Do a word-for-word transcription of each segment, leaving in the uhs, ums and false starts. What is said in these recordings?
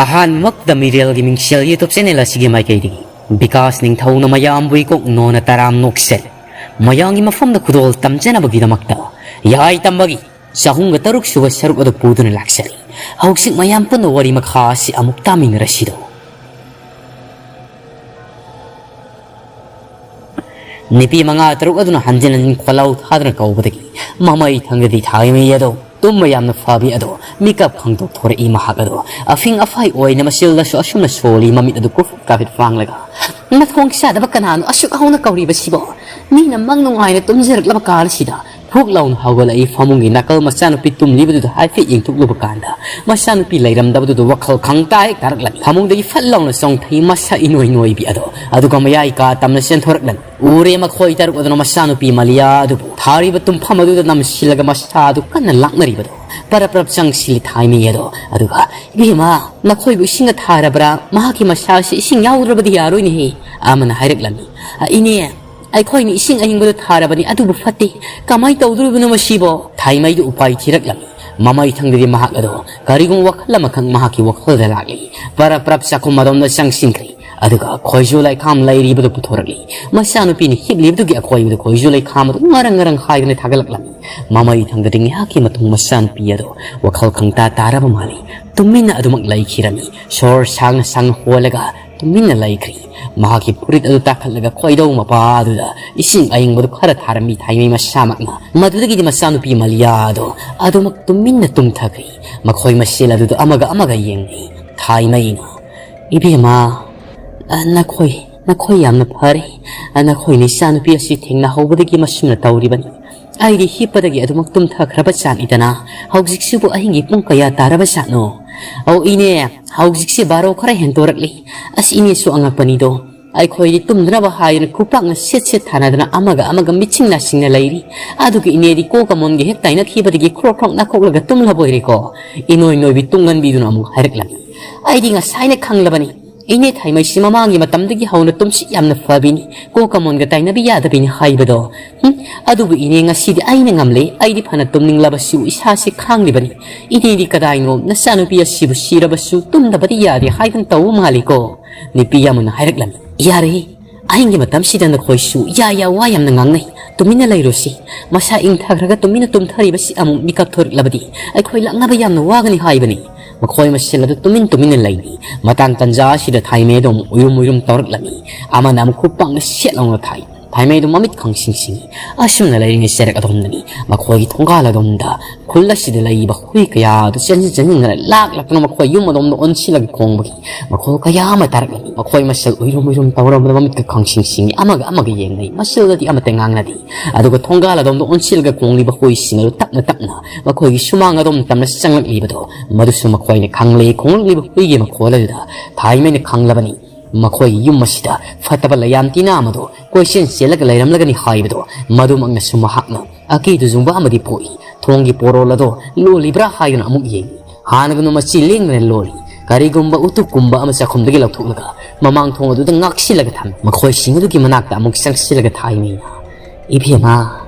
ꯑꯍꯥꯟꯕꯃꯛꯇ ꯃꯤꯔꯦꯜꯒꯤ ꯃꯤꯡꯁꯦꯜ YouTube channel ꯑꯁꯤꯒꯤ ꯃꯥꯏꯀꯩꯗꯒꯤ ꯕꯤꯀꯥꯁ ꯅꯤꯡꯊꯧꯅ ꯃꯌꯥꯝꯕꯨ ꯏꯀꯣꯛ ꯅꯣꯟꯅ ꯇꯔꯥꯝ ꯅꯣꯛꯆꯔꯤ꯫ ꯃꯌꯥꯝꯒꯤ ꯃꯐꯝꯗ ꯈꯨꯗꯣꯜ ꯇꯝꯖꯅꯕꯒꯤꯗꯃꯛꯇ ꯌꯥꯏ ꯇꯝꯕꯒꯤ ꯆꯍꯨꯝꯒ ꯇꯔꯨꯛ ꯁꯨꯕ ꯁꯔꯨꯛ ꯑꯗꯨ ꯄꯨꯗꯨꯅ ꯂꯥꯛꯆꯔꯤ꯫ ꯍꯧꯖꯤꯛ ꯃꯌꯥꯝ ꯄꯨꯟꯅ ꯋꯥꯔꯤ ꯃꯈꯥ ꯑꯁꯤ ꯑꯃꯨꯛ ꯇꯥꯃꯤꯟꯅꯔꯁꯤꯗꯣ꯫ ꯅꯨꯄꯤ ꯃꯉꯥ ꯇꯔꯨꯛ ꯑꯗꯨꯅ ꯍꯟꯖꯤꯟ ꯍꯟꯖꯤꯟ ꯈꯣꯜꯂꯥꯎ ꯊꯥꯗꯨꯅ ꯀꯧꯕꯗꯒꯤ ꯃꯃꯩ ꯊꯪꯗꯗꯤ ꯊꯥꯏꯃꯩ ꯑꯗꯣ ꯇꯨꯝꯕ ꯌꯥꯝꯅ ꯐꯕꯤ ꯑꯗꯣ ꯃꯤꯀꯞ ꯈꯪꯗꯣꯛꯊꯣꯔꯛꯏ꯫ ꯃꯍꯥꯛ ꯑꯗꯣ ꯑꯐꯤꯡ ꯑꯐꯥꯏ ꯑꯣꯏꯅ ꯃꯆꯤꯜꯗꯁꯨ ꯑꯁꯨꯝꯅ ꯁꯣꯜꯂꯤ, ꯃꯃꯤꯠ ꯑꯗꯨ ꯀꯨꯐꯤꯠ ꯀꯥꯐꯤꯠ ꯄꯥꯡꯂꯒ, "ꯅꯊꯣꯡ ꯆꯥꯗꯕ ꯀꯅꯥꯅꯣ ꯑꯁꯨꯛ ꯍꯧꯅ ꯀꯧꯔꯤꯕꯁꯤꯕꯣ? ꯃꯤꯅ ꯃꯪ ꯅꯨꯡꯉꯥꯏꯅ ꯇꯨꯝꯖꯔꯛꯂꯕ ꯀꯥꯟꯁꯤꯗ!" ꯐꯨꯛ ꯂꯥꯎꯅ ꯍꯧꯒꯠꯂꯛꯏ꯫ ꯐꯃꯨꯡꯒꯤ ꯅꯥꯀꯜ ꯃꯆꯥꯅꯨꯄꯤ ꯇꯨꯝꯂꯤꯕꯗꯨꯗ ꯍꯥꯏꯐꯦꯠ ꯌꯦꯡꯊꯣꯛꯂꯨꯕ ꯀꯥꯟꯗ ꯃꯆꯥꯅꯨꯄꯤ ꯂꯩꯔꯝꯗꯕꯗꯨꯗ ꯋꯥꯈꯜ ꯈꯪꯇꯥ ꯍꯦꯛ ꯇꯥꯔꯛꯂꯝꯃꯤ꯫ ꯐꯃꯨꯡꯗꯒꯤ ꯐꯠ ꯂꯥꯎꯅ ꯆꯣꯡꯊꯩ, ꯃꯁꯥ ꯏꯅꯣꯏ ꯅꯣꯏꯕꯤ ꯑꯗꯣ꯫ ꯑꯗꯨꯒ ꯃꯌꯥꯏ ꯀꯥ ꯇꯝꯅ ꯆꯦꯟꯊꯣꯔꯛꯂꯝꯃꯤ꯫ ꯎꯔꯦ ꯃꯈꯣꯏ ꯇꯔꯨꯛ ꯑꯗꯨꯅ ꯃꯆꯥꯅꯨꯄꯤ ꯃꯂꯤꯌꯥ ꯑꯗꯨꯕꯨ ꯊꯥꯔꯤꯕ ꯇꯨꯝꯐꯝ ꯑꯗꯨꯗ ꯅꯝꯁꯤꯜꯂꯒ ꯃꯁꯥ ꯑꯗꯨ ꯀꯟꯅ ꯂꯥꯛꯅꯔꯤꯕꯗꯣ꯫ ꯄꯔꯞ ꯄꯔꯞ ꯆꯪꯁꯤꯜꯂꯤ ꯊꯥꯏꯃꯩ ꯑꯗꯣ꯫ ꯑꯗꯨꯒ, "ꯏꯕꯦꯝꯃ, ꯅꯈꯣꯏꯕꯨ ꯏꯁꯤꯡꯒ ꯊꯥꯔꯕ꯭ꯔꯥ? ꯃꯍꯥꯛꯀꯤ ꯃꯁꯥ ꯑꯁꯤ ꯏꯁꯤꯡ ꯌꯥꯎꯗ꯭ꯔꯕꯗꯤ ꯌꯥꯔꯣꯏꯅꯦꯍꯦ", ꯑꯃꯅ ꯍꯥꯏꯔꯛꯂꯝꯃꯤ꯫ "ꯑ, ꯏꯅꯦ, ꯑꯩꯈꯣꯏꯅ ꯏꯁꯤꯡ ꯑꯏꯪꯕꯗꯨ ꯊꯥꯔꯕꯅꯤ, ꯑꯗꯨꯕꯨ ꯐꯠꯇꯦ꯫ ꯀꯃꯥꯏ ꯇꯧꯗꯣꯔꯤꯕꯅꯣ ꯃꯁꯤꯕꯣ?" ꯊꯥꯏꯃꯩꯗꯨ ꯎꯄꯥꯏ ꯊꯤꯔꯛꯂꯝꯃꯤ꯫ ꯃꯃꯩ ꯊꯪꯗꯗꯤ ꯃꯍꯥꯛ ꯑꯗꯣ ꯀꯔꯤꯒꯨꯝꯕ ꯋꯥꯈꯜ ꯑꯃꯈꯛ ꯃꯍꯥꯛꯀꯤ ꯋꯥꯈꯜꯗ ꯂꯥꯛꯂꯤ꯫ ꯄꯔꯞ ꯄꯔꯞ ꯆꯥꯛꯈꯨꯝ ꯑꯗꯣꯝꯗ ꯆꯪꯁꯤꯟꯈ꯭ꯔꯦ꯫ ꯑꯗꯨꯒ ꯈꯣꯏꯖꯨ ꯂꯩꯈꯥꯝ ꯂꯩꯔꯤꯕꯗꯨ ꯄꯨꯊꯣꯔꯛꯂꯤ꯫ ꯃꯆꯥꯅꯨꯄꯤꯅ ꯍꯤꯞꯂꯤꯕꯗꯨꯒꯤ ꯑꯀꯣꯏꯕꯗ ꯈꯣꯏꯖꯨ ꯂꯩꯈꯥꯝ ꯑꯗꯨ ꯉꯔꯪ ꯉꯔꯪ ꯍꯥꯏꯗꯨꯅ ꯊꯥꯒꯠꯂꯛꯂꯝꯃꯤ꯫ ꯃꯃꯩ ꯊꯪꯗꯗꯤ ꯉꯥꯏꯍꯥꯛꯀꯤ ꯃꯇꯨꯡ ꯃꯆꯥꯅꯨꯄꯤ ꯑꯗꯣ ꯋꯥꯈꯜ ꯈꯪꯇꯥ ꯇꯥꯔꯕ ꯃꯥꯜꯂꯤ꯫ ꯇꯨꯃꯤꯟꯅ ꯑꯗꯨꯃꯛ ꯂꯩꯈꯤꯔꯝꯃꯤ꯫ ꯁꯣꯔ ꯁꯥꯡꯅ ꯁꯥꯡꯅ ꯍꯣꯜꯂꯒ ꯇꯨꯃꯤꯟꯅ ꯂꯩꯈ꯭ꯔꯤ꯫ ꯃꯍꯥꯛꯀꯤ ꯐꯨꯔꯤꯠ ꯑꯗꯨ ꯇꯥꯈꯠꯂꯒ ꯈꯣꯏꯗꯧ ꯃꯄꯥꯗꯨꯗ ꯏꯁꯤꯡ ꯑꯏꯪꯕꯗꯨ ꯈꯔ ꯊꯥꯔꯝꯃꯤ ꯊꯥꯏꯃꯩ ꯃꯁꯥꯃꯛꯅ꯫ ꯃꯗꯨꯗꯒꯤꯗꯤ ꯃꯆꯥꯅꯨꯄꯤ ꯃꯂꯤꯌꯥꯗꯣ ꯑꯗꯨꯃꯛ ꯇꯨꯃꯤꯟꯅ ꯇꯨꯝꯊꯈ꯭ꯔꯤ꯫ ꯃꯈꯣꯏ ꯃꯁꯦꯜ ꯑꯗꯨꯗ ꯑꯃꯒ ꯑꯃꯒ ꯌꯦꯡꯅꯩ꯫ ꯊꯥꯏꯃꯩꯅ, "ꯏꯕꯦꯝꯃ, ꯑ, ꯅꯈꯣꯏ, ꯅꯈꯣꯏ ꯌꯥꯝꯅ ꯐꯔꯦ꯫ ꯑ, ꯅꯈꯣꯏꯅ ꯏꯆꯥꯅꯨꯄꯤ ꯑꯁꯤ ꯊꯦꯡꯅꯍꯧꯕꯗꯒꯤ ꯃꯁꯨꯝꯅ ꯇꯧꯔꯤꯕꯅꯤ꯫ ꯑꯩꯗꯤ ꯍꯤꯞꯄꯗꯒꯤ ꯑꯗꯨꯃꯛ ꯇꯨꯝꯊꯈ꯭ꯔꯕ ꯖꯥꯠꯅꯤꯗꯅ꯫ ꯍꯧꯖꯤꯛꯁꯤꯕꯨ ꯑꯍꯤꯡꯒꯤ ꯄꯨꯡ ꯀꯌꯥ ꯇꯥꯔꯕ ꯖꯥꯠꯅꯣ?" "ꯑꯧ ꯏꯅꯦ, ꯍꯧꯖꯤꯛꯁꯦ ꯕꯥꯔꯣ ꯈꯔ ꯍꯦꯟꯗꯣꯔꯛꯂꯤ꯫ ꯑꯁ, ꯏꯅꯦꯁꯨ ꯑꯉꯛꯄꯅꯤꯗꯣ꯫ ꯑꯩꯈꯣꯏꯗꯤ ꯇꯨꯝꯗꯅꯕ ꯍꯥꯏꯗꯅ ꯈꯨꯄꯥꯛꯅ ꯁꯦꯠ ꯁꯦꯠ ꯊꯥꯅꯗꯅ ꯑꯃꯒ ꯑꯃꯒ ꯃꯤꯠꯁꯤꯡ ꯅꯥꯁꯤꯡꯅ ꯂꯩꯔꯤ꯫ ꯑꯗꯨꯒ ꯏꯅꯦꯗꯤ ꯀꯣꯛꯀ ꯃꯣꯟꯒ ꯍꯦꯛ ꯇꯥꯏꯅꯈꯤꯕꯗꯒꯤ ꯈ꯭ꯔꯣꯛ ꯈ꯭ꯔꯣꯛ ꯅꯥꯈꯣꯛꯂꯒ ꯇꯨꯝꯂꯕ ꯑꯣꯏꯔꯦꯀꯣ?" ꯏꯅꯣꯏ ꯅꯣꯏꯕꯤ ꯇꯨꯡꯒꯟꯕꯤꯗꯨꯅ ꯑꯃꯨꯛ ꯍꯥꯏꯔꯛꯂꯝꯃꯤ꯫ "ꯑꯩꯗꯤ ꯉꯁꯥꯏꯅ ꯈꯪꯂꯕꯅꯤ꯫ ꯏꯅꯦ ꯊꯥꯏꯃꯩꯁꯤ ꯃꯃꯥꯡꯒꯤ ꯃꯇꯝꯗꯒꯤ ꯍꯧꯅ ꯇꯨꯝꯁꯤꯠ ꯌꯥꯝꯅ ꯐꯕꯤꯅꯤ, ꯀꯣꯛꯀ ꯃꯣꯟꯒ ꯇꯥꯏꯅꯕ ꯌꯥꯗꯕꯤꯅꯤ ꯍꯥꯏꯕꯗꯣ꯫ ꯍꯨꯝ, ꯑꯗꯨꯕꯨ ꯏꯅꯦ, ꯉꯁꯤꯗꯤ ꯑꯩꯅ ꯉꯝꯂꯦ꯫ ꯑꯩꯗꯤ ꯐꯅ ꯇꯨꯝꯅꯤꯡꯂꯕꯁꯨ ꯏꯁꯥꯁꯤ ꯈꯥꯡꯂꯤꯕꯅꯤ꯫ ꯏꯅꯦꯗꯤ ꯀꯗꯥꯏꯅꯣ, ꯅꯆꯥꯅꯨꯄꯤ ꯑꯁꯤꯕꯨ ꯁꯤꯔꯕꯁꯨ ꯇꯨꯝꯗꯕꯗꯤ ꯌꯥꯗꯦ ꯍꯥꯏꯗꯨꯅ ꯇꯧꯕ ꯃꯥꯜꯂꯤꯀꯣ꯫ ꯅꯨꯄꯤ ꯑꯃꯅ ꯍꯥꯏꯔꯛꯂꯝꯃꯤ, ꯌꯥꯔꯦ, ꯑꯍꯤꯡꯒꯤ ꯃꯇꯝꯁꯤꯗ ꯅꯈꯣꯏꯁꯨ ꯌꯥ ꯌꯥ ꯋꯥ ꯌꯥꯝꯅ ꯉꯥꯡꯅꯩ꯫ ꯇꯨꯃꯤꯟꯅ ꯂꯩꯔꯨꯁꯤ꯫ ꯃꯁꯥ ꯏꯪꯊꯈ꯭ꯔꯒ ꯇꯨꯃꯤꯟꯅ ꯇꯨꯝꯊꯔꯤꯕꯁꯤ ꯑꯃꯨꯛ ꯃꯤꯀꯞ ꯊꯣꯔꯛꯂꯕꯗꯤ ꯑꯩꯈꯣꯏ ꯂꯥꯛꯅꯕ ꯌꯥꯝꯅ ꯋꯥꯒꯅꯤ ꯍꯥꯏꯕꯅꯤ꯫ ꯃꯈꯣꯏ ꯃꯁꯦꯜ ꯑꯗꯨ ꯇꯨꯃꯤꯟ ꯇꯨꯃꯤꯟꯅ ꯂꯩꯅꯤ꯫ ꯃꯇꯥꯡ ꯇꯟꯖꯥ ꯑꯁꯤꯗ ꯊꯥꯏꯃꯩ ꯑꯗꯨ ꯑꯃꯨꯛ ꯎꯏꯔꯨꯝ ꯎꯏꯔꯨꯝ ꯇꯧꯔꯛꯂꯝꯃꯤ꯫ ꯑꯃꯅ ꯑꯃꯨꯛ ꯈꯨꯠ ꯄꯥꯡꯅ ꯁꯦꯠ ꯂꯥꯎꯅ ꯊꯥꯏ꯫ ꯊꯥꯏꯃꯩ ꯑꯗꯨ ꯃꯃꯤꯠ ꯈꯪꯁꯤꯡ ꯁꯤꯡꯏ꯫ ꯑꯁꯨꯝꯅ ꯂꯩꯔꯤꯉꯩ ꯆꯔꯛ ꯑꯗꯣꯝꯗꯅꯤ ꯃꯈꯣꯏꯒꯤ ꯊꯣꯡꯒꯥꯜ ꯑꯗꯣꯝꯗ ꯈꯨꯜ ꯑꯁꯤꯗ ꯂꯩꯔꯤꯕ ꯍꯨꯏ ꯀꯌꯥ ꯑꯗꯨ ꯆꯦꯟꯁꯤꯟ ꯆꯦꯟꯁꯤꯟꯗꯨꯅ ꯂꯥꯛ ꯂꯥꯛꯇꯨꯅ ꯃꯈꯣꯏ ꯌꯨꯝ ꯑꯗꯣꯝꯗ ꯑꯣꯟꯁꯤꯜꯂꯒ ꯈꯣꯡꯕꯒꯤ ꯃꯈꯣꯜ ꯀꯌꯥ ꯑꯃ ꯇꯥꯔꯛꯂꯝꯃꯤ꯫ ꯃꯈꯣꯏ ꯃꯁꯦꯜ ꯎꯏꯔꯨꯝ ꯎꯏꯔꯨꯝ ꯇꯧꯔꯝꯕꯗ ꯃꯃꯤꯠꯀ ꯈꯪꯁꯤꯡ ꯁꯤꯡꯏ꯫ ꯑꯃꯒ ꯑꯃꯒ ꯌꯦꯡꯅꯩ꯫ ꯃꯁꯦꯜꯗꯗꯤ ꯑꯃꯠꯇ ꯉꯥꯡꯅꯗꯦ꯫ ꯑꯗꯨꯒ ꯊꯣꯡꯒꯥꯜ ꯑꯗꯣꯝꯗ ꯑꯣꯟꯁꯤꯜꯂꯒ ꯈꯣꯡꯂꯤꯕ ꯍꯨꯏꯁꯤꯡ ꯑꯗꯨ ꯇꯞꯅ ꯇꯞꯅ ꯃꯈꯣꯏꯒꯤ ꯁꯨꯃꯥꯡ ꯑꯗꯣꯝ ꯇꯝꯅ ꯆꯪꯂꯛꯂꯤꯕꯗꯣ ꯃꯗꯨꯁꯨ ꯃꯈꯣꯏꯅ ꯈꯪꯂꯦ꯫ ꯈꯣꯡꯂꯛꯂꯤꯕ ꯍꯨꯏꯒꯤ ꯃꯈꯣꯜ ꯑꯗꯨꯗ ꯊꯥꯏꯃꯩꯅ ꯈꯪꯂꯕꯅꯤ꯫ ꯃꯈꯣꯏꯒꯤ ꯌꯨꯝ ꯑꯁꯤꯗ ꯐꯠꯇꯕ ꯂꯩꯌꯥꯝ ꯇꯤꯟꯅ ꯑꯃꯗꯣ ꯀꯣꯏꯆꯦꯟ ꯆꯦꯜꯂꯒ ꯂꯩꯔꯝꯂꯒꯅꯤ ꯍꯥꯏꯕꯗꯣ꯫ ꯃꯗꯨꯃꯛꯅꯁꯨ ꯃꯍꯥꯛꯅ ꯑꯀꯤꯗꯨ ꯆꯨꯡꯕ ꯑꯃꯗꯤ ꯄꯣꯛꯏ꯫ ꯊꯣꯡꯒꯤ ꯄꯣꯔꯣꯜ ꯑꯗꯣ ꯂꯣꯜꯂꯤꯕ꯭ꯔꯥ ꯍꯥꯏꯗꯨꯅ ꯑꯃꯨꯛ ꯌꯦꯡꯏ꯫ ꯍꯥꯟꯅꯒꯨꯝꯅ ꯃꯆꯤ ꯂꯦꯡꯗꯅ ꯂꯣꯜꯂꯤ꯫ ꯀꯔꯤꯒꯨꯝꯕ ꯎꯇꯨꯞꯀꯨꯝꯕ ꯑꯃ ꯆꯥꯛꯈꯨꯝꯗꯒꯤ ꯂꯧꯊꯣꯛꯂꯒ ꯃꯃꯥꯡ ꯊꯣꯡ ꯑꯗꯨꯗ ꯉꯥꯛꯁꯤꯜꯂꯒ ꯊꯝꯃꯤ꯫ ꯃꯈꯣꯏꯁꯤꯡ ꯑꯗꯨꯒꯤ ꯃꯅꯥꯛꯇ ꯑꯃꯨꯛ ꯆꯪꯁꯤꯜꯂꯒ ꯊꯥꯏꯃꯩꯅ, "ꯏꯕꯦꯝꯃ,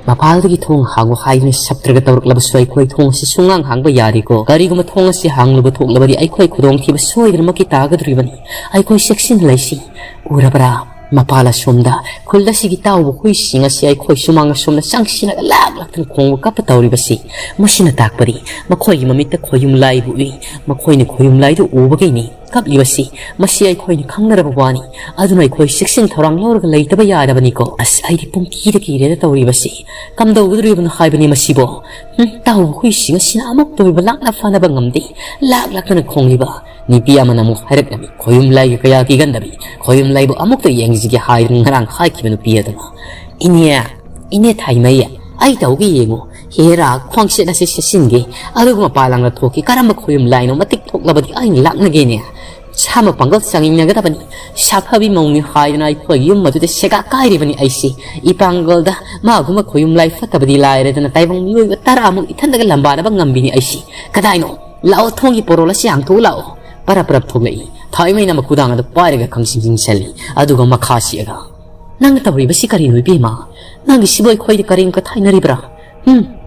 ꯃꯄꯥꯜꯗꯒꯤ ꯊꯣꯡ ꯍꯥꯡꯉꯨ ꯍꯥꯏꯗꯨꯅ ꯁꯞꯇ꯭ꯔꯒ ꯇꯧꯔꯛꯂꯕꯁꯨ ꯑꯩꯈꯣꯏ ꯊꯣꯡ ꯑꯁꯤ ꯁꯨꯡꯍꯥꯡ ꯍꯥꯡꯕ ꯌꯥꯗꯦꯀꯣ꯫ ꯀꯔꯤꯒꯨꯝꯕ ꯊꯣꯡ ꯑꯁꯤ ꯍꯥꯡꯂꯨꯕ ꯊꯣꯛꯂꯕꯗꯤ ꯑꯩꯈꯣꯏ ꯈꯨꯗꯣꯡꯊꯤꯕ ꯁꯣꯏꯗꯅꯃꯛꯀꯤ ꯇꯥꯒꯗꯧꯔꯤꯕꯅꯤ꯫ ꯑꯩꯈꯣꯏ ꯆꯦꯛꯁꯤꯟꯅ ꯂꯩꯁꯤ꯫ ꯎꯔꯕ꯭ꯔꯥ? ꯃꯄꯥꯜ ꯑꯁꯣꯝꯗ ꯈꯨꯜ ꯑꯁꯤꯒꯤ ꯇꯥꯎꯕ ꯍꯨꯏꯁꯤꯡ ꯑꯁꯤ ꯑꯩꯈꯣꯏ ꯁꯨꯃꯥꯡ ꯑꯁꯣꯝꯗ ꯆꯪꯁꯤꯜꯂꯒ ꯂꯥꯛ ꯂꯥꯛꯇꯅ ꯈꯣꯡꯕ ꯀꯞꯄ ꯇꯧꯔꯤꯕꯁꯤ꯫ ꯃꯁꯤꯅ ꯇꯥꯛꯄꯗꯤ ꯃꯈꯣꯏꯒꯤ ꯃꯃꯤꯠꯇ ꯈꯣꯌꯨꯝ ꯂꯥꯏꯕꯨ ꯎꯏ꯫ ꯃꯈꯣꯏꯅ ꯈꯣꯌꯨꯝ ꯂꯥꯏꯗꯨ ꯎꯕꯒꯤꯅꯤ ꯀꯞꯂꯤꯕꯁꯤ꯫ ꯃꯁꯤ ꯑꯩꯈꯣꯏꯅ ꯈꯪꯅꯔꯕ ꯋꯥꯅꯤ꯫ ꯑꯗꯨꯅ ꯑꯩꯈꯣꯏ ꯆꯦꯛꯁꯤꯟ ꯊꯧꯔꯥꯡ ꯂꯧꯔꯒ ꯂꯩꯇꯕ ꯌꯥꯗꯕꯅꯤꯀꯣ꯫ ꯑꯁ, ꯑꯩꯗꯤ ꯄꯨꯡꯀꯤꯗ ꯀꯤꯔꯦꯗ ꯇꯧꯔꯤꯕꯁꯤ꯫ ꯀꯝꯗꯧꯒꯗꯧꯔꯤꯕꯅꯣ ꯍꯥꯏꯕꯅꯤ ꯃꯁꯤꯕꯣ? ꯍꯨꯝ, ꯇꯥꯎꯕ ꯍꯨꯏꯁꯤꯡ ꯑꯁꯤꯅ ꯑꯃꯨꯛꯇ ꯑꯣꯏꯕ ꯂꯥꯛꯅ ꯐꯥꯅꯕ ꯉꯝꯗꯦ꯫ ꯂꯥꯛ ꯂꯥꯛꯇꯅ ꯈꯣꯡꯂꯤꯕ꯫ ꯅꯨꯄꯤ ꯑꯃꯅ ꯑꯃꯨꯛ ꯍꯥꯏꯔꯛꯂꯝꯃꯤ, "ꯈꯣꯌꯨꯝ ꯂꯥꯏꯒ ꯀꯌꯥ ꯀꯤꯒꯟꯗꯕꯤ, ꯈꯣꯌꯨꯝ ꯂꯥꯏꯕꯨ ꯑꯃꯨꯛꯇ ꯌꯦꯡꯁꯤꯒꯦ" ꯍꯥꯏꯗꯨꯅ ꯉꯔꯥꯡ ꯍꯥꯏꯈꯤꯕ ꯅꯨꯄꯤ ꯑꯗꯨꯅ꯫ "ꯏꯅꯦ, ꯏꯅꯦ ꯊꯥꯏꯃꯩ, ꯑꯩ ꯇꯧꯒꯦ ꯌꯦꯡꯉꯨ꯫ ꯍꯦꯔꯥ, ꯈ꯭ꯋꯥꯡꯁꯦꯠ ꯑꯁꯤ ꯁꯦꯠꯆꯤꯟꯒꯦ, ꯑꯗꯨꯒ ꯃꯄꯥꯟ ꯂꯥꯡꯗ ꯊꯣꯛꯀꯦ꯫ ꯀꯔꯝꯕ ꯈꯣꯌꯨꯝ ꯂꯥꯏꯅꯣ ꯃꯇꯤꯛ ꯊꯣꯛꯂꯕꯗꯤ ꯑꯩꯅ ꯂꯥꯛꯅꯒꯦꯅꯦ꯫ ꯁꯥꯃ ꯄꯥꯡꯒꯜ ꯆꯥꯡꯌꯦꯡꯅꯒꯗꯕꯅꯤ꯫ ꯁꯥꯐꯕꯤ ꯃꯧꯅꯤ ꯍꯥꯏꯗꯨꯅ ꯑꯩꯈꯣꯏꯒꯤ ꯌꯨꯝ ꯑꯗꯨꯗ ꯁꯦꯒꯥ ꯀꯥꯏꯔꯤꯕꯅꯤ ꯑꯩꯁꯤ꯫ ꯏꯄꯥꯡꯒꯜꯗ ꯃꯥꯒꯨꯝꯕ ꯈꯣꯌꯨꯝ ꯂꯥꯏ ꯐꯠꯇꯕꯗꯤ ꯂꯥꯏꯔꯗꯅ ꯇꯥꯏꯕꯪ ꯃꯤꯑꯣꯏꯕ ꯇꯔꯥꯃꯨꯛ ꯏꯊꯟꯗꯒ ꯂꯝꯕꯥꯅꯕ ꯉꯝꯕꯤꯅꯤ ꯑꯩꯁꯤ꯫ ꯀꯗꯥꯏꯅꯣ? ꯂꯥꯛꯑꯣ, ꯊꯣꯡꯒꯤ ꯄꯣꯔꯣꯜ ꯑꯁꯤ ꯍꯥꯡꯇꯣꯛꯎ ꯂꯥꯛꯑꯣ꯫" ꯄꯔꯞ ꯄꯔꯞ ꯊꯣꯛꯂꯛꯏ꯫ ꯊꯥꯏꯃꯩꯅ ꯃꯈꯨꯗꯥꯡ ꯑꯗꯨ ꯄꯥꯏꯔꯒ ꯈꯪꯁꯤꯡ ꯁꯤꯡꯁꯜꯂꯤ꯫ ꯑꯗꯨꯒ ꯃꯈꯥ ꯁꯤꯛꯑꯒ, "ꯅꯪꯅ ꯇꯧꯔꯤꯕꯁꯤ ꯀꯔꯤꯅꯣ ꯏꯕꯦꯝꯃ? ꯅꯪꯒꯤꯁꯤꯕꯨ ꯑꯩꯈꯣꯏꯗ ꯀꯔꯦꯝ ꯀꯊꯥꯏꯅꯔꯤꯕ꯭ꯔꯥ? ꯎꯝ?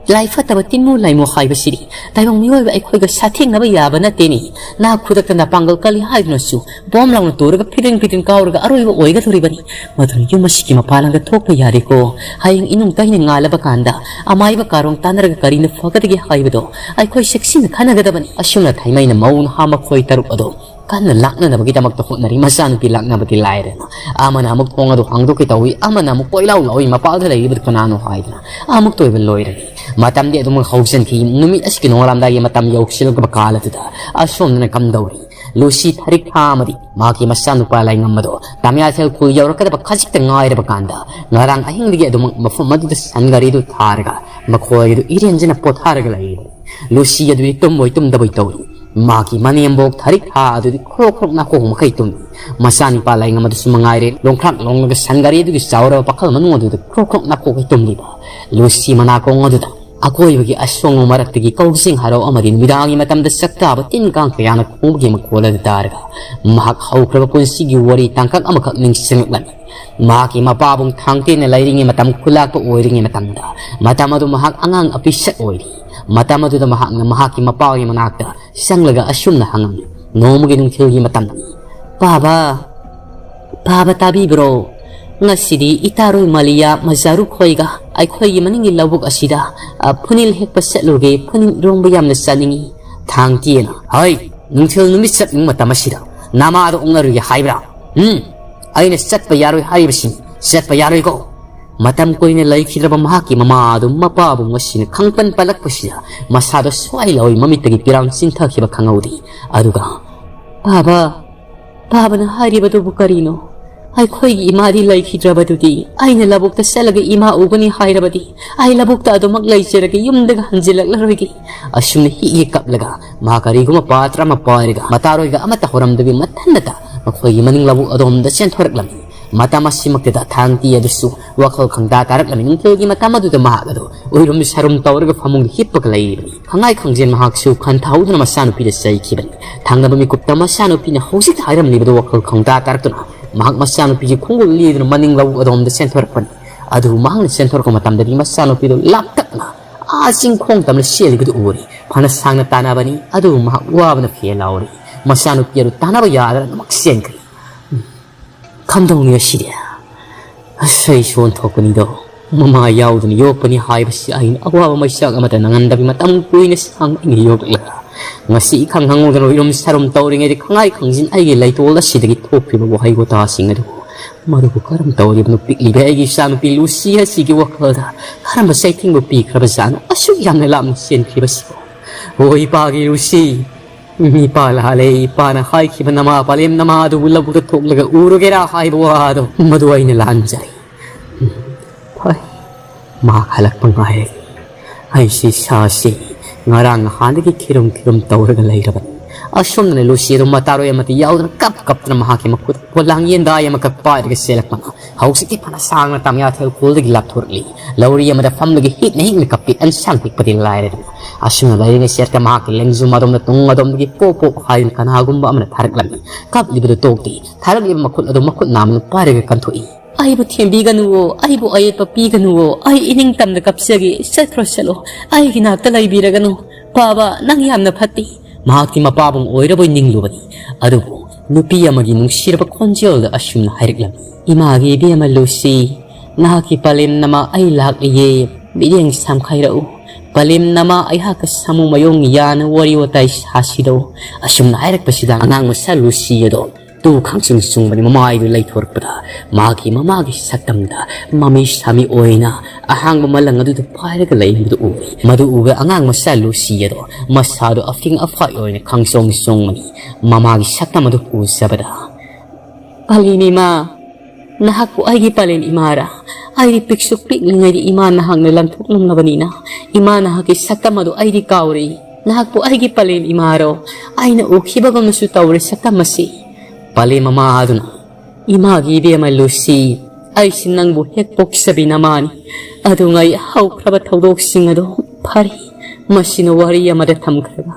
ꯂꯥꯏ ꯐꯠꯇꯕ ꯇꯤꯟꯃꯨ ꯂꯥꯏꯃꯨ ꯍꯥꯏꯕꯁꯤꯗꯤ ꯇꯥꯏꯕꯪ ꯃꯤꯑꯣꯏꯕ ꯑꯩꯈꯣꯏꯒ ꯁꯥꯊꯦꯡꯅꯕ ꯌꯥꯕ ꯅꯠꯇꯦꯅꯦ꯫ ꯅꯍꯥꯛ ꯈꯨꯗꯛꯇ ꯅꯄꯥꯡꯒꯜ ꯀꯜꯂꯤ ꯍꯥꯏꯗꯨꯅꯁꯨ ꯕꯣꯝ ꯂꯥꯎꯅ ꯇꯨꯔꯒ ꯐꯤꯗ꯭ꯔꯤꯡ ꯐꯤꯗ꯭ꯔꯤꯡ ꯀꯥꯎꯔꯒ ꯑꯔꯣꯏꯕ ꯑꯣꯏꯒꯗꯧꯔꯤꯕꯅꯤ꯫ ꯃꯗꯨꯅ ꯌꯨꯝ ꯑꯁꯤꯒꯤ ꯃꯄꯥꯟ ꯂꯝꯗ ꯊꯣꯛꯄ ꯌꯥꯔꯦꯀꯣ꯫ ꯍꯌꯦꯡ ꯏꯅꯨꯡ ꯇꯩꯅ ꯉꯥꯜꯂꯕ ꯀꯥꯟꯗ ꯑꯃꯥꯏꯕ ꯀꯥꯔꯣꯡ ꯇꯥꯟꯅꯔꯒ ꯀꯔꯤꯅ ꯐꯒꯗꯒꯦ ꯍꯥꯏꯕꯗꯣ ꯑꯩꯈꯣꯏ ꯆꯦꯛꯁꯤꯟꯅ ꯈꯟꯅꯒꯗꯕꯅꯤ"꯫ ꯑꯁꯨꯝꯅ ꯊꯥꯏꯃꯩꯅ ꯃꯧ ꯅꯍꯥ ꯃꯈꯣꯏ ꯇꯔꯨꯛ ꯑꯗꯣ ꯀꯟꯅ ꯂꯥꯛꯅꯅꯕꯒꯤꯗꯃꯛꯇ ꯍꯣꯠꯅꯔꯤ꯫ ꯃꯆꯥꯅꯨꯄꯤ ꯂꯥꯛꯅꯕꯗꯤ ꯂꯥꯏꯔꯦꯅ, ꯑꯃꯅ ꯑꯃꯨꯛ ꯊꯣꯡ ꯑꯗꯨ ꯍꯥꯡꯗꯣꯛꯀꯦ ꯇꯧꯏ, ꯑꯃꯅ ꯑꯃꯨꯛ ꯀꯣꯏꯂꯥꯎ ꯂꯥꯎꯏ, "ꯃꯄꯥꯜꯗ ꯂꯩꯔꯤꯕꯗꯨ ꯀꯅꯥꯅꯣ?" ꯍꯥꯏꯗꯅ꯫ ꯑꯃꯨꯛꯇ ꯑꯣꯏꯕ ꯂꯣꯏꯔꯦ꯫ ꯃꯇꯝꯗꯤ ꯑꯗꯨꯃꯛ ꯍꯧꯖꯤꯟꯈꯤ꯫ ꯅꯨꯃꯤꯠ ꯑꯁꯤꯒꯤ ꯅꯣꯡꯉꯥꯜꯂꯝꯗꯥꯏꯒꯤ ꯃꯇꯝ ꯌꯧꯁꯤꯜꯂꯛꯄ ꯀꯥꯜ ꯑꯗꯨꯗ ꯑꯁꯣꯝꯗꯅ ꯀꯝꯗꯧꯔꯤ? ꯂꯨꯁꯤ ꯊꯥꯔꯤꯛ ꯊꯥ ꯑꯃꯗꯤ ꯃꯍꯥꯛꯀꯤ ꯃꯆꯥꯅꯨꯄꯥ ꯂꯥꯏꯉꯝ ꯑꯗꯣ ꯇꯝꯌꯥꯊꯦꯜ ꯈꯨꯜ ꯌꯧꯔꯛꯀꯗꯕ ꯈꯖꯤꯛꯇ ꯉꯥꯏꯔꯕ ꯀꯥꯟꯗ, ꯉꯔꯥꯡ ꯑꯍꯤꯡꯗꯒꯤ ꯑꯗꯨꯃꯛ ꯃꯐꯝ ꯑꯗꯨꯗ ꯁꯟ ꯒꯥꯔꯤꯗꯨ ꯊꯥꯔꯒ ꯃꯈꯣꯏ ꯑꯗꯨ ꯏꯔꯦꯟꯖꯅ ꯄꯣꯊꯥꯔꯒ ꯂꯩꯔꯤ꯫ ꯂꯨꯁꯤ ꯑꯗꯨꯗꯤ ꯇꯨꯝꯕꯣꯏ ꯇꯨꯝꯗꯕꯣꯏ ꯇꯧꯔꯤ꯫ ꯃꯍꯥꯛꯀꯤ ꯃꯅꯦꯝꯕꯣꯛ ꯊꯥꯔꯤꯛ ꯊꯥ ꯑꯗꯨꯗꯤ ꯈ꯭ꯔꯣꯛ ꯈ꯭ꯔꯣꯛ ꯅꯥꯈꯣꯛ ꯃꯈꯩ ꯇꯨꯝꯃꯤ꯫ ꯃꯆꯥꯅꯤꯄꯥ ꯂꯥꯏꯉꯝ ꯑꯗꯨꯁꯨ ꯃꯉꯥꯏꯔꯦ, ꯂꯣꯡꯈ꯭ꯔꯥꯛ ꯂꯣꯡꯂꯒ ꯁꯟ ꯒꯥꯔꯤ ꯑꯗꯨꯒꯤ ꯆꯥꯎꯔꯕ ꯄꯥꯈꯜ ꯃꯅꯨꯡ ꯑꯗꯨꯗ ꯈ꯭ꯔꯣꯛ ꯈ꯭ꯔꯣꯛ ꯅꯥꯈꯣꯛꯈꯩ ꯇꯨꯝꯂꯤꯕ꯫ ꯂꯨꯁꯤ ꯃꯅꯥꯀꯣꯡ ꯑꯗꯨꯗ ꯑꯀꯣꯏꯕꯒꯤ ꯑꯁꯣꯡꯕ ꯃꯔꯛꯇꯒꯤ ꯀꯧꯖꯤꯡ ꯍꯔꯥꯎ ꯑꯃꯗꯤ ꯅꯨꯃꯤꯗꯥꯡꯒꯤ ꯃꯇꯝꯗ ꯆꯥꯛ ꯇꯥꯕ ꯇꯤꯟ ꯀꯥꯡ ꯀꯌꯥꯅ ꯈꯣꯡꯕꯒꯤ ꯃꯈꯣꯜ ꯑꯗꯨ ꯇꯥꯔꯒ ꯃꯍꯥꯛ ꯍꯧꯈ꯭ꯔꯕ ꯄꯨꯟꯁꯤꯒꯤ ꯋꯥꯔꯤ ꯇꯥꯡꯀꯛ ꯑꯃꯈꯛ ꯅꯤꯡꯁꯤꯡꯂꯛꯂꯝꯃꯤ꯫ ꯃꯍꯥꯛꯀꯤ ꯃꯄꯥꯕꯨꯡ ꯊꯥꯡꯇꯦꯅ ꯂꯩꯔꯤꯉꯩ ꯃꯇꯝ ꯈꯨꯂꯥꯛꯄ ꯑꯣꯏꯔꯤꯉꯩ ꯃꯇꯝꯗ, ꯃꯇꯝ ꯑꯗꯨ ꯃꯍꯥꯛ ꯑꯉꯥꯡ ꯑꯄꯤꯁꯛ ꯑꯣꯏꯔꯤ꯫ ꯃꯇꯝ ꯑꯗꯨꯗ ꯃꯍꯥꯛꯅ ꯃꯍꯥꯛꯀꯤ ꯃꯄꯥꯒꯤ ꯃꯅꯥꯛꯇ ꯆꯪꯂꯒ ꯑꯁꯨꯝꯅ ꯍꯪꯉꯝꯃꯤ, ꯅꯣꯡꯃꯒꯤ ꯅꯨꯡꯊꯤꯜꯒꯤ ꯃꯇꯝꯅꯤ꯫ "ꯄꯥꯕ, ꯄꯥꯕ ꯇꯥꯕꯤꯕ꯭ꯔꯣ? ꯉꯁꯤꯗꯤ ꯏꯇꯥꯔꯣꯏ ꯃꯥꯂꯤꯌꯥ ꯃꯖꯥꯔꯨ ꯈꯣꯏꯒ ꯑꯩꯈꯣꯏꯒꯤ ꯃꯅꯤꯡꯒꯤ ꯂꯧꯕꯨꯛ ꯑꯁꯤꯗ, ꯑ, ꯐꯨꯅꯤꯜ ꯍꯦꯛꯄ ꯆꯠꯂꯨꯒꯦ, ꯐꯨꯅꯤꯜ ꯏꯔꯣꯝꯕ ꯌꯥꯝꯅ ꯆꯥꯅꯤꯡꯏ"꯫ ꯊꯥꯡꯇꯦꯅ, "ꯍꯩ, ꯅꯨꯡꯊꯤꯜ ꯅꯨꯃꯤꯠ ꯆꯠꯅꯤꯡꯕ ꯃꯇꯝ ꯑꯁꯤꯗ ꯅꯃꯥꯗ ꯑꯣꯛꯅꯔꯨꯒꯦ ꯍꯥꯏꯕ꯭ꯔꯥ? ꯎꯝ, ꯑꯩꯅ ꯆꯠꯄ ꯌꯥꯔꯣꯏ ꯍꯥꯏꯔꯤꯕꯁꯤꯅꯤ, ꯆꯠꯄ ꯌꯥꯔꯣꯏꯀꯣ"꯫ ꯃꯇꯝ ꯀꯨꯏꯅ ꯂꯩꯈꯤꯗ꯭ꯔꯕ ꯃꯍꯥꯛꯀꯤ ꯃꯃꯥ ꯑꯗꯨ ꯃꯄꯥꯕꯨ ꯉꯁꯤꯅ ꯈꯪꯄꯟ ꯄꯜꯂꯛꯄꯁꯤꯗ ꯃꯁꯥꯗꯣ ꯁ꯭ꯋꯥꯏ ꯂꯥꯎꯏ ꯃꯃꯤꯠꯇꯒꯤ ꯄꯤꯔꯥꯡ ꯆꯤꯡꯊꯈꯤꯕ ꯈꯪꯍꯧꯗꯦ꯫ ꯑꯗꯨꯒ, "ꯄꯥꯕ, ꯄꯥꯕꯅ ꯍꯥꯏꯔꯤꯕꯗꯨꯕꯨ ꯀꯔꯤꯅꯣ? ꯑꯩꯈꯣꯏꯒꯤ ꯏꯃꯥꯗꯤ ꯂꯩꯈꯤꯗ꯭ꯔꯕꯗꯨꯗꯤ꯫ ꯑꯩꯅ ꯂꯧꯕꯨꯛꯇ ꯆꯠꯂꯒ ꯏꯃꯥ ꯎꯒꯅꯤ ꯍꯥꯏꯔꯕꯗꯤ ꯑꯩ ꯂꯧꯕꯨꯛꯇ ꯑꯗꯨꯃꯛ ꯂꯩꯖꯔꯒꯦ, ꯌꯨꯝꯗꯒ ꯍꯟꯖꯤꯜꯂꯛꯂꯔꯣꯏꯒꯦ"꯫ ꯑꯁꯨꯝꯅ ꯍꯤꯛ ꯍꯤꯛ ꯀꯞꯂꯒ ꯃꯍꯥꯛ ꯀꯔꯤꯒꯨꯝꯕ ꯄꯥꯇ꯭ꯔ ꯑꯃ ꯄꯥꯏꯔꯒ ꯃꯇꯥꯔꯣꯏꯒ ꯑꯃꯠꯇ ꯍꯧꯔꯝꯗꯕꯤ ꯃꯊꯟꯅꯇ ꯃꯈꯣꯏꯒꯤ ꯃꯅꯤꯡ ꯂꯧꯕꯨꯛ ꯑꯗꯣꯝꯗ ꯆꯦꯟꯊꯣꯔꯛꯂꯝꯃꯤ꯫ ꯃꯇꯝ ꯑꯁꯤꯃꯛꯇꯗ ꯊꯥꯡꯇꯤ ꯑꯗꯨꯁꯨ ꯋꯥꯈꯜ ꯈꯪꯗꯥ ꯇꯥꯔꯛꯂꯝꯃꯤ꯫ ꯅꯨꯡꯊꯤꯜꯒꯤ ꯃꯇꯝ ꯑꯗꯨꯗ ꯃꯍꯥꯛ ꯑꯗꯨ ꯎꯏꯔꯨꯝ ꯁꯥꯔꯨꯝ ꯇꯧꯔꯒ ꯐꯃꯨꯡꯗ ꯍꯤꯞꯄꯒ ꯂꯩꯔꯤꯕꯅꯤ꯫ ꯈꯪꯉꯥꯏ ꯈꯪꯖꯦꯟ ꯃꯍꯥꯛꯁꯨ ꯈꯟꯊꯍꯧꯗꯨꯅ ꯃꯆꯥꯅꯨꯄꯤꯗ ꯆꯩꯈꯤꯕꯅꯤ꯫ ꯊꯪꯅꯕ ꯃꯤꯀꯨꯞꯇ ꯃꯆꯥꯅꯨꯄꯤꯅ ꯍꯧꯖꯤꯛ ꯍꯥꯏꯔꯝꯂꯤꯕꯗꯨ ꯋꯥꯈꯜ ꯈꯪꯗꯥ ꯇꯥꯔꯛꯇꯨꯅ ꯃꯍꯥꯛ ꯃꯆꯥꯅꯨꯄꯤꯒꯤ ꯈꯣꯡꯒꯨꯜ ꯂꯤꯗꯨꯅ ꯃꯅꯤꯡ ꯂꯧ ꯑꯗꯣꯝꯗ ꯆꯦꯟꯊꯣꯔꯛꯄꯅꯤ꯫ ꯑꯗꯨꯕꯨ ꯃꯍꯥꯛꯅ ꯆꯦꯟꯊꯣꯔꯛꯄ ꯃꯇꯝꯗꯗꯤ ꯃꯆꯥꯅꯨꯄꯤꯗꯨ ꯂꯥꯞꯇꯛꯅ ꯑꯥ ꯆꯤꯡꯈꯣꯡ ꯇꯝꯅ ꯆꯦꯜꯂꯤꯕꯗꯨ ꯎꯔꯤ꯫ ꯐꯅ ꯁꯥꯡꯅ ꯇꯥꯟꯅꯕꯅꯤ, ꯑꯗꯨꯕꯨ ꯃꯍꯥꯛ ꯋꯥꯕꯅ ꯐꯦꯜ ꯂꯥꯎꯔꯤ꯫ ꯃꯆꯥꯅꯨꯄꯤ ꯑꯗꯨ ꯇꯥꯟꯅꯕ ꯌꯥꯗꯅ ꯑꯗꯨꯃꯛ ꯆꯦꯟꯈ꯭ꯔꯦ꯫ ꯀꯝꯗꯧꯅꯤ ꯑꯁꯤꯗꯤ? ꯑꯁ, ꯑꯩꯁꯨ ꯑꯣꯟꯊꯣꯛꯄꯅꯤꯗꯣ꯫ ꯃꯃꯥ ꯌꯥꯎꯗꯅ ꯌꯣꯛꯄꯅꯤ ꯍꯥꯏꯕꯁꯤ ꯑꯩꯅ ꯑꯋꯥꯕ ꯃꯩꯆꯥꯛ ꯑꯃꯠꯇ ꯅꯪꯍꯟꯗꯕꯤ ꯃꯇꯝ ꯀꯨꯏꯅ ꯁꯥꯡꯅ ꯑꯩꯅ ꯌꯣꯛꯂꯒ ꯉꯁꯤ ꯏꯈꯪ ꯈꯪꯍꯧꯗꯅ ꯏꯔꯨꯝ ꯁꯥꯔꯨꯝ ꯇꯧꯔꯤꯉꯩꯗ ꯈꯪꯉꯥꯏ ꯈꯪꯖꯤꯟ ꯑꯩꯒꯤ ꯂꯩꯇꯣꯜ ꯑꯁꯤꯗꯒꯤ ꯊꯣꯛꯈꯤꯕ ꯋꯥꯍꯩ ꯋꯥꯇꯥꯁꯤꯡ ꯑꯗꯨ ꯃꯗꯨꯕꯨ ꯀꯔꯝ ꯇꯧꯔꯤꯕꯅꯣ? ꯄꯤꯛꯂꯤꯕ ꯑꯩꯒꯤ ꯏꯆꯥꯅꯨꯄꯤ ꯂꯨꯁꯤ ꯑꯁꯤꯒꯤ ꯋꯥꯈꯜꯗ ꯀꯔꯝꯕ ꯆꯩꯊꯦꯡꯕꯨ ꯄꯤꯈ꯭ꯔꯕꯖꯥꯠꯅꯣ ꯑꯁꯨꯛ ꯌꯥꯝꯅ ꯂꯥꯞꯅ ꯆꯦꯟꯈ꯭ꯔꯤꯕꯁꯤꯕꯨ? ꯑꯣ ꯏꯄꯥꯒꯤ ꯂꯨꯁꯤ, ꯏꯄꯥ ꯂꯥꯜꯂꯦ, ꯏꯄꯥꯅ ꯍꯥꯏꯈꯤꯕ ꯅꯃꯥ ꯄꯂꯦꯝ ꯅꯃꯥ ꯑꯗꯨꯕꯨ ꯂꯧꯕꯨꯛꯇ ꯊꯣꯛꯂꯒ ꯎꯔꯨꯒꯦꯔꯥ ꯍꯥꯏꯕ ꯋꯥꯗꯣ, ꯃꯗꯨ ꯑꯩꯅ ꯂꯥꯟꯖꯔꯦ꯫ ꯍꯣꯏ, ꯃꯍꯥꯛ ꯍꯜꯂꯛꯄ ꯉꯥꯏꯔꯒꯦ꯫ ꯑꯩꯁꯤ ꯏꯁꯥꯁꯤ ꯉꯔꯥꯡ ꯅꯍꯥꯟꯗꯒꯤ ꯈꯤꯔꯨꯝ ꯈꯤꯔꯨꯝ ꯇꯧꯔꯒ ꯂꯩꯔꯕꯅꯤ꯫ ꯑꯁꯣꯝꯗꯅ ꯂꯨꯁꯤ ꯑꯗꯨ ꯃꯇꯥꯔꯣꯏ ꯑꯃꯠꯇ ꯌꯥꯎꯗꯅ ꯀꯞ ꯀꯞꯇꯅ ꯃꯍꯥꯛꯀꯤ ꯃꯈꯨꯠ ꯄꯣꯂꯥꯡ ꯌꯦꯟꯗꯥꯏ ꯑꯃꯈꯛ ꯄꯥꯏꯔꯒ ꯆꯦꯜꯂꯛꯄꯅ ꯍꯧꯖꯤꯛꯇꯤ ꯐꯅ ꯁꯥꯡꯅ ꯇꯝꯌꯥꯊꯦꯜ ꯈꯨꯜꯗꯒꯤ ꯂꯥꯞꯊꯣꯔꯛꯂꯤ꯫ ꯂꯧꯔꯤ ꯑꯃꯗ ꯐꯝꯂꯒ ꯍꯤꯛꯅ ꯍꯤꯛꯅ ꯀꯞꯄꯤ꯫ ꯑꯦꯟꯁꯥꯡ ꯄꯤꯛꯄꯗꯤ ꯂꯥꯏꯔꯗꯅ ꯑꯁꯨꯝꯅ ꯂꯩꯔꯤꯉꯩ ꯆꯦꯠꯀ ꯃꯍꯥꯛꯀꯤ ꯂꯦꯡꯖꯨꯝ ꯑꯗꯣꯝꯗ ꯇꯨꯡ ꯑꯗꯣꯝꯗꯒꯤ ꯄꯣꯞ ꯄꯣꯞ ꯍꯥꯏꯗꯨꯅ ꯀꯅꯥꯒꯨꯝꯕ ꯑꯃꯅ ꯊꯥꯔꯛꯂꯝꯃꯤ꯫ ꯀꯞꯂꯤꯕꯗꯨ ꯇꯣꯛꯇꯦ꯫ ꯊꯥꯔꯛꯂꯤꯕ ꯃꯈꯨꯠ ꯑꯗꯨ ꯃꯈꯨꯠ ꯅꯥꯝꯃꯅ ꯄꯥꯏꯔꯒ ꯀꯟꯊꯣꯛꯏ꯫ "ꯑꯩꯕꯨ ꯊꯦꯝꯕꯤꯒꯅꯨꯋꯣ, ꯑꯩꯕꯨ ꯑꯌꯦꯠꯄ ꯄꯤꯒꯅꯨꯋꯣ, ꯑꯩ ꯏꯅꯤꯡꯇꯝꯅ ꯀꯞꯆꯒꯦ, ꯆꯠꯈ꯭ꯔꯣ ꯆꯠꯂꯣ, ꯑꯩꯒꯤ ꯅꯥꯛꯇ ꯂꯩꯕꯤꯔꯒꯅꯨ꯫ ꯄꯥꯕ, ꯅꯪ ꯌꯥꯝꯅ ꯐꯠꯇꯦ꯫" ꯃꯍꯥꯛꯇꯤ ꯃꯄꯥꯕꯨꯡ ꯑꯣꯏꯔꯕꯣꯏ ꯅꯤꯡꯂꯨꯕꯅꯤ꯫ ꯑꯗꯨꯕꯨ ꯅꯨꯄꯤ ꯑꯃꯒꯤ ꯅꯨꯡꯁꯤꯔꯕ ꯈꯣꯟꯖꯦꯜꯗ ꯑꯁꯨꯝꯅ ꯍꯥꯏꯔꯛꯂꯝꯃꯤ, "ꯏꯃꯥꯒꯤ ꯏꯕꯦꯝꯃ ꯂꯨꯁꯤ, ꯅꯍꯥꯛꯀꯤ ꯄꯂꯦꯝ ꯅꯃꯥ ꯑꯩ ꯂꯥꯛꯂꯤꯌꯦ, ꯃꯤꯠꯌꯦꯡ ꯁꯥꯝꯈꯥꯏꯔꯛꯎ꯫ ꯄꯂꯦꯝ ꯅꯃꯥ ꯑꯩꯍꯥꯛꯀ ꯁꯥꯃꯨ ꯃꯌꯣꯡ ꯌꯥꯅ ꯋꯥꯔꯤ ꯋꯥꯇꯥꯏ ꯁꯥꯁꯤꯗꯣ꯫" ꯑꯁꯨꯝꯅ ꯍꯥꯏꯔꯛꯄꯁꯤꯗ ꯑꯉꯥꯡ ꯃꯆꯥ ꯂꯨꯁꯤ ꯑꯗꯣ ꯇꯨ ꯈꯪꯆꯨꯡ ꯆꯨꯡꯕꯅꯤ꯫ ꯃꯃꯥꯏꯗꯨ ꯂꯩꯊꯣꯔꯛꯄꯗ ꯃꯍꯥꯛꯀꯤ ꯃꯃꯥꯒꯤ ꯁꯛꯇꯝꯗ ꯃꯃꯤ ꯁꯥꯃꯤ ꯑꯣꯏꯅ ꯑꯍꯥꯡꯕ ꯃꯂꯪ ꯑꯗꯨꯗ ꯄꯥꯏꯔꯒ ꯂꯩꯕꯗꯨ ꯎꯔꯦ꯫ ꯃꯗꯨ ꯎꯕ ꯑꯉꯥꯡ ꯃꯆꯥ ꯂꯨꯁꯤ ꯑꯗꯣ ꯃꯁꯥꯗꯣ ꯑꯐꯤꯡ ꯑꯐꯥꯏ ꯑꯣꯏꯅ ꯈꯪꯆꯣꯡ ꯆꯣꯡꯕꯅꯤ꯫ ꯃꯃꯥꯒꯤ ꯁꯛꯇꯝ ꯑꯗꯨ ꯎꯖꯕꯗ, "ꯄꯂꯦꯝ ꯏꯃꯥ, ꯅꯍꯥꯛꯄꯨ ꯑꯩꯒꯤ ꯄꯂꯦꯝ ꯏꯃꯥꯔꯥ? ꯑꯩꯗꯤ ꯄꯤꯛꯁꯨ ꯄꯤꯛꯂꯤꯉꯩꯗ ꯏꯃꯥ ꯅꯍꯥꯛꯅ ꯂꯪꯊꯣꯛꯂꯝꯂꯕꯅꯤꯅ, ꯏꯃꯥ ꯅꯍꯥꯛꯀꯤ ꯁꯛꯇꯝ ꯑꯗꯨ ꯑꯩꯗꯤ ꯀꯥꯎꯔꯦ꯫ ꯅꯍꯥꯛꯄꯨ ꯑꯩꯒꯤ ꯄꯂꯦꯝ ꯏꯃꯥꯔꯣ? ꯑꯩꯅ ꯎꯈꯤꯕꯒꯨꯝꯅꯁꯨ ꯇꯧꯔꯦ ꯁꯛꯇꯝ ꯑꯁꯤ꯫" ꯄꯂꯦꯝ ꯃꯃꯥ ꯑꯗꯨꯅ, ꯏꯃꯥꯒꯤ ꯏꯕꯦꯝꯃ ꯂꯨꯁꯤ, ꯑꯩꯁꯤ ꯅꯪꯕꯨ ꯍꯦꯛ ꯄꯣꯛꯆꯕꯤ ꯅꯃꯥꯅꯤ꯫ ꯑꯗꯨꯉꯩ ꯍꯧꯈ꯭ꯔꯕ ꯊꯧꯗꯣꯛꯁꯤꯡ ꯑꯗꯣ ꯐꯔꯦ, ꯃꯁꯤꯅ ꯋꯥꯔꯤ ꯑꯃꯗ ꯊꯝꯈ꯭ꯔꯒ,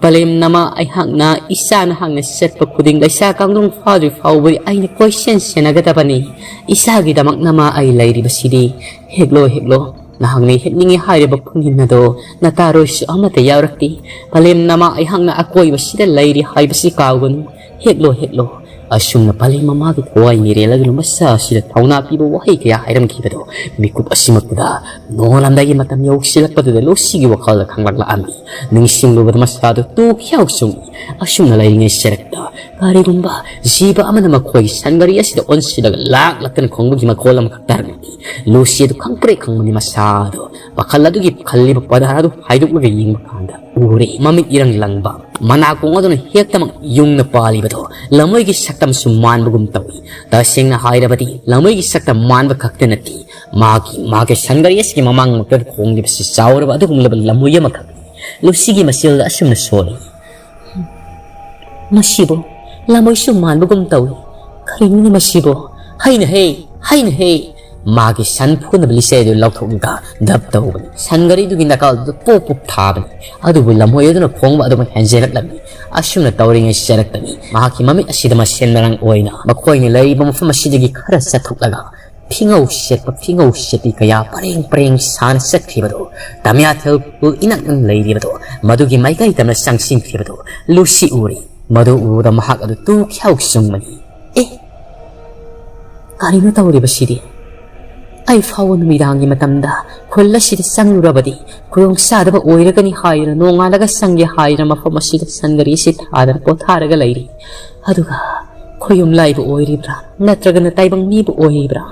ꯄꯂꯦꯝ ꯅꯃꯥ ꯑꯩꯍꯥꯛꯅ ꯏꯆꯥꯅ ꯍꯥꯡꯅ ꯆꯠꯄ ꯈꯨꯗꯤꯡ ꯂꯩꯁꯥ ꯀꯥꯡꯗꯣꯡ ꯐꯥꯗ꯭ꯔꯤ ꯐꯥꯎꯕꯗꯤ ꯑꯩꯅ ꯀꯣꯏꯁꯦꯟ ꯁꯦꯟꯅꯒꯗꯕꯅꯤ꯫ ꯏꯆꯥꯒꯤꯗꯃꯛ ꯅꯃꯥ ꯑꯩ ꯂꯩꯔꯤꯕꯁꯤꯗꯤ꯫ ꯍꯦꯛꯂꯣ, ꯍꯦꯛꯂꯣ, ꯅꯍꯥꯛꯅ ꯍꯦꯛꯅꯤꯡꯉꯤ ꯍꯥꯏꯔꯤꯕ ꯈꯨꯅꯤꯟ ꯑꯗꯣ ꯅꯇꯥꯔꯣꯏꯁꯨ ꯑꯃꯠꯇ ꯌꯥꯎꯔꯛꯇꯦ꯫ ꯄꯂꯦꯝ ꯅꯃꯥ ꯑꯩꯍꯥꯛꯅ ꯑꯀꯣꯏꯕꯁꯤꯗ ꯂꯩꯔꯤ ꯍꯥꯏꯕꯁꯤ ꯀꯥꯎꯒꯅꯨ꯫ ꯍꯦꯛꯂꯣ, ꯍꯦꯛꯂꯣ꯫ ꯑꯁꯨꯝꯅ ꯄꯂꯦꯝ ꯃꯃꯥꯒꯤ ꯊꯋꯥꯏ ꯃꯤꯔꯦꯜꯂꯒꯅꯨ ꯃꯆꯥ ꯑꯁꯤꯗ ꯊꯧꯅꯥ ꯄꯤꯕ ꯋꯥꯍꯩ ꯀꯌꯥ ꯍꯥꯏꯔꯝꯈꯤꯕꯗꯣ ꯃꯤꯀꯨꯞ ꯑꯁꯤꯃꯛꯇꯗ ꯅꯣꯡꯉꯥꯜꯂꯝꯗꯥꯏꯒꯤ ꯃꯇꯝ ꯌꯧꯁꯤꯜꯂꯛꯄꯗꯨꯗ ꯂꯨꯁꯤꯒꯤ ꯋꯥꯈꯜꯗ ꯈꯪꯂꯛꯂꯛꯑꯝꯃꯤ꯫ ꯅꯤꯡꯁꯤꯡꯂꯨꯕꯗ ꯃꯁꯥꯗꯨ ꯇꯨ ꯈ꯭ꯌꯥꯎ ꯆꯨꯡꯏ꯫ ꯑꯁꯨꯝꯅ ꯂꯩꯔꯤꯉꯩ ꯁꯔꯛꯇ ꯀꯔꯤꯒꯨꯝꯕ ꯖꯤꯕ ꯑꯃꯅ ꯃꯈꯣꯏꯒꯤ ꯁꯟꯒꯥꯔꯤ ꯑꯁꯤꯗ ꯑꯣꯟꯁꯤꯜꯂꯒ ꯂꯥꯛꯂꯛꯇꯅ ꯈꯣꯡꯕꯒꯤ ꯃꯈꯣꯜ ꯑꯃꯈꯛ ꯇꯥꯔꯝꯃꯤ꯫ ꯂꯨꯁꯤ ꯑꯗꯨ ꯈꯪꯄ꯭ꯔꯦꯛ ꯈꯪꯕꯅꯤ꯫ ꯃꯁꯥꯗꯣ ꯄꯥꯈꯜ ꯑꯗꯨꯒꯤ ꯈꯜꯂꯤꯕ ꯄꯗꯥꯔ ꯑꯗꯨ ꯍꯥꯏꯗꯣꯛꯂꯒ ꯌꯦꯡꯕ ꯀꯥꯟꯗ ꯎꯔꯦ꯫ ꯃꯃꯤꯠ ꯏꯔꯪ ꯂꯪꯕ, ꯃꯅꯥꯀꯣꯡ ꯑꯗꯨꯅ ꯍꯦꯛꯇꯃꯛ ꯌꯨꯡꯅ ꯄꯥꯜꯂꯤꯕꯗꯣ ꯂꯃꯣꯏꯒꯤ ꯁꯛꯇꯝꯁꯨ ꯃꯥꯟꯕꯒꯨꯝ ꯇꯧꯏ꯫ ꯇꯁꯦꯡꯅ ꯍꯥꯏꯔꯕꯗꯤ ꯂꯃꯣꯏꯒꯤ ꯁꯛꯇꯝ ꯃꯥꯟꯕ ꯈꯛꯇ ꯅꯠꯇꯦ, ꯃꯥꯒꯤ, ꯃꯥꯒꯤ ꯁꯟꯒꯥꯔꯤ ꯑꯁꯤꯒꯤ ꯃꯃꯥꯡꯃꯛꯇꯗ ꯈꯣꯡꯂꯤꯕꯁꯤ ꯆꯥꯎꯔꯕ ꯑꯗꯨꯒꯨꯝꯂꯕ ꯂꯃꯣꯏ ꯑꯃꯈꯛꯅꯤ꯫ ꯂꯨꯁꯤꯒꯤ ꯃꯆꯤꯜꯗ ꯑꯁꯨꯝꯅ ꯁꯣꯜꯂꯤ꯫ ꯃꯁꯤꯕꯨ ꯂꯃꯣꯏꯁꯨ ꯃꯥꯟꯕꯒꯨꯝ ꯇꯧꯏ꯫ ꯀꯔꯤꯅꯣꯅꯦ ꯃꯁꯤꯕꯨ? ꯍꯩꯅ ꯍꯦ, ꯍꯩꯅ ꯍꯦ! ꯃꯥꯒꯤ ꯁꯟ ꯐꯨꯅꯕ ꯂꯤꯆꯩ ꯑꯗꯨ ꯂꯧꯊꯣꯛꯂꯒ ꯙꯞ ꯇꯧꯕꯅꯤ꯫ ꯁꯟ ꯒꯥꯔꯤꯗꯨꯒꯤ ꯅꯥꯀꯜꯗꯨꯗ ꯄꯣꯞ ꯄꯣꯞ ꯊꯥꯕꯅꯤ꯫ ꯑꯗꯨꯕꯨ ꯂꯝꯍꯣꯏ ꯑꯗꯨꯅ ꯈꯣꯡꯕ ꯑꯗꯨꯃꯛ ꯍꯦꯟꯖꯔꯛꯂꯝꯃꯤ꯫ ꯑꯁꯨꯝꯅ ꯇꯧꯔꯤꯉꯩ ꯆꯦꯜꯂꯛꯄꯅꯤ꯫ ꯃꯍꯥꯛꯀꯤ ꯃꯃꯤꯠ ꯑꯁꯤꯗ ꯃꯁꯦꯟ ꯃꯔꯥꯡ ꯑꯣꯏꯅ ꯃꯈꯣꯏꯅ ꯂꯩꯔꯤꯕ ꯃꯐꯝ ꯑꯁꯤꯗꯒꯤ ꯈꯔ ꯆꯠꯊꯣꯛꯂꯒ ꯐꯤꯉꯧ ꯁꯦꯠꯄ ꯐꯤꯉꯧ ꯁꯦꯠꯄꯤ ꯀꯌꯥ ꯄꯔꯦꯡ ꯄꯔꯦꯡ ꯁꯥꯅ ꯆꯠꯈꯤꯕꯗꯣ, ꯇꯃꯤꯌꯥꯊꯦꯜ ꯈꯨꯜ ꯏꯅꯛ ꯅꯛꯅ ꯂꯩꯔꯤꯕꯗꯣ, ꯃꯗꯨꯒꯤ ꯃꯥꯏꯀꯩ ꯇꯝꯅ ꯆꯪꯁꯤꯟꯈꯤꯕꯗꯣ ꯂꯨꯁꯤ ꯎꯔꯤ꯫ ꯃꯗꯨ ꯎꯕꯗ ꯃꯍꯥꯛ ꯑꯗꯨ ꯇꯨ ꯈ꯭ꯌꯥꯎ ꯆꯨꯡꯕꯅꯤ꯫ ꯑꯦ, ꯀꯔꯤꯅꯣ ꯇꯧꯔꯤꯕꯁꯤꯗꯤ? ꯑꯩ ꯐꯥꯎꯕ ꯅꯨꯃꯤꯗꯥꯡꯒꯤ ꯃꯇꯝꯗ ꯈꯨꯜ ꯑꯁꯤꯗ ꯆꯪꯂꯨꯔꯕꯗꯤ ꯈꯨꯗꯣꯡ ꯆꯥꯗꯕ ꯑꯣꯏꯔꯒꯅꯤ ꯍꯥꯏꯗꯅ ꯅꯣꯡꯉꯥꯜꯂꯒ ꯆꯪꯒꯦ ꯍꯥꯏꯗꯅ ꯃꯐꯝ ꯑꯁꯤꯗ ꯁꯟꯒꯔꯤ ꯑꯁꯤ ꯊꯥꯗꯅ ꯄꯣꯊꯥꯔꯒ ꯂꯩꯔꯤ꯫ ꯑꯗꯨꯒ ꯈꯣꯌꯨꯝ ꯂꯥꯏꯕꯨ ꯑꯣꯏꯔꯤꯕ꯭ꯔꯥ, ꯅꯠꯇ꯭ꯔꯒꯅ ꯇꯥꯏꯕꯪ ꯃꯤꯕꯨ ꯑꯣꯏꯔꯤꯕ꯭ꯔꯥ?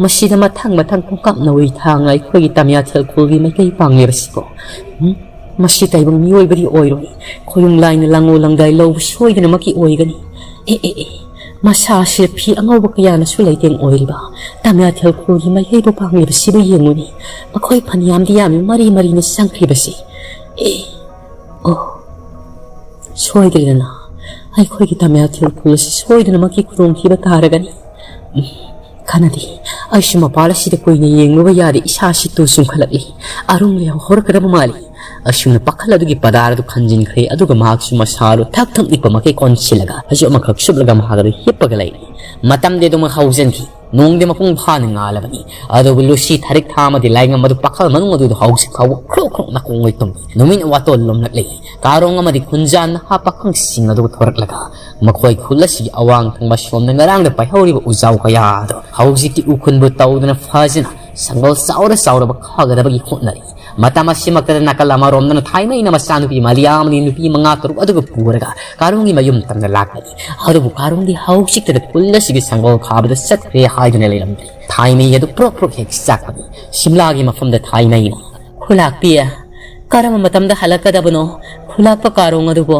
ꯃꯁꯤꯗ ꯃꯊꯪ ꯃꯊꯪ ꯈꯣꯡꯀꯥꯞ ꯅꯥꯎꯔꯤ ꯊꯥꯡꯅ ꯑꯩꯈꯣꯏꯒꯤ ꯇꯃꯤꯌꯥꯊꯦꯜ ꯈꯨꯜꯒꯤ ꯃꯩꯇꯩ ꯄꯥꯡꯂꯤꯕꯁꯤꯕꯣ? ꯎꯝ? ꯃꯁꯤ ꯇꯥꯏꯕꯪ ꯃꯤꯑꯣꯏꯕꯗꯤ ꯑꯣꯏꯔꯣꯏ꯫ ꯈꯣꯌꯨꯝ ꯂꯥꯏꯅ ꯂꯥꯡꯂꯣ ꯂꯪꯗꯥꯏ ꯂꯧꯕ ꯁꯣꯏꯗꯅꯃꯛꯀꯤ ꯑꯣꯏꯒꯅꯤ꯫ ꯑꯦ, ꯑꯦ, ꯑꯦ, ꯃꯁꯥ ꯑꯁꯤꯗ ꯐꯤ ꯑꯉꯧꯕ ꯀꯌꯥꯅꯁꯨ ꯂꯩꯇꯦꯡ ꯑꯣꯏꯔꯤꯕ ꯇꯃꯤꯌꯥꯊꯦꯜ ꯈꯨꯜꯒꯤ ꯃꯩꯇꯩꯕꯨ ꯄꯥꯡꯂꯤꯕꯁꯤꯕꯨ ꯌꯦꯡꯉꯨꯅꯦ꯫ ꯃꯈꯣꯏ ꯐꯅꯌꯥꯝꯗꯤ ꯌꯥꯝꯃꯤ ꯃꯔꯤ ꯃꯔꯤꯅ ꯆꯪꯈ꯭ꯔꯤꯕꯁꯤ꯫ ꯑꯦ, ꯑꯣ, ꯁꯣꯏꯗ꯭ꯔꯦꯗꯅ꯫ ꯑꯩꯈꯣꯏꯒꯤ ꯇꯃꯦꯡꯂꯣꯡ ꯈꯨꯜ ꯑꯁꯤ ꯁꯣꯏꯗꯅꯃꯛꯀꯤ ꯈꯨꯗꯣꯡꯊꯤꯕ ꯇꯥꯔꯒꯅꯤ꯫ ꯎꯝ, ꯀꯥꯟꯅꯗꯦ꯫ ꯑꯩꯁꯨ ꯃꯄꯥꯟ ꯑꯁꯤꯗ ꯀꯨꯏꯅ ꯌꯦꯡꯂꯨꯕ ꯌꯥꯗꯦ, ꯏꯁꯥꯁꯤ ꯇꯨ ꯆꯨꯡꯈꯠꯂꯛꯂꯤ꯫ ꯑꯔꯨꯝ ꯂꯩꯍꯧ ꯍꯧꯔꯛꯀꯗꯕ ꯃꯥꯜꯂꯤ꯫ ꯑꯁꯨꯝꯅ ꯄꯥꯈꯜ ꯑꯗꯨꯒꯤ ꯄꯗꯥꯔ ꯑꯗꯨ ꯈꯟꯖꯤꯟꯈ꯭ꯔꯦ, ꯑꯗꯨꯒ ꯃꯍꯥꯛꯁꯨ ꯃꯁꯥꯗꯨ ꯊꯛ ꯊꯛ ꯅꯤꯛꯄ ꯃꯈꯩ ꯀꯣꯟꯁꯤꯜꯂꯒ ꯐꯩꯖꯨꯞ ꯑꯃꯈꯛ ꯁꯨꯞꯂꯒ ꯃꯍꯥꯛ ꯑꯗꯨ ꯍꯤꯞꯄꯒ ꯂꯩꯔꯤ꯫ ꯃꯇꯝꯗꯤ ꯑꯗꯨꯃꯛ ꯍꯧꯖꯤꯟꯈꯤ꯫ ꯅꯣꯡꯗꯤ ꯃꯄꯨꯡ ꯐꯥꯅ ꯉꯥꯜꯂꯕꯅꯤ꯫ ꯑꯗꯨꯕꯨ ꯂꯨꯁꯤ ꯊꯔꯤꯛ ꯊꯥ ꯑꯃꯗꯤ ꯂꯥꯏꯉꯝ ꯑꯗꯨ ꯄꯥꯈꯜ ꯃꯅꯨꯡ ꯑꯗꯨꯗ ꯍꯧꯖꯤꯛ ꯐꯥꯎꯕ ꯈ꯭ꯔꯣꯛ ꯈ꯭ꯔꯣꯛ ꯅꯥꯀꯣꯡ ꯂꯣꯏ ꯇꯨꯝꯂꯤ꯫ ꯅꯨꯃꯤꯠ ꯋꯥꯇꯣꯜ ꯂꯨꯝꯂꯛꯂꯤ꯫ ꯀꯥꯔꯣꯡ ꯑꯃꯗꯤ ꯈꯨꯟꯖꯥ ꯅꯍꯥ ꯄꯥꯈꯪꯁꯤꯡ ꯑꯗꯨ ꯊꯣꯔꯛꯂꯒ ꯃꯈꯣꯏ ꯈꯨꯜ ꯑꯁꯤꯒꯤ ꯑꯋꯥꯡ ꯊꯪꯕ ꯁꯣꯝꯗ ꯉꯔꯥꯡꯗ ꯄꯥꯏꯍꯧꯔꯤꯕ ꯎꯖꯥꯎ ꯀꯌꯥ ꯑꯗꯨ ꯍꯧꯖꯤꯛꯇꯤ ꯎꯈꯨꯟꯕꯨ ꯇꯧꯗꯨꯅ ꯐꯖꯅ ꯁꯪꯒꯣꯜ ꯆꯥꯎꯔ ꯆꯥꯎꯔꯕ ꯈꯥꯒꯗꯕꯒꯤ ꯍꯣꯠꯅꯔꯤ꯫ ꯃꯇꯝ ꯑꯁꯤꯃꯛꯇꯗ ꯅꯥꯀꯜ ꯑꯃꯔꯣꯝꯗꯅ ꯊꯥꯏꯃꯩꯅ ꯃꯆꯥꯅꯨꯄꯤ ꯃꯂꯤꯌꯥ ꯑꯃꯗꯤ ꯅꯨꯄꯤ ꯃꯉꯥ ꯇꯔꯨꯛ ꯑꯗꯨꯒ ꯄꯨꯔꯒ ꯀꯥꯔꯣꯡꯒꯤ ꯃꯌꯨꯝ ꯇꯝꯅ ꯂꯥꯛꯄꯅꯤ꯫ ꯑꯗꯨꯕꯨ ꯀꯥꯔꯣꯡꯗꯤ ꯍꯧꯖꯤꯛꯇꯗ ꯈꯨꯜ ꯑꯁꯤꯒꯤ ꯁꯪꯒꯣꯜ ꯈꯥꯕꯗ ꯆꯠꯈ꯭ꯔꯦ ꯍꯥꯏꯗꯨꯅ ꯂꯩꯔꯝꯗ꯭ꯔꯦ꯫ ꯊꯥꯏꯃꯩ ꯑꯗꯨ ꯄ꯭ꯔꯣꯛ ꯄ꯭ꯔꯣꯛ ꯍꯦꯛ ꯆꯥꯛꯄꯅꯤ꯫ ꯁꯤꯝꯂꯥꯒꯤ ꯃꯐꯝꯗ ꯊꯥꯏꯃꯩꯅ, "ꯈꯨꯂꯥꯛꯄꯤ, ꯀꯔꯝꯕ ꯃꯇꯝꯗ ꯍꯜꯂꯛꯀꯗꯕꯅꯣ ꯈꯨꯂꯥꯛꯄ ꯀꯥꯔꯣꯡ ꯑꯗꯨꯕꯨ?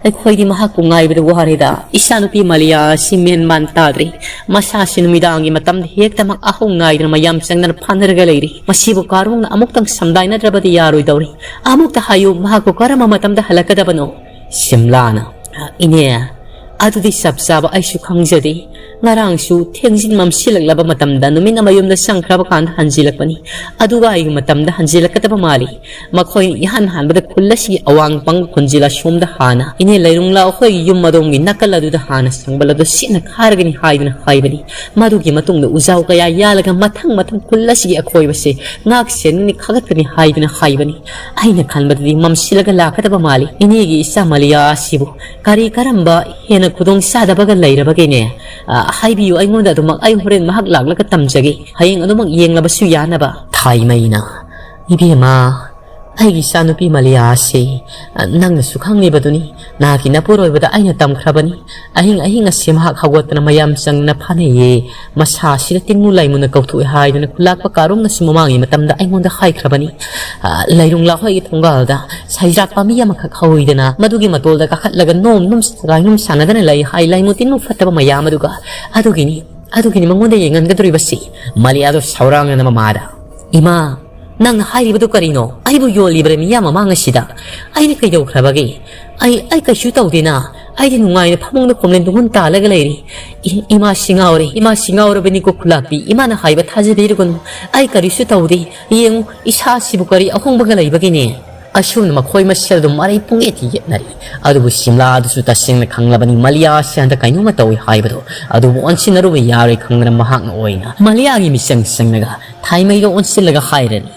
ꯑꯩꯈꯣꯏꯗꯤ ꯃꯍꯥꯛꯄꯨ ꯉꯥꯏꯕꯗ ꯋꯥꯔꯦꯗ꯫ ꯏꯆꯥꯅꯨꯄꯤ ꯃꯂꯤꯌꯥ ꯑꯁꯤ ꯃꯦꯟ ꯃꯥꯟ ꯇꯥꯗ꯭ꯔꯦ꯫ ꯃꯁꯥꯁꯤ ꯅꯨꯃꯤꯗꯥꯡꯒꯤ ꯃꯇꯝꯗ ꯍꯦꯛꯇꯃꯛ ꯑꯍꯧ ꯉꯥꯏꯗꯨꯅ ꯃꯌꯥꯝ ꯆꯪꯗꯅ ꯐꯥꯅꯔꯒ ꯂꯩꯔꯤ꯫ ꯃꯁꯤꯕꯨ ꯀꯥꯔꯣꯡꯅ ꯑꯃꯨꯛꯇꯪ ꯁꯝꯗꯥꯏꯅꯗ꯭ꯔꯕꯗꯤ ꯌꯥꯔꯣꯏꯗꯧꯔꯤ꯫ ꯑꯃꯨꯛꯇ ꯍꯥꯏꯌꯨ, ꯃꯍꯥꯛꯄꯨ ꯀꯔꯝꯕ ꯃꯇꯝꯗ ꯍꯜꯂꯛꯀꯗꯕꯅꯣ?" ꯁꯤꯝꯂꯥꯅ, "ꯏꯅꯦ, ꯑꯗꯨꯗꯤ ꯆꯞ ꯆꯥꯕ ꯑꯩꯁꯨ ꯈꯪꯖꯗꯦ꯫ ꯉꯔꯥꯡꯁꯨ ꯊꯦꯡꯖꯤꯟ ꯃꯝꯁꯤꯜꯂꯛꯂꯕ ꯃꯇꯝꯗ ꯅꯨꯃꯤꯠꯅ ꯃꯌꯨꯝꯗ ꯆꯪꯈ꯭ꯔꯕ ꯀꯥꯟꯗ ꯍꯟꯖꯤꯜꯂꯛꯄꯅꯤ꯫ ꯑꯗꯨꯒ ꯑꯩꯒꯤ ꯃꯇꯝꯗ ꯍꯟꯖꯤꯜꯂꯛꯀꯗꯕ ꯃꯥꯜꯂꯤ꯫ ꯃꯈꯣꯏ ꯏꯍꯥꯟ ꯍꯥꯟꯕꯗ ꯈꯨꯜ ꯑꯁꯤꯒꯤ ꯑꯋꯥꯡ ꯄꯪ ꯈꯨꯟꯖꯤꯜ ꯑꯁꯣꯝꯗ ꯍꯥꯟꯅ ꯏꯅꯦ ꯂꯩꯔꯨꯡꯂꯥ ꯑꯩꯈꯣꯏꯒꯤ ꯌꯨꯝ ꯑꯗꯣꯝꯒꯤ ꯅꯥꯀꯜ ꯑꯗꯨꯗ ꯍꯥꯟꯅ ꯁꯪꯕꯜ ꯑꯗꯨ ꯁꯤꯠꯅ ꯈꯥꯔꯒꯅꯤ ꯍꯥꯏꯗꯨꯅ ꯍꯥꯏꯕꯅꯤ꯫ ꯃꯗꯨꯒꯤ ꯃꯇꯨꯡꯗ ꯎꯖꯥꯎ ꯀꯌꯥ ꯌꯥꯜꯂꯒ ꯃꯊꯪ ꯃꯊꯪ ꯈꯨꯜ ꯑꯁꯤꯒꯤ ꯑꯀꯣꯏꯕꯁꯦ ꯉꯥꯛ ꯁꯦꯟꯒꯅꯤ, ꯈꯥꯒꯠꯀꯅꯤ ꯍꯥꯏꯗꯨꯅ ꯍꯥꯏꯕꯅꯤ꯫ ꯑꯩꯅ ꯈꯟꯕꯗꯗꯤ ꯃꯝꯁꯤꯜꯂꯒ ꯂꯥꯛꯀꯗꯕ ꯃꯥꯜꯂꯤ꯫ ꯏꯅꯦꯒꯤ ꯏꯆꯥ ꯃꯂꯤꯌꯥ ꯑꯁꯤꯕꯨ ꯀꯔꯤ ꯀꯔꯝꯕ ꯍꯦꯟꯅ ꯈꯨꯗꯣꯡ ꯆꯥꯗꯕꯒ ꯂꯩꯔꯕꯒꯦꯅꯦ? ꯑ, ꯍꯥꯏꯕꯤꯌꯨ ꯑꯩꯉꯣꯟꯗ ꯑꯗꯨꯃꯛ, ꯑꯩ ꯍꯣꯔꯦꯟ ꯃꯍꯥꯛ ꯂꯥꯛꯂꯒ ꯇꯝꯖꯒꯦ꯫ ꯍꯌꯦꯡ ꯑꯗꯨꯃꯛ ꯌꯦꯡꯂꯕꯁꯨ ꯌꯥꯅꯕ꯫ ꯊꯥꯏꯃꯩꯅ, "ꯏꯕꯦꯝꯃ, ꯑꯩꯒꯤ ꯏꯆꯥꯅꯨꯄꯤ ꯃꯂꯤꯌꯥ ꯑꯁꯤ, ꯑ, ꯅꯪꯅꯁꯨ ꯈꯪꯂꯤꯕꯗꯨꯅꯤ꯫ ꯅꯍꯥꯛꯀꯤ ꯅꯄꯨꯔꯣꯏꯕꯗ ꯑꯩꯅ ꯇꯝꯈ꯭ꯔꯕꯅꯤ꯫ ꯑꯍꯤꯡ ꯑꯍꯤꯡ ꯑꯁꯤ ꯃꯍꯥꯛ ꯍꯧꯒꯠꯇꯅ ꯃꯌꯥꯝ ꯆꯪꯗꯅ ꯐꯥꯅꯩꯌꯦ꯫ ꯃꯁꯥ ꯑꯁꯤꯗ ꯇꯤꯟꯃꯨ ꯂꯥꯏꯃꯨꯅ ꯀꯧꯊꯣꯛꯑꯦ ꯍꯥꯏꯗꯨꯅ ꯈꯨꯂꯥꯛꯄ ꯀꯥꯔꯣꯡꯅꯁꯨ ꯃꯃꯥꯡꯒꯤ ꯃꯇꯝꯗ ꯑꯩꯉꯣꯟꯗ ꯍꯥꯏꯈ꯭ꯔꯕꯅꯤ꯫ ꯑ, ꯂꯩꯔꯨꯡ ꯂꯥꯈꯣꯏꯒꯤ ꯊꯣꯡꯒꯥꯜꯗ ꯁꯩꯖꯥꯛ ꯄꯥꯝꯕꯤ ꯑꯃꯈꯛ ꯍꯧꯋꯤꯗꯅ, ꯃꯗꯨꯒꯤ ꯃꯇꯣꯜꯗ ꯀꯥꯈꯠꯂꯒ ꯅꯣꯝ ꯅꯣꯝ ꯁꯒꯥꯏ ꯅꯣꯝ ꯁꯥꯟꯅꯗꯅ ꯂꯩ ꯍꯥꯏ ꯂꯥꯏꯃꯨ ꯇꯤꯟꯃꯨ ꯐꯠꯇꯕ ꯃꯌꯥꯝ ꯑꯗꯨꯒ꯫ ꯑꯗꯨꯒꯤꯅꯤ, ꯑꯗꯨꯒꯤꯅꯤ ꯃꯉꯣꯟꯗ ꯌꯦꯡꯍꯟꯒꯗꯧꯔꯤꯕꯁꯤ꯫" ꯃꯂꯤꯌꯥꯗꯣ ꯁꯥꯎꯔꯥꯡꯅꯅ ꯃꯃꯥꯗ, "ꯏꯃꯥ, ꯅꯪꯅ ꯍꯥꯏꯔꯤꯕꯗꯨ ꯀꯔꯤꯅꯣ? ꯑꯩꯕꯨ ꯌꯣꯜꯂꯤꯕ꯭ꯔꯥ ꯃꯤꯌꯥꯝ ꯃꯃꯥꯡ ꯑꯁꯤꯗ? ꯑꯩꯅ ꯀꯩꯗꯧꯈ꯭ꯔꯕꯒꯦ? ꯑꯩ, ꯑꯩ ꯀꯩꯁꯨ ꯇꯧꯗꯦꯅ꯫ ꯑꯩꯗꯤ ꯅꯨꯡꯉꯥꯏꯅ ꯐꯃꯨꯡꯗ ꯈꯣꯝꯂꯦꯟ ꯇꯨꯡꯍꯟ ꯇꯥꯜꯂꯒ ꯂꯩꯔꯤ꯫ ꯏ-, ꯏꯃꯥ ꯁꯤ ꯉꯥꯎꯔꯦ, ꯏꯃꯥ ꯁꯤ ꯉꯥꯎꯔꯕꯅꯤꯀꯣ ꯈꯨꯂꯥꯛꯄꯤ, ꯏꯃꯥꯅ ꯍꯥꯏꯕ ꯊꯥꯖꯕꯤꯔꯨꯒꯅꯨ꯫ ꯑꯩ ꯀꯔꯤꯁꯨ ꯇꯧꯗꯦ꯫ ꯌꯦꯡꯉꯨ, ꯏꯁꯥꯁꯤꯕꯨ ꯀꯔꯤ ꯑꯍꯣꯡꯕꯒ ꯂꯩꯕꯒꯦꯅꯦ? ꯑꯁꯨꯝꯅ ꯃꯈꯣꯏ ꯃꯁꯦꯜ ꯑꯗꯨꯝ ꯃꯔꯩ ꯄꯨꯡꯌꯦꯠꯇ ꯌꯦꯠꯅꯔꯤ꯫ ꯑꯗꯨꯕꯨ ꯁꯤꯝꯂꯥꯗꯨꯁꯨ ꯇꯁꯦꯡꯅ ꯈꯪꯂꯕꯅꯤ ꯃꯂꯤꯌꯥꯁꯤ ꯍꯟꯗꯛ ꯀꯩꯅꯣꯝꯃ ꯇꯧꯏ ꯍꯥꯏꯕꯗꯣ꯫ ꯑꯗꯨꯕꯨ ꯑꯣꯟꯁꯤꯟꯅꯔꯨꯕ ꯌꯥꯔꯣꯏ ꯈꯪꯗꯅ ꯃꯍꯥꯛꯅ ꯑꯣꯏꯅ ꯃꯂꯤꯌꯥꯒꯤ ꯃꯤꯆꯪ ꯆꯪꯂꯒ ꯊꯥꯏꯃꯩꯗ ꯑꯣꯟꯁꯤꯜꯂꯒ ꯍꯥꯏꯔꯅꯤ,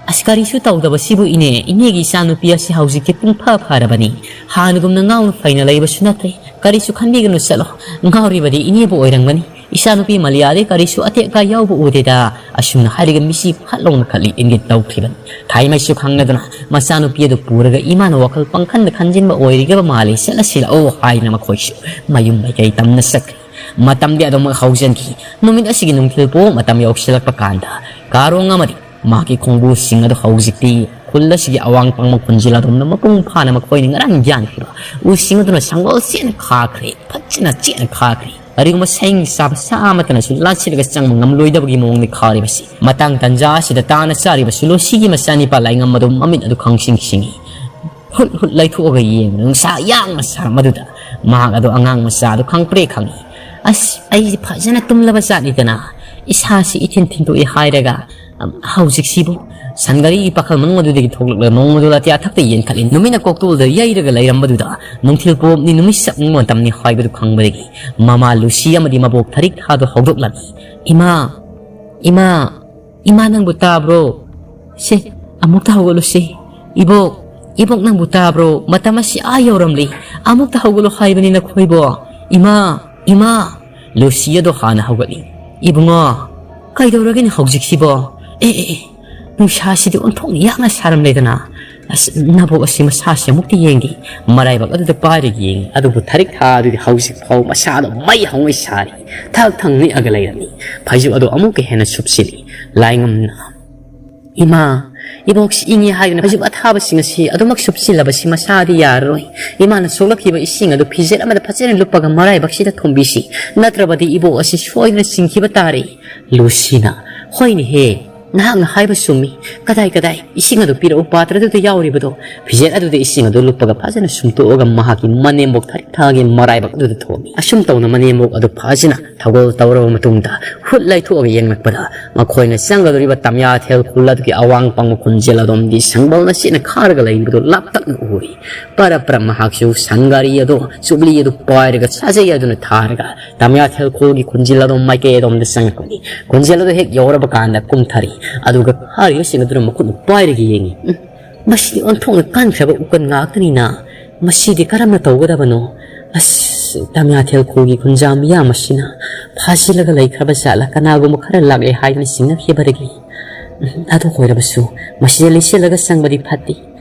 "ꯑꯁ, ꯀꯔꯤꯁꯨ ꯇꯧꯗꯕꯁꯤꯕꯨ ꯏꯅꯦ, ꯏꯅꯦꯒꯤ ꯏꯆꯥꯅꯨꯄꯤ ꯑꯁꯤ ꯍꯧꯖꯤꯛꯇꯤ ꯄꯨꯡꯐ ꯐꯔꯕꯅꯤ꯫ ꯍꯥꯟꯅꯒꯨꯝꯅ ꯉꯥꯎꯅ ꯐꯩꯅ ꯂꯩꯕꯁꯨ ꯅꯠꯇ꯭ꯔꯦ꯫ ꯀꯔꯤꯁꯨ ꯈꯟꯕꯤꯒꯅꯨ, ꯆꯠꯂꯣ꯫ ꯉꯥꯎꯔꯤꯕꯗꯤ ꯏꯅꯦꯕꯨ ꯑꯣꯏꯔꯝꯒꯅꯤ꯫ ꯏꯆꯥꯅꯨꯄꯤ ꯃꯂꯤꯌꯥꯗꯤ ꯀꯔꯤꯁꯨ ꯑꯇꯦꯛ ꯑꯀꯥꯏ ꯌꯥꯎꯕ ꯎꯗꯦꯗ"꯫ ꯑꯁꯨꯝꯅ ꯍꯥꯏꯔꯒ ꯃꯤꯠꯁꯤ ꯐꯠ ꯂꯥꯎꯅ ꯈꯠꯂꯤ ꯏꯪꯒꯤꯠ ꯇꯧꯈꯤꯕꯅꯤ꯫ ꯊꯥꯏꯃꯩꯁꯨ ꯈꯪꯂꯗꯨꯅ ꯃꯆꯥꯅꯨꯄꯤ ꯑꯗꯨ ꯄꯨꯔꯒ ꯏꯃꯥꯅ ꯋꯥꯈꯜ ꯄꯪꯈꯟꯗ ꯈꯟꯖꯤꯟꯕ ꯑꯣꯏꯔꯤꯒꯕ ꯃꯥꯜꯂꯤ, ꯆꯠꯂꯁꯤ ꯂꯥꯛꯑꯣ ꯍꯥꯏꯗꯅ ꯃꯈꯣꯏꯁꯨ ꯃꯌꯨꯝ ꯃꯥꯏꯀꯩ ꯇꯝꯅ ꯆꯠꯈ꯭ꯔꯦ꯫ ꯃꯇꯝꯗꯤ ꯑꯗꯨꯃꯛ ꯍꯧꯖꯤꯟꯈꯤ꯫ ꯅꯨꯃꯤꯠ ꯑꯁꯤꯒꯤ ꯅꯨꯡꯊꯤꯜ ꯄꯨꯡ ꯃꯇꯝ ꯌꯧꯁꯤꯜꯂꯛꯄ ꯀꯥꯟꯗ ꯀꯥꯔꯣꯡ ꯑꯃꯗꯤ ꯃꯍꯥꯛꯀꯤ ꯈꯣꯡꯕꯨꯁꯤꯡ ꯑꯗꯨ ꯍꯧꯖꯤꯛꯇꯤ ꯈꯨꯜ ꯑꯁꯤꯒꯤ ꯑꯋꯥꯡ ꯄꯥꯡꯕ ꯈꯨꯟꯖꯤꯜ ꯑꯗꯣꯝꯗ ꯃꯄꯨꯡ ꯐꯥꯅ ꯃꯈꯣꯏꯅ ꯉꯔꯥꯡ ꯌꯥꯟꯈꯤꯕ ꯎꯁꯤꯡ ꯑꯗꯨꯅ ꯁꯪꯒꯣꯜ ꯆꯦꯠꯅ ꯈꯥꯈ꯭ꯔꯦ, ꯐꯖꯅ ꯆꯦꯠꯅ ꯈꯥꯈ꯭ꯔꯦ꯫ ꯀꯔꯤꯒꯨꯝꯕ ꯁꯩ ꯆꯥꯕ ꯁꯥ ꯑꯃꯠꯇꯅꯁꯨ ꯂꯥꯟꯁꯤꯜꯂꯒ ꯆꯪꯕ ꯉꯝꯂꯣꯏꯗꯕꯒꯤ ꯃꯑꯣꯡꯗ ꯈꯥꯔꯤꯕꯁꯤ꯫ ꯃꯇꯥꯡ ꯇꯟꯖꯥ ꯑꯁꯤꯗ ꯇꯥꯅ ꯆꯥꯔꯤꯕ ꯁꯨꯂꯣꯁꯤꯒꯤ ꯃꯆꯥꯅꯤꯄꯥ ꯂꯥꯏꯉꯝ ꯑꯗꯨ ꯃꯃꯤꯠ ꯑꯗꯨ ꯈꯪꯁꯤꯡ ꯁꯤꯡꯏ꯫ ꯍꯨꯠ ꯍꯨꯠ ꯂꯩꯊꯣꯛꯑꯒ ꯌꯦꯡꯕ ꯅꯨꯡꯁꯥ ꯌꯥꯡꯅ ꯁꯥꯔꯛ ꯃꯗꯨꯗ ꯃꯍꯥꯛ ꯑꯗꯨ ꯑꯉꯥꯡ ꯃꯆꯥ ꯑꯗꯨ ꯈꯪꯄ꯭ꯔꯦ ꯈꯪꯏ꯫ "ꯑꯁ, ꯑꯩꯁꯦ ꯐꯖꯅ ꯇꯨꯝꯂꯕ ꯖꯥꯠꯅꯤꯗꯅ, ꯏꯁꯥꯁꯤ ꯏꯊꯤꯟ ꯊꯤꯟꯗꯣꯛꯏ ꯍꯥꯏꯔꯒ, ꯑꯝ, ꯍꯧꯖꯤꯛꯁꯤꯕꯨ?" ꯁꯟꯒꯥꯔꯤꯒꯤ ꯄꯥꯈꯜ ꯃꯅꯨꯡ ꯑꯗꯨꯗꯒꯤ ꯊꯣꯛꯂꯛꯂꯒ ꯅꯣꯡꯃꯗꯨ ꯑꯇꯤꯌꯥ ꯊꯛꯇ ꯌꯦꯟꯈꯠꯂꯤ꯫ ꯅꯨꯃꯤꯠꯅ ꯀꯣꯛꯇꯣꯜꯗ ꯌꯩꯔꯒ ꯂꯩꯔꯝꯕꯗꯨꯗ ꯅꯨꯡꯊꯤꯜ ꯄꯣꯞꯅꯤ, ꯅꯨꯃꯤꯠ ꯁꯛꯅꯤꯡꯕ ꯃꯇꯝꯅꯤ ꯍꯥꯏꯕꯗꯨ ꯈꯪꯕꯗꯒꯤ ꯃꯃꯥ ꯂꯨꯁꯤ ꯑꯃꯗꯤ ꯃꯕꯣꯛ ꯊꯔꯤꯛ ꯊꯥꯗꯨ ꯍꯧꯗꯣꯛꯂꯝꯃꯤ꯫ "ꯏꯃꯥ, ꯏꯃꯥ, ꯏꯃꯥ ꯅꯪꯕꯨ ꯇꯥꯕ꯭ꯔꯣ? ꯁꯦ, ꯑꯃꯨꯛꯇ ꯍꯧꯒꯠꯂꯨꯁꯤ꯫ ꯏꯕꯣꯛ, ꯏꯕꯣꯛ ꯅꯪꯕꯨ ꯇꯥꯕ꯭ꯔꯣ? ꯃꯇꯝ ꯑꯁꯤ ꯑꯥ ꯌꯧꯔꯝꯂꯤ꯫ ꯑꯃꯨꯛꯇ ꯍꯧꯒꯠꯂꯨ ꯍꯥꯏꯕꯅꯤ ꯅꯈꯣꯏꯕꯣ꯫ ꯏꯃꯥ, ꯏꯃꯥ!" ꯂꯨꯁꯤ ꯑꯗꯣ ꯍꯥꯟꯅ ꯍꯧꯒꯠꯂꯤ꯫ "ꯏꯕꯨꯡꯉꯣ, ꯀꯩꯗꯧꯔꯒꯦꯅꯦ ꯍꯧꯖꯤꯛꯁꯤꯕꯣ? ꯑꯦ, ꯑꯦ, ꯑꯦ, ꯅꯨꯡꯁꯥꯁꯤꯗꯤ ꯑꯣꯟꯊꯣꯛꯅ ꯌꯥꯡꯅ ꯁꯥꯔꯝꯂꯦꯗꯅ꯫ ꯑꯁ, ꯅꯕꯣꯛ ꯑꯁꯤ ꯃꯁꯥꯁꯤ ꯑꯃꯨꯛꯇ ꯌꯦꯡꯒꯦ꯫" ꯃꯔꯥꯏꯕꯛ ꯑꯗꯨꯗ ꯄꯥꯏꯔꯒ ꯌꯦꯡꯉꯤ꯫ ꯑꯗꯨꯕꯨ ꯊꯔꯤꯛ ꯊꯥ ꯑꯗꯨꯗꯤ ꯍꯧꯖꯤꯛ ꯐꯥꯎ ꯃꯁꯥꯗꯣ ꯃꯩ ꯍꯧꯉꯩ ꯁꯥꯔꯤ꯫ ꯊꯛ ꯊꯛ ꯅꯤꯛꯑꯒ ꯂꯩꯔꯝꯃꯤ꯫ ꯐꯩꯖꯨꯞ ꯑꯗꯨ ꯑꯃꯨꯛꯀ ꯍꯦꯟꯅ ꯁꯨꯞꯆꯤꯜꯂꯤ꯫ ꯂꯥꯏꯉꯝꯅ, "ꯏꯃꯥ, ꯏꯕꯣꯛꯁꯤ ꯏꯪꯉꯤ ꯍꯥꯏꯗꯨꯅ ꯐꯩꯖꯨꯞ ꯑꯊꯥꯕꯁꯤꯡ ꯑꯁꯤ ꯑꯗꯨꯃꯛ ꯁꯨꯞꯆꯤꯜꯂꯕꯁꯤ ꯃꯁꯥꯗꯤ ꯌꯥꯔꯔꯣꯏ꯫ ꯏꯃꯥꯅ ꯁꯣꯛꯂꯛꯈꯤꯕ ꯏꯁꯤꯡ ꯑꯗꯨ ꯐꯤꯖꯦꯠ ꯑꯃꯗ ꯐꯖꯅ ꯂꯨꯞꯄꯒ ꯃꯔꯥꯏꯕꯛꯁꯤꯗ ꯊꯣꯝꯕꯤꯁꯤ꯫ ꯅꯠꯇ꯭ꯔꯕꯗꯤ ꯏꯕꯣꯛ ꯑꯁꯤ ꯁꯣꯏꯗꯅ ꯁꯤꯈꯤꯕ ꯇꯥꯔꯦ꯫" ꯂꯨꯁꯤꯅ, "ꯍꯣꯏꯅꯦꯍꯦ, "ꯅꯍꯥꯛꯅ ꯍꯥꯏꯕ ꯆꯨꯝꯃꯤ꯫ ꯀꯗꯥꯏ, ꯀꯗꯥꯏ? ꯏꯁꯤꯡ ꯑꯗꯨ ꯄꯤꯔꯛꯎ, ꯄꯥꯇ꯭ꯔꯗꯨꯗ ꯌꯥꯎꯔꯤꯕꯗꯣ?" ꯐꯤꯖꯦꯠ ꯑꯗꯨꯗ ꯏꯁꯤꯡ ꯑꯗꯨ ꯂꯨꯞꯄꯒ ꯐꯖꯅ ꯁꯨꯝꯇꯣꯛꯑꯒ ꯃꯍꯥꯛꯀꯤ ꯃꯅꯦꯝꯕꯣꯛ ꯊꯔꯤꯛ ꯊꯥꯒꯤ ꯃꯔꯥꯏꯕꯛ ꯑꯗꯨꯗ ꯊꯣꯝꯃꯤ꯫ ꯑꯁꯨꯝ ꯇꯧꯅ ꯃꯅꯦꯝꯕꯣꯛ ꯑꯗꯨ ꯐꯖꯅ ꯊꯧꯒꯜ ꯇꯧꯔꯕ ꯃꯇꯨꯡꯗ ꯍꯨꯠ ꯂꯩꯊꯣꯛꯑꯒ ꯌꯦꯡꯂꯛꯄꯗ ꯃꯈꯣꯏꯅ ꯆꯪꯒꯗꯧꯔꯤꯕ ꯇꯝꯌꯥꯊꯦꯜ ꯈꯨꯜ ꯑꯗꯨꯒꯤ ꯑꯋꯥꯡ ꯄꯥꯡꯕ ꯈꯨꯟꯖꯦꯜ ꯑꯗꯣꯝꯗꯤ ꯁꯪꯕꯜꯅ ꯆꯦꯠꯅ ꯈꯥꯔꯒ ꯂꯩꯔꯤꯕꯗꯨ ꯂꯥꯞꯇꯛꯅ ꯎꯏ꯫ ꯄꯔꯞ ꯄꯔꯞ ꯃꯍꯥꯛꯁꯨ ꯁꯪꯒꯥꯔꯤ ꯑꯗꯨ, ꯆꯨꯞꯂꯤ ꯑꯗꯨ ꯄꯥꯏꯔꯒ ꯁꯥꯖꯩ ꯑꯗꯨꯅ ꯊꯥꯔꯒ ꯇꯝꯌꯥꯊꯦꯜ ꯈꯨꯜꯒꯤ ꯈꯨꯟꯖꯦꯜ ꯑꯗꯣꯝ ꯃꯥꯏꯀꯩ ꯑꯗꯣꯝꯗ ꯆꯪꯂꯛꯄꯅꯤ꯫ ꯈꯨꯟꯖꯦꯜ ꯑꯗꯨ ꯍꯦꯛ ꯌꯧꯔꯕ ꯀꯥꯟꯗ ꯀꯨꯝꯊꯔꯤ꯫ ꯑꯗꯨꯒ ꯈꯥꯔꯤꯕꯁꯤꯡ ꯑꯗꯨꯅ ꯃꯈꯨꯠꯅ ꯄꯥꯏꯔꯒ ꯌꯦꯡꯉꯤ꯫ "ꯎꯝ, ꯃꯁꯤꯗꯤ ꯑꯣꯟꯊꯣꯛꯅ ꯀꯟꯈ꯭ꯔꯕ ꯎꯀꯟ ꯉꯥꯛꯇꯅꯤꯅ꯫ ꯃꯁꯤꯗꯤ ꯀꯔꯝꯅ ꯇꯧꯒꯗꯕꯅꯣ? ꯑꯁ, ꯇꯝꯌꯥꯊꯦꯜ ꯈꯨꯜꯒꯤ ꯈꯨꯟꯖꯥ ꯃꯤꯌꯥꯝ ꯑꯁꯤꯅ ꯐꯥꯖꯤꯜꯂꯒ ꯂꯩꯈ꯭ꯔꯕ ꯖꯥꯠꯂ? ꯀꯅꯥꯒꯨꯝꯕ ꯈꯔ ꯂꯥꯛꯂꯦ ꯍꯥꯏꯗꯅ ꯆꯤꯡꯅꯈꯤꯕꯗꯒꯤ꯫ ꯎꯝ, ꯑꯗꯨ ꯑꯣꯏꯔꯕꯁꯨ ꯃꯁꯤꯗ ꯂꯩꯁꯤꯜꯂꯒ ꯆꯪꯕꯗꯤ ꯐꯠꯇꯦ꯫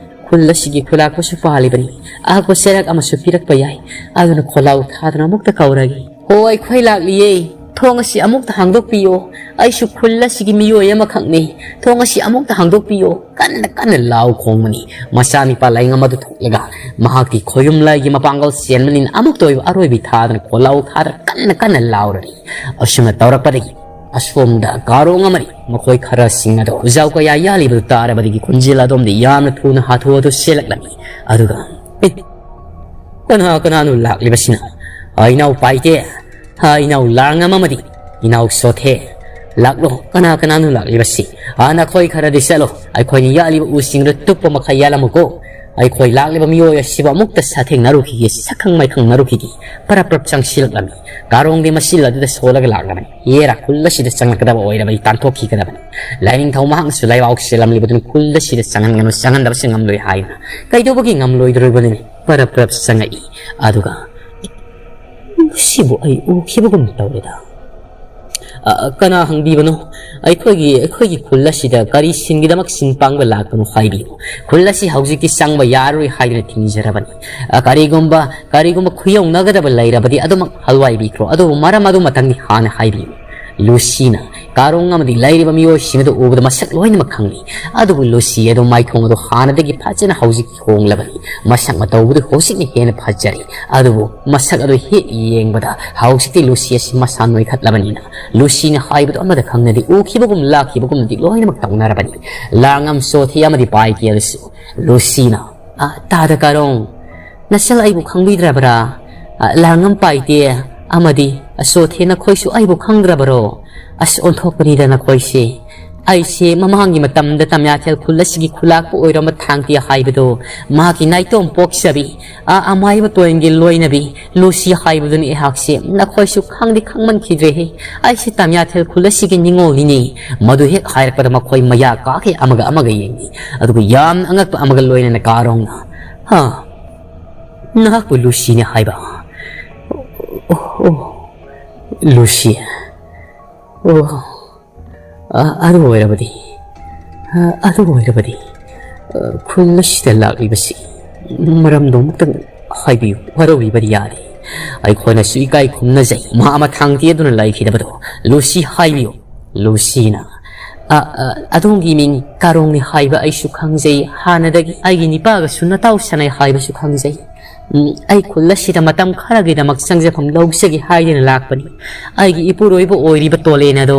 ꯈꯨꯜ ꯑꯁꯤꯒꯤ ꯈꯨꯂꯥꯛꯄꯁꯨ ꯄꯥꯜꯂꯤꯕꯅꯤ꯫ ꯑꯍꯛꯄ ꯆꯩꯔꯥꯛ ꯑꯃꯁꯨ ꯄꯤꯔꯛꯄ ꯌꯥꯏ꯫ ꯑꯗꯨꯅ ꯈꯣꯜꯂꯥꯎ ꯊꯥꯗꯨꯅ ꯑꯃꯨꯛꯇ ꯀꯧꯔꯒꯦ꯫ ꯍꯣ, ꯑꯩꯈꯣꯏ ꯂꯥꯛꯂꯤꯌꯦ꯫ ꯊꯣꯡ ꯑꯁꯤ ꯑꯃꯨꯛꯇ ꯍꯥꯡꯗꯣꯛꯄꯤꯌꯣ꯫ ꯑꯩꯁꯨ ꯈꯨꯜ ꯑꯁꯤꯒꯤ ꯃꯤꯑꯣꯏ ꯑꯃꯈꯛꯅꯤ꯫ ꯊꯣꯡ ꯑꯁꯤ ꯑꯃꯨꯛꯇ ꯍꯥꯡꯗꯣꯛꯄꯤꯌꯣ", ꯀꯟꯅ ꯀꯟꯅ ꯂꯥꯎ ꯈꯣꯡꯕꯅꯤ꯫ ꯃꯆꯥꯅꯤꯄꯥ ꯂꯥꯏꯌꯦꯡ ꯑꯃꯗꯨ ꯊꯣꯛꯂꯒ ꯃꯍꯥꯛꯇꯤ ꯈꯣꯌꯨꯝ ꯂꯥꯏꯒꯤ ꯃꯄꯥꯡꯒꯜ ꯆꯦꯟꯕꯅꯤꯅ ꯑꯃꯨꯛꯇ ꯑꯣꯏꯕ ꯑꯔꯣꯏꯕꯤ ꯊꯥꯗꯅ ꯈꯣꯜꯂꯥꯎ ꯊꯥꯗꯅ ꯀꯟꯅ ꯀꯟꯅ ꯂꯥꯎꯔꯅꯤ꯫ ꯑꯁꯨꯝꯅ ꯇꯧꯔꯛꯄꯗꯒꯤ ꯑꯁꯣꯝꯗ ꯒꯥꯔꯣꯡ ꯑꯃꯅꯤ꯫ ꯃꯈꯣꯏ ꯈꯔꯁꯤꯡ ꯑꯗꯣ ꯎꯖꯥꯎ ꯀꯌꯥ ꯌꯥꯜꯂꯤꯕꯗꯨ ꯇꯥꯔꯕꯗꯒꯤ ꯈꯨꯟꯖꯦꯜ ꯑꯗꯣꯝꯗꯤ ꯌꯥꯝꯅ ꯊꯨꯅ ꯍꯥꯊꯨ ꯍꯥꯊꯨ ꯆꯦꯜꯂꯛꯂꯝꯃꯤ꯫ ꯑꯗꯨꯒ, "ꯑꯦ, ꯀꯅꯥ ꯀꯅꯥꯅꯣ ꯂꯥꯛꯂꯤꯕꯁꯤꯅ? ꯑ, ꯏꯅꯥꯎ ꯄꯥꯏꯇꯦ, ꯑ, ꯏꯅꯥꯎ ꯂꯥꯡꯉꯝ ꯑꯃꯗꯤ ꯏꯅꯥꯎ ꯁꯣꯊꯦ꯫ ꯂꯥꯛꯂꯣ, ꯀꯅꯥ ꯀꯅꯥꯅꯣ ꯂꯥꯛꯂꯤꯕꯁꯤ? ꯑ, ꯅꯈꯣꯏ ꯈꯔꯗꯤ ꯆꯠꯂꯣ, ꯑꯩꯈꯣꯏꯅ ꯌꯥꯜꯂꯤꯕ ꯎꯁꯤꯡꯗꯨ ꯇꯨꯞꯄ ꯃꯈꯩ ꯌꯥꯜꯂꯝꯃꯨꯀꯣ꯫ ꯑꯩꯈꯣꯏ ꯂꯥꯛꯂꯤꯕ ꯃꯤꯑꯣꯏ ꯑꯁꯤꯕꯨ ꯑꯃꯨꯛꯇ ꯁꯥꯊꯦꯡꯅꯔꯨꯈꯤꯒꯦ, ꯁꯛꯈꯪ ꯃꯥꯏꯈꯪꯅꯔꯨꯈꯤꯒꯦ"꯫ ꯄꯔꯞ ꯄꯔꯞ ꯆꯪꯁꯤꯜꯂꯛꯂꯝꯃꯤ꯫ ꯒꯥꯔꯣꯡꯗꯤ ꯃꯆꯤꯜ ꯑꯗꯨꯗ ꯁꯣꯜꯂꯒ ꯂꯥꯛꯂꯕꯅꯤ꯫ ꯌꯦꯔꯥ, ꯈꯨꯜ ꯑꯁꯤꯗ ꯆꯪꯂꯛꯀꯗꯕ ꯑꯣꯏꯔꯕꯗꯤ ꯇꯥꯟꯊꯣꯛꯈꯤꯒꯗꯕꯅꯤ꯫ ꯂꯥꯏꯅꯤꯡꯊꯧ ꯃꯍꯥꯛꯅꯁꯨ ꯂꯩꯕꯥꯛ ꯁꯦꯜꯂꯝꯂꯤꯕꯗꯨꯅ ꯈꯨꯜ ꯑꯁꯤꯗ ꯆꯪꯍꯟꯒꯅꯨ, ꯆꯪꯍꯟꯗꯕꯁꯨ ꯉꯝꯂꯣꯏ ꯍꯥꯏꯗꯨꯅ꯫ ꯀꯩꯗꯧꯕꯒꯤ ꯉꯝꯂꯣꯏꯗꯧꯔꯤꯕꯅꯣꯅꯦ? ꯄꯔꯞ ꯄꯔꯞ ꯆꯪꯉꯛꯏ꯫ ꯑꯗꯨꯒ, "ꯃꯁꯤꯕꯨ ꯑꯩ ꯎꯈꯤꯕꯒꯨꯝ ꯇꯧꯔꯦꯗ꯫ ꯑ, ꯀꯅꯥ ꯍꯪꯕꯤꯕꯅꯣ? ꯑꯩꯈꯣꯏꯒꯤ, ꯑꯩꯈꯣꯏꯒꯤ ꯈꯨꯜ ꯑꯁꯤꯗ ꯀꯔꯤ ꯁꯤꯟꯒꯤꯗꯃꯛ ꯁꯤꯟ ꯄꯥꯡꯕ ꯂꯥꯛꯄꯅꯣ ꯍꯥꯏꯕꯤꯌꯨ꯫ ꯈꯨꯜ ꯑꯁꯤ ꯍꯧꯖꯤꯛꯇꯤ ꯆꯪꯕ ꯌꯥꯔꯔꯣꯏ ꯍꯥꯏꯗꯨꯅ ꯊꯤꯡꯖꯔꯕꯅꯤ꯫ ꯑ, ꯀꯔꯤꯒꯨꯝꯕ, ꯀꯔꯤꯒꯨꯝꯕ ꯈꯨꯌꯧꯅꯒꯗꯕ ꯂꯩꯔꯕꯗꯤ ꯑꯗꯨꯃꯛ ꯍꯜꯋꯥꯏꯕꯤꯈ꯭ꯔꯣ꯫ ꯑꯗꯨꯕꯨ ꯃꯔꯝ ꯑꯗꯨꯃꯇꯪꯗꯤ ꯍꯥꯟꯅ ꯍꯥꯏꯕꯤꯌꯨ"꯫ ꯂꯨꯁꯤꯅ ꯀꯥꯔꯣꯡ ꯑꯃꯗꯤ ꯂꯩꯔꯤꯕ ꯃꯤꯑꯣꯏꯁꯤꯡ ꯑꯗꯨ ꯎꯕꯗ ꯃꯁꯛ ꯂꯣꯏꯅꯃꯛ ꯈꯪꯂꯤ꯫ ꯑꯗꯨꯕꯨ ꯂꯨꯁꯤ ꯑꯗꯨ ꯃꯥꯏꯊꯣꯡ ꯑꯗꯨ ꯍꯥꯟꯅꯗꯒꯤ ꯐꯖꯅ ꯍꯧꯖꯤꯛ ꯍꯣꯡꯂꯕꯅꯤ꯫ ꯃꯁꯛ ꯃꯇꯧꯕꯨꯗꯤ ꯍꯧꯖꯤꯛꯅ ꯍꯦꯟꯅ ꯐꯖꯔꯦ, ꯑꯗꯨꯕꯨ ꯃꯁꯛ ꯑꯗꯨ ꯍꯦꯛ ꯌꯦꯡꯕꯗ ꯍꯧꯖꯤꯛꯇꯤ ꯂꯨꯁꯤ ꯑꯁꯤ ꯃꯁꯥ ꯅꯣꯏꯈꯠꯂꯕꯅꯤꯅ ꯂꯨꯁꯤꯅ ꯍꯥꯏꯕꯗꯨ ꯑꯃꯗ ꯈꯪꯅꯗꯤ ꯎꯈꯤꯕꯒꯨꯝ ꯂꯥꯛꯈꯤꯕꯒꯨꯝꯅꯗꯤ ꯂꯣꯏꯅꯃꯛ ꯇꯧꯅꯔꯕꯅꯤ꯫ ꯂꯥꯡꯉꯝ ꯆꯣꯊꯦ ꯑꯃꯗꯤ ꯄꯥꯏꯇꯦ ꯑꯗꯨꯁꯨ ꯂꯨꯁꯤꯅ, "ꯑ, ꯇꯥꯗ ꯀꯥꯔꯣꯡ, ꯅꯆꯜ ꯑꯩꯕꯨ ꯈꯪꯕꯤꯗ꯭ꯔꯕ꯭ꯔꯥ? ꯑ, ꯂꯥꯡꯉꯝ ꯄꯥꯏꯇꯦ ꯑꯃꯗꯤ ꯆꯣꯊꯦ, ꯅꯈꯣꯏꯁꯨ ꯑꯩꯕꯨ ꯈꯪꯗ꯭ꯔꯕꯔꯣ? ꯑꯁ, ꯑꯣꯟꯊꯣꯛꯄꯅꯤꯗ ꯅꯈꯣꯏꯁꯦ꯫ ꯑꯩꯁꯦ ꯃꯃꯥꯡꯒꯤ ꯃꯇꯝꯗ ꯇꯝꯌꯥꯊꯦꯜ ꯈꯨꯜ ꯑꯁꯤꯒꯤ ꯈꯨꯂꯥꯛꯄ ꯑꯣꯏꯔꯝꯕ ꯊꯥꯡꯇꯦ ꯍꯥꯏꯕꯗꯣ, ꯃꯍꯥꯛꯀꯤ ꯅꯥꯏꯇꯣꯝ ꯄꯣꯛꯆꯕꯤ, ꯑ, ꯑꯃꯥꯏꯕ ꯇꯣꯏꯟꯒꯤ ꯂꯣꯏꯅꯕꯤ ꯂꯨꯁꯤ ꯍꯥꯏꯕꯗꯨꯅꯤ꯫ ꯑꯩꯍꯥꯛꯁꯦ ꯅꯈꯣꯏꯁꯨ ꯈꯪꯗꯤ ꯈꯪꯃꯟꯈꯤꯗ꯭ꯔꯦꯍꯦ꯫ ꯑꯩꯁꯦ ꯇꯝꯌꯥꯊꯦꯜ ꯈꯨꯜ ꯑꯁꯤꯒꯤ ꯅꯤꯉꯣꯜꯅꯤꯅꯦ꯫" ꯃꯗꯨ ꯍꯦꯛ ꯍꯥꯏꯔꯛꯄꯗ ꯃꯈꯣꯏ ꯃꯌꯥ ꯀꯥꯈꯩ ꯑꯃꯒ ꯑꯃꯒ ꯌꯦꯡꯉꯤ꯫ ꯑꯗꯨꯒ ꯌꯥꯝꯅ ꯑꯉꯛꯄ ꯑꯃꯒ ꯂꯣꯏꯅꯅ ꯀꯥꯔꯣꯡꯅ, "ꯍꯥ? ꯅꯍꯥꯛꯄꯨ ꯂꯨꯁꯤꯅꯦ ꯍꯥꯏꯕ? ꯑꯣ, ꯑꯣ, ꯂꯨꯁꯤ꯫ ꯑꯣ, ꯑ, ꯑꯗꯨ ꯑꯣꯏꯔꯕꯗꯤ, ꯑ, ꯑꯗꯨ ꯑꯣꯏꯔꯕꯗꯤ, ꯑ, ꯈꯨꯜ ꯑꯁꯤꯗ ꯂꯥꯛꯂꯤꯕꯁꯤ ꯃꯔꯝꯗꯣ ꯑꯃꯨꯛꯇꯪ ꯍꯥꯏꯕꯤꯌꯨ꯫ ꯋꯥꯔꯧꯕꯤꯕꯗꯤ ꯌꯥꯗꯦ꯫ ꯑꯩꯈꯣꯏꯅꯁꯨ ꯏꯀꯥꯏ ꯈꯨꯝꯅꯖꯩ꯫ ꯃꯍꯥꯛ ꯃꯊꯥꯡ ꯇꯦꯗꯨꯅ ꯂꯩꯈꯤꯗꯕꯗꯣ ꯂꯨꯁꯤ ꯍꯥꯏꯕꯤꯌꯨ꯫" ꯂꯨꯁꯤꯅ, "ꯑ, ꯑ, ꯑꯗꯣꯝꯒꯤ ꯃꯤꯡ ꯀꯥꯔꯣꯡꯅꯤ ꯍꯥꯏꯕ ꯑꯩꯁꯨ ꯈꯪꯖꯩ꯫ ꯍꯥꯟꯅꯗꯒꯤ ꯑꯩꯒꯤ ꯅꯤꯄꯥꯒꯁꯨ ꯅꯇꯥꯎ ꯁꯥꯟꯅꯩ ꯍꯥꯏꯕꯁꯨ ꯈꯪꯖꯩ꯫ ꯎꯝ, ꯑꯩ ꯈꯨꯜ ꯑꯁꯤꯗ ꯃꯇꯝ ꯈꯔꯒꯤꯗꯃꯛ ꯆꯪꯖꯐꯝ ꯂꯧꯖꯒꯦ ꯍꯥꯏꯗꯨꯅ ꯂꯥꯛꯄꯅꯤ꯫ ꯑꯩꯒꯤ ꯏꯄꯨꯔꯣꯏꯕ ꯑꯣꯏꯔꯤꯕ ꯇꯣꯂꯦꯟ ꯑꯗꯣ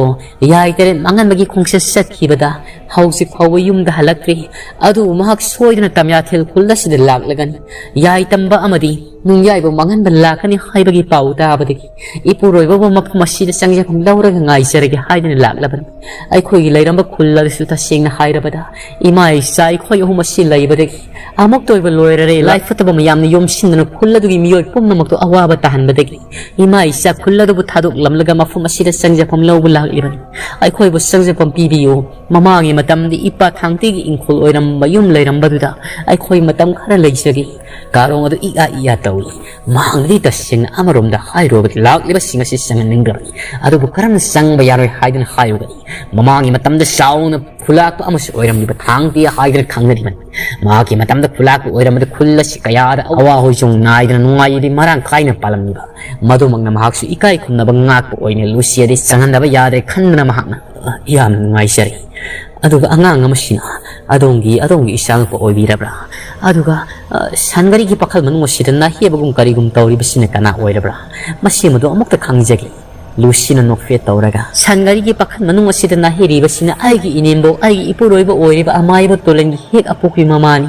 ꯌꯥꯏ ꯇꯔꯦꯠ ꯃꯥꯡꯍꯟꯕꯒꯤ ꯈꯣꯡꯆꯠ ꯆꯠꯈꯤꯕꯗ ꯍꯧꯖꯤꯛ ꯐꯥꯎꯕ ꯌꯨꯝꯗ ꯍꯜꯂꯛꯇ꯭ꯔꯤ꯫ ꯑꯗꯨꯕꯨ ꯃꯍꯥꯛ ꯁꯣꯏꯗꯅ ꯇꯝꯌꯥꯊꯦꯜ ꯈꯨꯜ ꯑꯁꯤꯗ ꯂꯥꯛꯂꯒꯅꯤ꯫ ꯌꯥꯏ ꯇꯝꯕ ꯑꯃꯗꯤ ꯅꯨꯡꯌꯥꯏꯕ ꯃꯥꯡꯍꯟꯕ ꯂꯥꯛꯀꯅꯤ ꯍꯥꯏꯕꯒꯤ ꯄꯥꯎ ꯇꯥꯕꯗꯒꯤ ꯏꯄꯨꯔꯣꯏꯕꯕꯨ ꯃꯐꯝ ꯑꯁꯤꯗ ꯆꯪꯖꯐꯝ ꯂꯧꯔꯒ ꯉꯥꯏꯖꯔꯒꯦ ꯍꯥꯏꯗꯨꯅ ꯂꯥꯛꯂꯕꯅꯤ꯫ ꯑꯩꯈꯣꯏꯒꯤ ꯂꯩꯔꯝꯕ ꯈꯨꯜ ꯑꯗꯨꯁꯨ ꯇꯁꯦꯡꯅ ꯍꯥꯏꯔꯕꯗ ꯏꯃꯥ ꯏꯆꯥ ꯑꯩꯈꯣꯏ ꯑꯍꯨꯝ ꯑꯁꯤ ꯂꯩꯕꯗꯒꯤ ꯑꯃꯨꯛꯇ ꯑꯣꯏꯕ ꯂꯣꯏꯔꯔꯦ꯫ ꯂꯥꯏ ꯐꯠꯇꯕ ꯃꯌꯥꯝꯅ ꯌꯣꯝꯁꯤꯟꯗꯨꯅ ꯈꯨꯜ ꯑꯗꯨꯒꯤ ꯃꯤꯑꯣꯏ ꯄꯨꯝꯅꯃꯛꯇꯨ ꯑꯋꯥꯕ ꯇꯥꯍꯟꯕꯗꯒꯤ ꯏꯃꯥ ꯏꯆꯥ ꯈꯨꯜ ꯑꯗꯨꯕꯨ ꯊꯥꯗꯣꯛꯂꯝꯂꯒ ꯃꯐꯝ ꯑꯁꯤꯗ ꯆꯪꯖꯐꯝ ꯂꯧꯕ ꯂꯥꯛꯂꯤꯕꯅꯤ꯫ ꯑꯩꯈꯣꯏꯕꯨ ꯆꯪꯖꯐꯝ ꯄꯤꯕꯤꯌꯨ꯫ ꯃꯃꯥꯡꯒꯤ ꯃꯇꯝꯗꯤ ꯏꯄꯥ ꯊꯥꯡꯇꯤꯒꯤ ꯏꯪꯈꯣꯜ ꯑꯣꯏꯔꯝꯕ ꯌꯨꯝ ꯂꯩꯔꯝꯕꯗꯨꯗ ꯑꯩꯈꯣꯏ ꯃꯇꯝ ꯈꯔ ꯂꯩꯖꯒꯦ꯫ ꯀꯥꯔꯣꯡ ꯑꯗꯨ ꯏꯌꯥ ꯏꯌꯥ ꯇꯧꯏ꯫ ꯃꯍꯥꯛꯅꯗꯤ ꯇꯁꯦꯡꯅ ꯑꯃꯔꯣꯝꯗ ꯍꯥꯏꯔꯨꯔꯕꯗꯤ ꯂꯥꯛꯂꯤꯕꯁꯤꯡ ꯑꯁꯤ ꯆꯪꯍꯟꯅꯤꯡꯗ꯭ꯔꯕꯅꯤ꯫ ꯑꯗꯨꯕꯨ ꯀꯔꯝꯅ ꯆꯪꯕ ꯌꯥꯔꯣꯏ ꯍꯥꯏꯗꯨꯅ ꯍꯥꯏꯔꯨꯒꯅꯤ? ꯃꯃꯥꯡꯒꯤ ꯃꯇꯝꯗ ꯆꯥꯎꯅ ꯈꯨꯂꯥꯛꯄ ꯑꯃꯁꯨ ꯑꯣꯏꯔꯝꯂꯤꯕ ꯊꯥꯡꯇꯤ ꯍꯥꯏꯗꯨꯅ ꯈꯪꯅꯔꯤꯕꯅꯤ꯫ ꯃꯍꯥꯛꯀꯤ ꯃꯇꯝꯗ ꯈꯨꯂꯥꯛꯄ ꯑꯣꯏꯔꯝꯕꯗ ꯈꯨꯜ ꯑꯁꯤ ꯀꯌꯥꯗ ꯑꯋꯥ ꯍꯣꯏꯆꯣꯡ ꯅꯥꯏꯗꯅ ꯅꯨꯡꯉꯥꯏ ꯌꯥꯏꯐ ꯃꯔꯥꯡ ꯀꯥꯏꯅ ꯄꯥꯜꯂꯝꯂꯤꯕ꯫ ꯃꯗꯨꯃꯛꯅ ꯃꯍꯥꯛꯁꯨ ꯏꯀꯥꯏ ꯈꯨꯝꯅꯕ ꯉꯥꯛꯄ ꯑꯣꯏꯅ ꯂꯨꯁꯤꯌꯥꯗꯤ ꯆꯪꯍꯟꯗꯕ ꯌꯥꯗ꯭ꯔꯦ ꯈꯟꯗꯨꯅ ꯃꯍꯥꯛꯅ, "ꯑ, ꯌꯥꯝꯅ ꯅꯨꯡꯉꯥꯏꯖꯔꯦ꯫ ꯑꯗꯨꯒ ꯑꯉꯥꯡ ꯑꯃꯁꯤꯅ ꯑꯗꯣꯝꯒꯤ, ꯑꯗꯣꯝꯒꯤ ꯏꯆꯥꯅꯨꯄꯥ ꯑꯣꯏꯕꯤꯔꯕ꯭ꯔꯥ? ꯑꯗꯨꯒ, ꯑ, ꯁꯟꯒꯥꯔꯤꯒꯤ ꯄꯥꯈꯜ ꯃꯅꯨꯡ ꯑꯁꯤꯗ ꯅꯥꯍꯦꯕꯒꯨꯝ ꯀꯔꯤꯒꯨꯝ ꯇꯧꯔꯤꯕꯁꯤꯅ ꯀꯅꯥ ꯑꯣꯏꯔꯕ꯭ꯔꯥ? ꯃꯁꯤ ꯃꯗꯨ ꯑꯃꯨꯛꯇ ꯈꯪꯖꯒꯦ"꯫ ꯂꯨꯁꯤꯅ ꯅꯣꯛꯐꯦꯠ ꯇꯧꯔꯒ, "ꯁꯟꯒꯥꯔꯤꯒꯤ ꯄꯥꯈꯜ ꯃꯅꯨꯡ ꯑꯁꯤꯗ ꯅꯥꯍꯦꯔꯤꯕꯁꯤꯅ ꯑꯩꯒꯤ ꯏꯅꯦꯝꯕꯣꯛ, ꯑꯩꯒꯤ ꯏꯄꯨꯔꯣꯏꯕ ꯑꯣꯏꯔꯤꯕ ꯑꯃꯥꯏꯕ ꯇꯣꯂꯟꯒꯤ ꯍꯦꯛ ꯑꯄꯣꯛꯄꯤ ꯃꯃꯥꯅꯤ꯫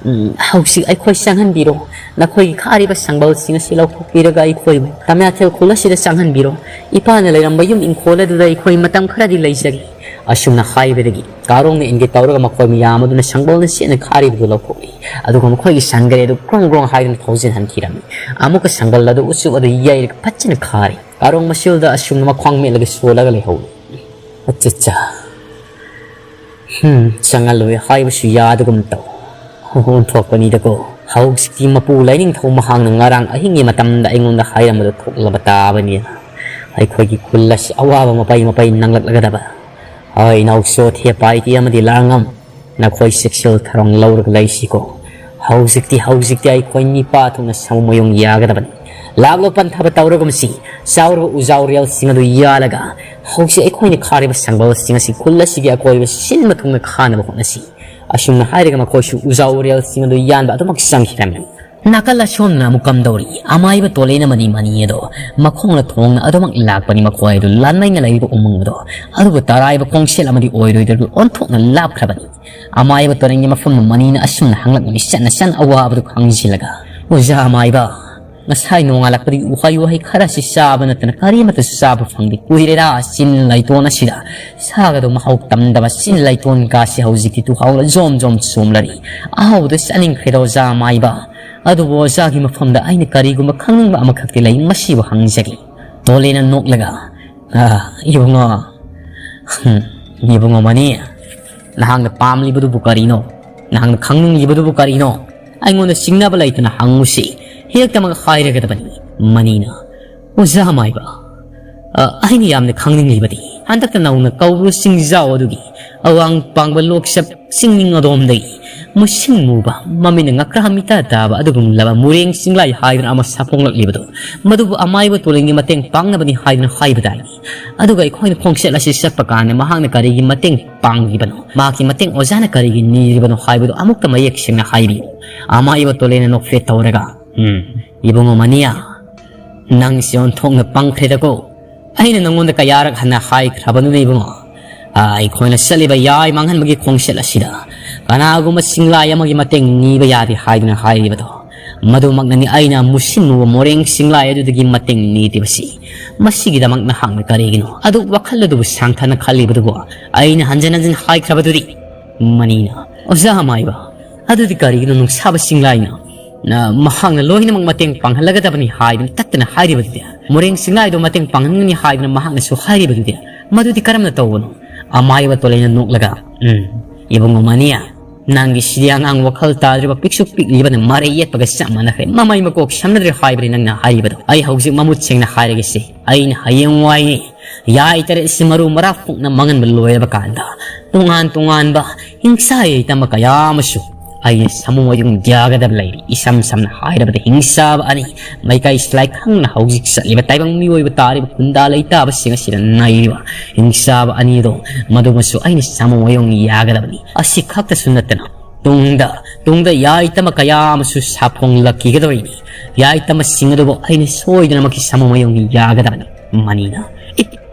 ꯎꯝ, ꯍꯧꯖꯤꯛ ꯑꯩꯈꯣꯏ ꯆꯪꯍꯟꯕꯤꯔꯣ꯫ ꯅꯈꯣꯏꯒꯤ ꯈꯥꯔꯤꯕ ꯁꯪꯕꯜꯁꯤꯡ ꯑꯁꯤ ꯂꯧꯊꯣꯛꯄꯤꯔꯒ ꯑꯩꯈꯣꯏꯕꯨ ꯇꯃꯦꯊꯦꯜ ꯈꯨꯜ ꯑꯁꯤꯗ ꯆꯪꯍꯟꯕꯤꯔꯣ꯫ ꯏꯄꯥꯅ ꯂꯩꯔꯝꯕ ꯌꯨꯝ ꯏꯪꯈꯣꯜ ꯑꯗꯨꯗ ꯑꯩꯈꯣꯏ ꯃꯇꯝ ꯈꯔꯗꯤ ꯂꯩꯖꯒꯦ"꯫ ꯑꯁꯨꯝꯅ ꯍꯥꯏꯕꯗꯒꯤ ꯀꯥꯔꯣꯡꯅ ꯏꯟꯒꯦ ꯇꯧꯔꯒ ꯃꯈꯣꯏ ꯃꯌꯥꯝ ꯑꯗꯨꯅ ꯁꯪꯕꯜꯅ ꯆꯦꯠꯅ ꯈꯥꯔꯤꯕꯗꯨ ꯂꯧꯊꯣꯛꯏ꯫ ꯑꯗꯨꯒ ꯃꯈꯣꯏꯒꯤ ꯁꯟꯒꯥꯔꯤ ꯑꯗꯨ ꯒ꯭ꯔꯣꯡ ꯒ꯭ꯔꯣꯡ ꯍꯥꯏꯗꯨꯅ ꯊꯧꯖꯤꯟꯍꯟꯈꯤꯔꯝꯃꯤ꯫ ꯑꯃꯨꯛꯀ ꯁꯪꯕꯜ ꯑꯗꯨ ꯎꯆꯨꯞ ꯑꯗꯨ ꯌꯩꯔꯒ ꯐꯖꯅ ꯈꯥꯔꯤ꯫ ꯀꯥꯔꯣꯡ ꯃꯁꯤꯜꯗ ꯑꯁꯨꯝꯅ ꯃꯈ꯭ꯋꯥꯡ ꯃꯦꯠꯂꯒ ꯁꯣꯜꯂꯒ ꯂꯩꯍꯧꯏ꯫ "ꯑꯠꯆꯥ, ꯑꯠꯆꯥ꯫ ꯍꯝ, ꯆꯪꯍꯜꯂꯣꯏ ꯍꯥꯏꯕꯁꯨ ꯌꯥꯗꯒꯨꯝ ꯇꯧ꯫ ꯑꯣꯟꯊꯣꯛꯄꯅꯤꯗꯀꯣ꯫ ꯍꯧꯖꯤꯛꯇꯤ ꯃꯄꯨ ꯂꯥꯏꯅꯤꯡꯊꯧ ꯃꯍꯥꯛꯅ ꯉꯔꯥꯡ ꯑꯍꯤꯡꯒꯤ ꯃꯇꯝꯗ ꯑꯩꯉꯣꯟꯗ ꯍꯥꯏꯔꯝꯕꯗꯨ ꯊꯣꯛꯂꯕ ꯇꯥꯕꯅꯤꯅ ꯑꯩꯈꯣꯏꯒꯤ ꯈꯨꯜ ꯑꯁꯤ ꯑꯋꯥꯕ ꯃꯄꯩ ꯃꯄꯩ ꯅꯪꯂꯛꯂꯒꯗꯕ꯫ ꯍꯣꯏ, ꯏꯅꯥꯎ ꯆꯣꯊꯦ ꯄꯥꯏꯇꯤ ꯑꯃꯗꯤ ꯂꯥꯡꯉꯝ, ꯅꯈꯣꯏ ꯆꯦꯛꯁꯤꯜ ꯊꯧꯔꯥꯡ ꯂꯧꯔꯒ ꯂꯩꯁꯤꯀꯣ꯫ ꯍꯧꯖꯤꯛꯇꯤ, ꯍꯧꯖꯤꯛꯇꯤ ꯑꯩꯈꯣꯏ ꯅꯤꯄꯥ ꯊꯣꯛꯅ ꯁꯃꯨ ꯃꯌꯨꯡ ꯌꯥꯒꯗꯕꯅꯤ꯫ ꯂꯥꯛꯂꯣ ꯄꯟꯊꯕ ꯇꯧꯔꯒꯨꯝꯁꯤ꯫ ꯆꯥꯎꯔꯕ ꯎꯖꯥꯎꯔꯦꯜꯁꯤꯡ ꯑꯗꯨ ꯌꯥꯜꯂꯒ ꯍꯧꯖꯤꯛ ꯑꯩꯈꯣꯏꯅ ꯈꯥꯔꯤꯕ ꯁꯪꯕꯜꯁꯤꯡ ꯑꯁꯤ ꯈꯨꯜ ꯑꯁꯤꯒꯤ ꯑꯀꯣꯏꯕ ꯁꯤꯟꯕ ꯊꯨꯡꯅ ꯈꯥꯅꯕ ꯍꯣꯠꯅꯁꯤ"꯫ ꯑꯁꯨꯝꯅ ꯍꯥꯏꯔꯒ ꯃꯈꯣꯏꯁꯨ ꯎꯖꯥꯎꯔꯦꯜꯁꯤꯡ ꯑꯗꯨ ꯌꯥꯟꯕ ꯑꯗꯨꯃꯛ ꯆꯪꯈꯤꯔꯝꯃꯤ꯫ ꯅꯥꯀꯜ ꯑꯁꯣꯝꯅ ꯑꯃꯨꯛ ꯀꯝꯗꯧꯔꯤ? ꯑꯃꯥꯏꯕ ꯇꯣꯂꯦꯟ ꯑꯃꯗꯤ ꯃꯅꯤ ꯑꯗꯣ ꯃꯈꯣꯡꯅ ꯊꯣꯡꯅ ꯑꯗꯨꯃꯛ ꯂꯥꯛꯄꯅꯤ꯫ ꯃꯈꯣꯏ ꯑꯗꯨ ꯂꯥꯟꯃꯩꯅ ꯂꯩꯔꯤꯕ ꯎꯃꯪ ꯑꯗꯣ ꯑꯗꯨꯕꯨ ꯇꯔꯥꯏꯕ ꯈꯣꯡꯁꯦꯜ ꯑꯃꯗꯤ ꯑꯣꯏꯔꯣꯏꯗ꯭ꯔꯗꯨ ꯑꯣꯟꯊꯣꯛꯅ ꯂꯥꯞꯈ꯭ꯔꯕꯅꯤ꯫ ꯑꯃꯥꯏꯕ ꯇꯣꯔꯦꯟꯒꯤ ꯃꯐꯝꯗ ꯃꯅꯤꯅ ꯑꯁꯨꯝꯅ ꯍꯪꯂꯛꯂꯤ, ꯆꯠꯅ ꯆꯠꯅ ꯑꯋꯥꯕꯗꯨ ꯈꯪꯖꯤꯜꯂꯒ, "ꯑꯣꯖꯥ ꯑꯃꯥꯏꯕ, ꯉꯁꯥꯏ ꯅꯣꯡꯉꯥꯜꯂꯛꯄꯗꯒꯤ ꯎꯍꯩ ꯋꯥꯍꯩ ꯈꯔꯁꯤ ꯆꯥꯕ ꯅꯠꯇꯅ ꯀꯔꯤꯃꯠꯇꯁꯨ ꯆꯥꯕ ꯐꯪꯗꯦ꯫ ꯀꯨꯏꯔꯦꯗ ꯆꯤꯟ ꯂꯩꯇꯣꯟ ꯑꯁꯤꯗ ꯁꯥꯒꯗꯧ ꯃꯍꯥꯎ ꯇꯝꯗꯕ ꯆꯤꯟ ꯂꯩꯇꯣꯟ ꯀꯥꯁꯤ ꯍꯧꯖꯤꯛꯇꯤ ꯇꯨꯍꯥꯎꯅ ꯖꯣꯝ ꯖꯣꯝ ꯆꯣꯝꯂꯔꯤ꯫ ꯑꯍꯥꯎꯕꯗꯨ ꯆꯥꯅꯤꯡꯈ꯭ꯔꯦꯗ ꯑꯣꯖꯥ ꯑꯃꯥꯏꯕ꯫ ꯑꯗꯨꯕꯨ ꯑꯣꯖꯥꯒꯤ ꯃꯐꯝꯗ ꯑꯩꯅ ꯀꯔꯤꯒꯨꯝꯕ ꯈꯪꯅꯤꯡꯕ ꯑꯃꯈꯛꯇꯤ ꯂꯩ, ꯃꯁꯤꯕꯨ ꯍꯪꯖꯒꯦ"꯫ ꯇꯣꯂꯦꯅ ꯅꯣꯛꯂꯒ, "ꯑ, ꯏꯕꯨꯡꯉꯣ, ꯍꯝ, ꯏꯕꯨꯡꯉꯣ ꯃꯅꯤ, ꯅꯍꯥꯛꯅ ꯄꯥꯝꯂꯤꯕꯗꯨꯕꯨ ꯀꯔꯤꯅꯣ? ꯅꯍꯥꯛꯅ ꯈꯪꯅꯤꯡꯂꯤꯕꯗꯨꯕꯨ ꯀꯔꯤꯅꯣ? ꯑꯩꯉꯣꯟꯗ ꯆꯤꯡꯅꯕ ꯂꯩꯇꯅ ꯍꯪꯉꯨꯁꯤ꯫ ꯍꯦꯛꯇꯃꯛ ꯍꯥꯏꯔꯒꯗꯕꯅꯤ꯫ ꯃꯅꯤꯅ, "ꯑꯣꯖꯥ ꯑꯃꯥꯏꯕ, ꯑ, ꯑꯩꯅ ꯌꯥꯝꯅ ꯈꯪꯅꯤꯡꯂꯤꯕꯗꯤ ꯍꯟꯗꯛꯇ ꯅꯧꯅ ꯀꯧꯕ ꯆꯤꯡꯖꯥꯎ ꯑꯗꯨꯒꯤ ꯑꯋꯥꯡ ꯄꯥꯡꯕ ꯂꯣꯛꯆꯞ ꯆꯤꯡꯅꯤꯡ ꯑꯗꯣꯝꯗꯒꯤ ꯃꯨꯁꯤꯟ ꯃꯨꯕ, ꯃꯃꯤꯠꯅ ꯉꯀ꯭ꯔꯥ ꯃꯤꯇꯥ ꯇꯥꯕ ꯑꯗꯨꯒꯨꯝꯂꯕ ꯃꯨꯔꯦꯡ ꯆꯤꯡꯂꯥꯏ ꯍꯥꯏꯗꯨꯅ ꯑꯃ ꯁꯥꯐꯣꯡꯂꯛꯂꯤꯕꯗꯨ, ꯃꯗꯨꯕꯨ ꯑꯃꯥꯏꯕ ꯇꯣꯂꯦꯟꯒꯤ ꯃꯇꯦꯡ ꯄꯥꯡꯅꯕꯅꯤ ꯍꯥꯏꯗꯨꯅ ꯍꯥꯏꯕꯗꯥꯏꯅꯤ꯫ ꯑꯗꯨꯒ ꯑꯩꯈꯣꯏꯅ ꯈꯣꯡꯆꯠ ꯑꯁꯤ ꯆꯠꯄ ꯀꯥꯟꯗ ꯃꯍꯥꯛꯅ ꯀꯔꯤꯒꯤ ꯃꯇꯦꯡ ꯄꯥꯡꯂꯤꯕꯅꯣ? ꯃꯍꯥꯛꯀꯤ ꯃꯇꯦꯡ ꯑꯣꯖꯥꯅ ꯀꯔꯤꯒꯤ ꯅꯤꯔꯤꯕꯅꯣ ꯍꯥꯏꯕꯗꯨ ꯑꯃꯨꯛꯇ ꯃꯌꯦꯛ ꯁꯦꯡꯅ ꯍꯥꯏꯕꯤꯌꯨ꯫" ꯑꯃꯥꯏꯕ ꯇꯣꯂꯦꯟꯅ ꯅꯣꯛꯐꯦꯠ ꯇꯧꯔꯒ, "ꯎꯝ, ꯏꯕꯨꯡꯉꯣ ꯃꯅꯤꯌꯥ, ꯅꯪꯁꯦ ꯑꯣꯟꯊꯣꯛꯅ ꯄꯪꯈ꯭ꯔꯦꯗꯀꯣ꯫ ꯑꯩꯅ ꯅꯪꯉꯣꯟꯗ ꯀꯌꯥꯔꯛ ꯍꯟꯅ ꯍꯥꯏꯈ꯭ꯔꯕꯅꯣꯅꯦ ꯏꯕꯨꯡꯉꯣ? ꯑꯥ, ꯑꯩꯈꯣꯏꯅ ꯆꯠꯂꯤꯕ ꯌꯥꯏ ꯃꯥꯡꯍꯟꯕꯒꯤ ꯈꯣꯡꯆꯠ ꯑꯁꯤꯗ ꯀꯅꯥꯒꯨꯝꯕ ꯆꯤꯡꯂꯥꯏ ꯑꯃꯒꯤ ꯃꯇꯦꯡ ꯅꯤꯕ ꯌꯥꯗꯦ ꯍꯥꯏꯗꯨꯅ ꯍꯥꯏꯔꯤꯕꯗꯣ꯫ ꯃꯗꯨꯃꯛꯅꯅꯤ ꯑꯩꯅ ꯃꯨꯁꯤꯟꯃꯨꯕ ꯃꯣꯔꯦꯡ ꯆꯤꯡꯂꯥꯏ ꯑꯗꯨꯗꯒꯤ ꯃꯇꯦꯡ ꯅꯤꯗ꯭ꯔꯤꯕꯁꯤ꯫ ꯃꯁꯤꯒꯤꯗꯃꯛ ꯅꯍꯥꯛꯅ ꯀꯔꯤꯒꯤꯅꯣ ꯑꯗꯨ ꯋꯥꯈꯜ ꯑꯗꯨꯕꯨ ꯁꯥꯡꯊꯅ ꯈꯜꯂꯤꯕꯗꯨꯕꯨ? ꯑꯩꯅ ꯍꯟꯖꯤꯟ ꯍꯟꯖꯤꯟ ꯍꯥꯏꯈ꯭ꯔꯕꯗꯨꯗꯤ꯫" ꯃꯅꯤꯅ, "ꯑꯣꯖꯥ ꯑꯃꯥꯏꯕ, ꯑꯗꯨꯗꯤ ꯀꯔꯤꯒꯤꯅꯣ ꯅꯨꯡꯁꯥꯕ ꯆꯤꯡꯂꯥꯏꯅ, ꯅ, ꯃꯍꯥꯛꯅ ꯂꯣꯏꯅꯃꯛ ꯃꯇꯦꯡ ꯄꯥꯡꯍꯜꯂꯒꯗꯕꯅꯤ ꯍꯥꯏꯗꯨꯅ ꯇꯠꯇꯅ ꯍꯥꯏꯔꯤꯕꯗꯨꯗꯤ? ꯃꯣꯔꯦꯡ ꯆꯤꯡꯂꯥꯏꯗꯣ ꯃꯇꯦꯡ ꯄꯥꯡꯍꯟꯒꯅꯤ ꯍꯥꯏꯗꯨꯅ ꯃꯍꯥꯛꯅꯁꯨ ꯍꯥꯏꯔꯤꯕꯗꯨꯗꯤ? ꯃꯗꯨꯗꯤ ꯀꯔꯝꯅ ꯇꯧꯕꯅꯣ?" ꯑꯃꯥꯏꯕ ꯇꯣꯂꯦꯟꯅ ꯅꯣꯛꯂꯒ, "ꯎꯝ, ꯏꯕꯨꯡꯉꯣ ꯃꯅꯤ, ꯅꯪꯒꯤꯁꯤꯗꯤ ꯑꯉꯥꯡ ꯋꯥꯈꯜ ꯇꯥꯗ꯭ꯔꯤꯕ ꯄꯤꯛꯁꯨ ꯄꯤꯛꯂꯤꯕꯅ ꯃꯔꯩ ꯌꯦꯠꯄꯒ ꯆꯞ ꯃꯥꯟꯅꯈ꯭ꯔꯦ꯫ ꯃꯃꯩ ꯃꯀꯣꯛ ꯁꯝꯅꯗ꯭ꯔꯦ ꯍꯥꯏꯕꯅꯤ ꯅꯪꯅ ꯍꯥꯏꯔꯤꯕꯗꯣ꯫ ꯑꯩ ꯍꯧꯖꯤꯛ ꯃꯃꯨꯠ ꯁꯦꯡꯅ ꯍꯥꯏꯔꯒꯦꯁꯦ꯫ ꯑꯩꯅ ꯍꯌꯦꯡꯋꯥꯏꯅꯦ, ꯌꯥꯏ ꯇꯔꯦꯠꯁꯤ ꯃꯔꯨ ꯃꯔꯥꯡ ꯐꯨꯛꯅ ꯃꯥꯡꯍꯟꯕ ꯂꯣꯏꯔꯕ ꯀꯥꯟꯗ, ꯇꯣꯉꯥꯟ ꯇꯣꯉꯥꯟꯕ ꯍꯤꯡꯁꯥ ꯌꯥꯏꯇꯝꯕ ꯀꯌꯥ ꯑꯃꯁꯨ ꯑꯩꯅ ꯁꯥꯃꯨ ꯃꯌꯨꯡ ꯌꯥꯒꯗꯕ ꯂꯩꯔꯤ꯫ ꯏꯁꯝ ꯁꯝꯅ ꯍꯥꯏꯔꯕꯗ, ꯍꯤꯡꯁꯥꯕ ꯑꯅꯤ, ꯃꯩꯀꯥꯏ ꯁꯤꯂꯥꯏ ꯈꯪꯅ ꯍꯧꯖꯤꯛ ꯆꯠꯂꯤꯕ ꯇꯥꯏꯕꯪ ꯃꯤꯑꯣꯏꯕ ꯇꯥꯔꯤꯕ ꯈꯨꯟꯗꯥ ꯂꯩꯇꯥꯕꯁꯤꯡ ꯑꯁꯤꯗ ꯅꯩꯔꯤꯕ ꯍꯤꯡꯁꯥꯕ ꯑꯅꯤꯗꯣ, ꯃꯗꯨꯃꯁꯨ ꯑꯩꯅ ꯁꯥꯃꯨ ꯃꯌꯨꯡ ꯌꯥꯒꯗꯕꯅꯤ꯫ ꯑꯁꯤ ꯈꯛꯇꯁꯨ ꯅꯠꯇꯅ, ꯇꯨꯡꯗ, ꯇꯨꯡꯗ ꯌꯥꯏꯇꯝꯕ ꯀꯌꯥ ꯑꯃꯁꯨ ꯁꯥꯐꯣꯡꯂꯛꯈꯤꯒꯗꯧꯔꯤꯅꯤ꯫ ꯌꯥꯏꯇꯝꯕꯁꯤꯡ ꯑꯗꯨꯕꯨ ꯑꯩꯅ ꯁꯣꯏꯗꯅꯃꯛꯀꯤ ꯁꯥꯃꯨ ꯃꯌꯨꯡ ꯌꯥꯒꯗꯕꯅꯤ꯫" ꯃꯅꯤꯅ, "ꯑꯦ,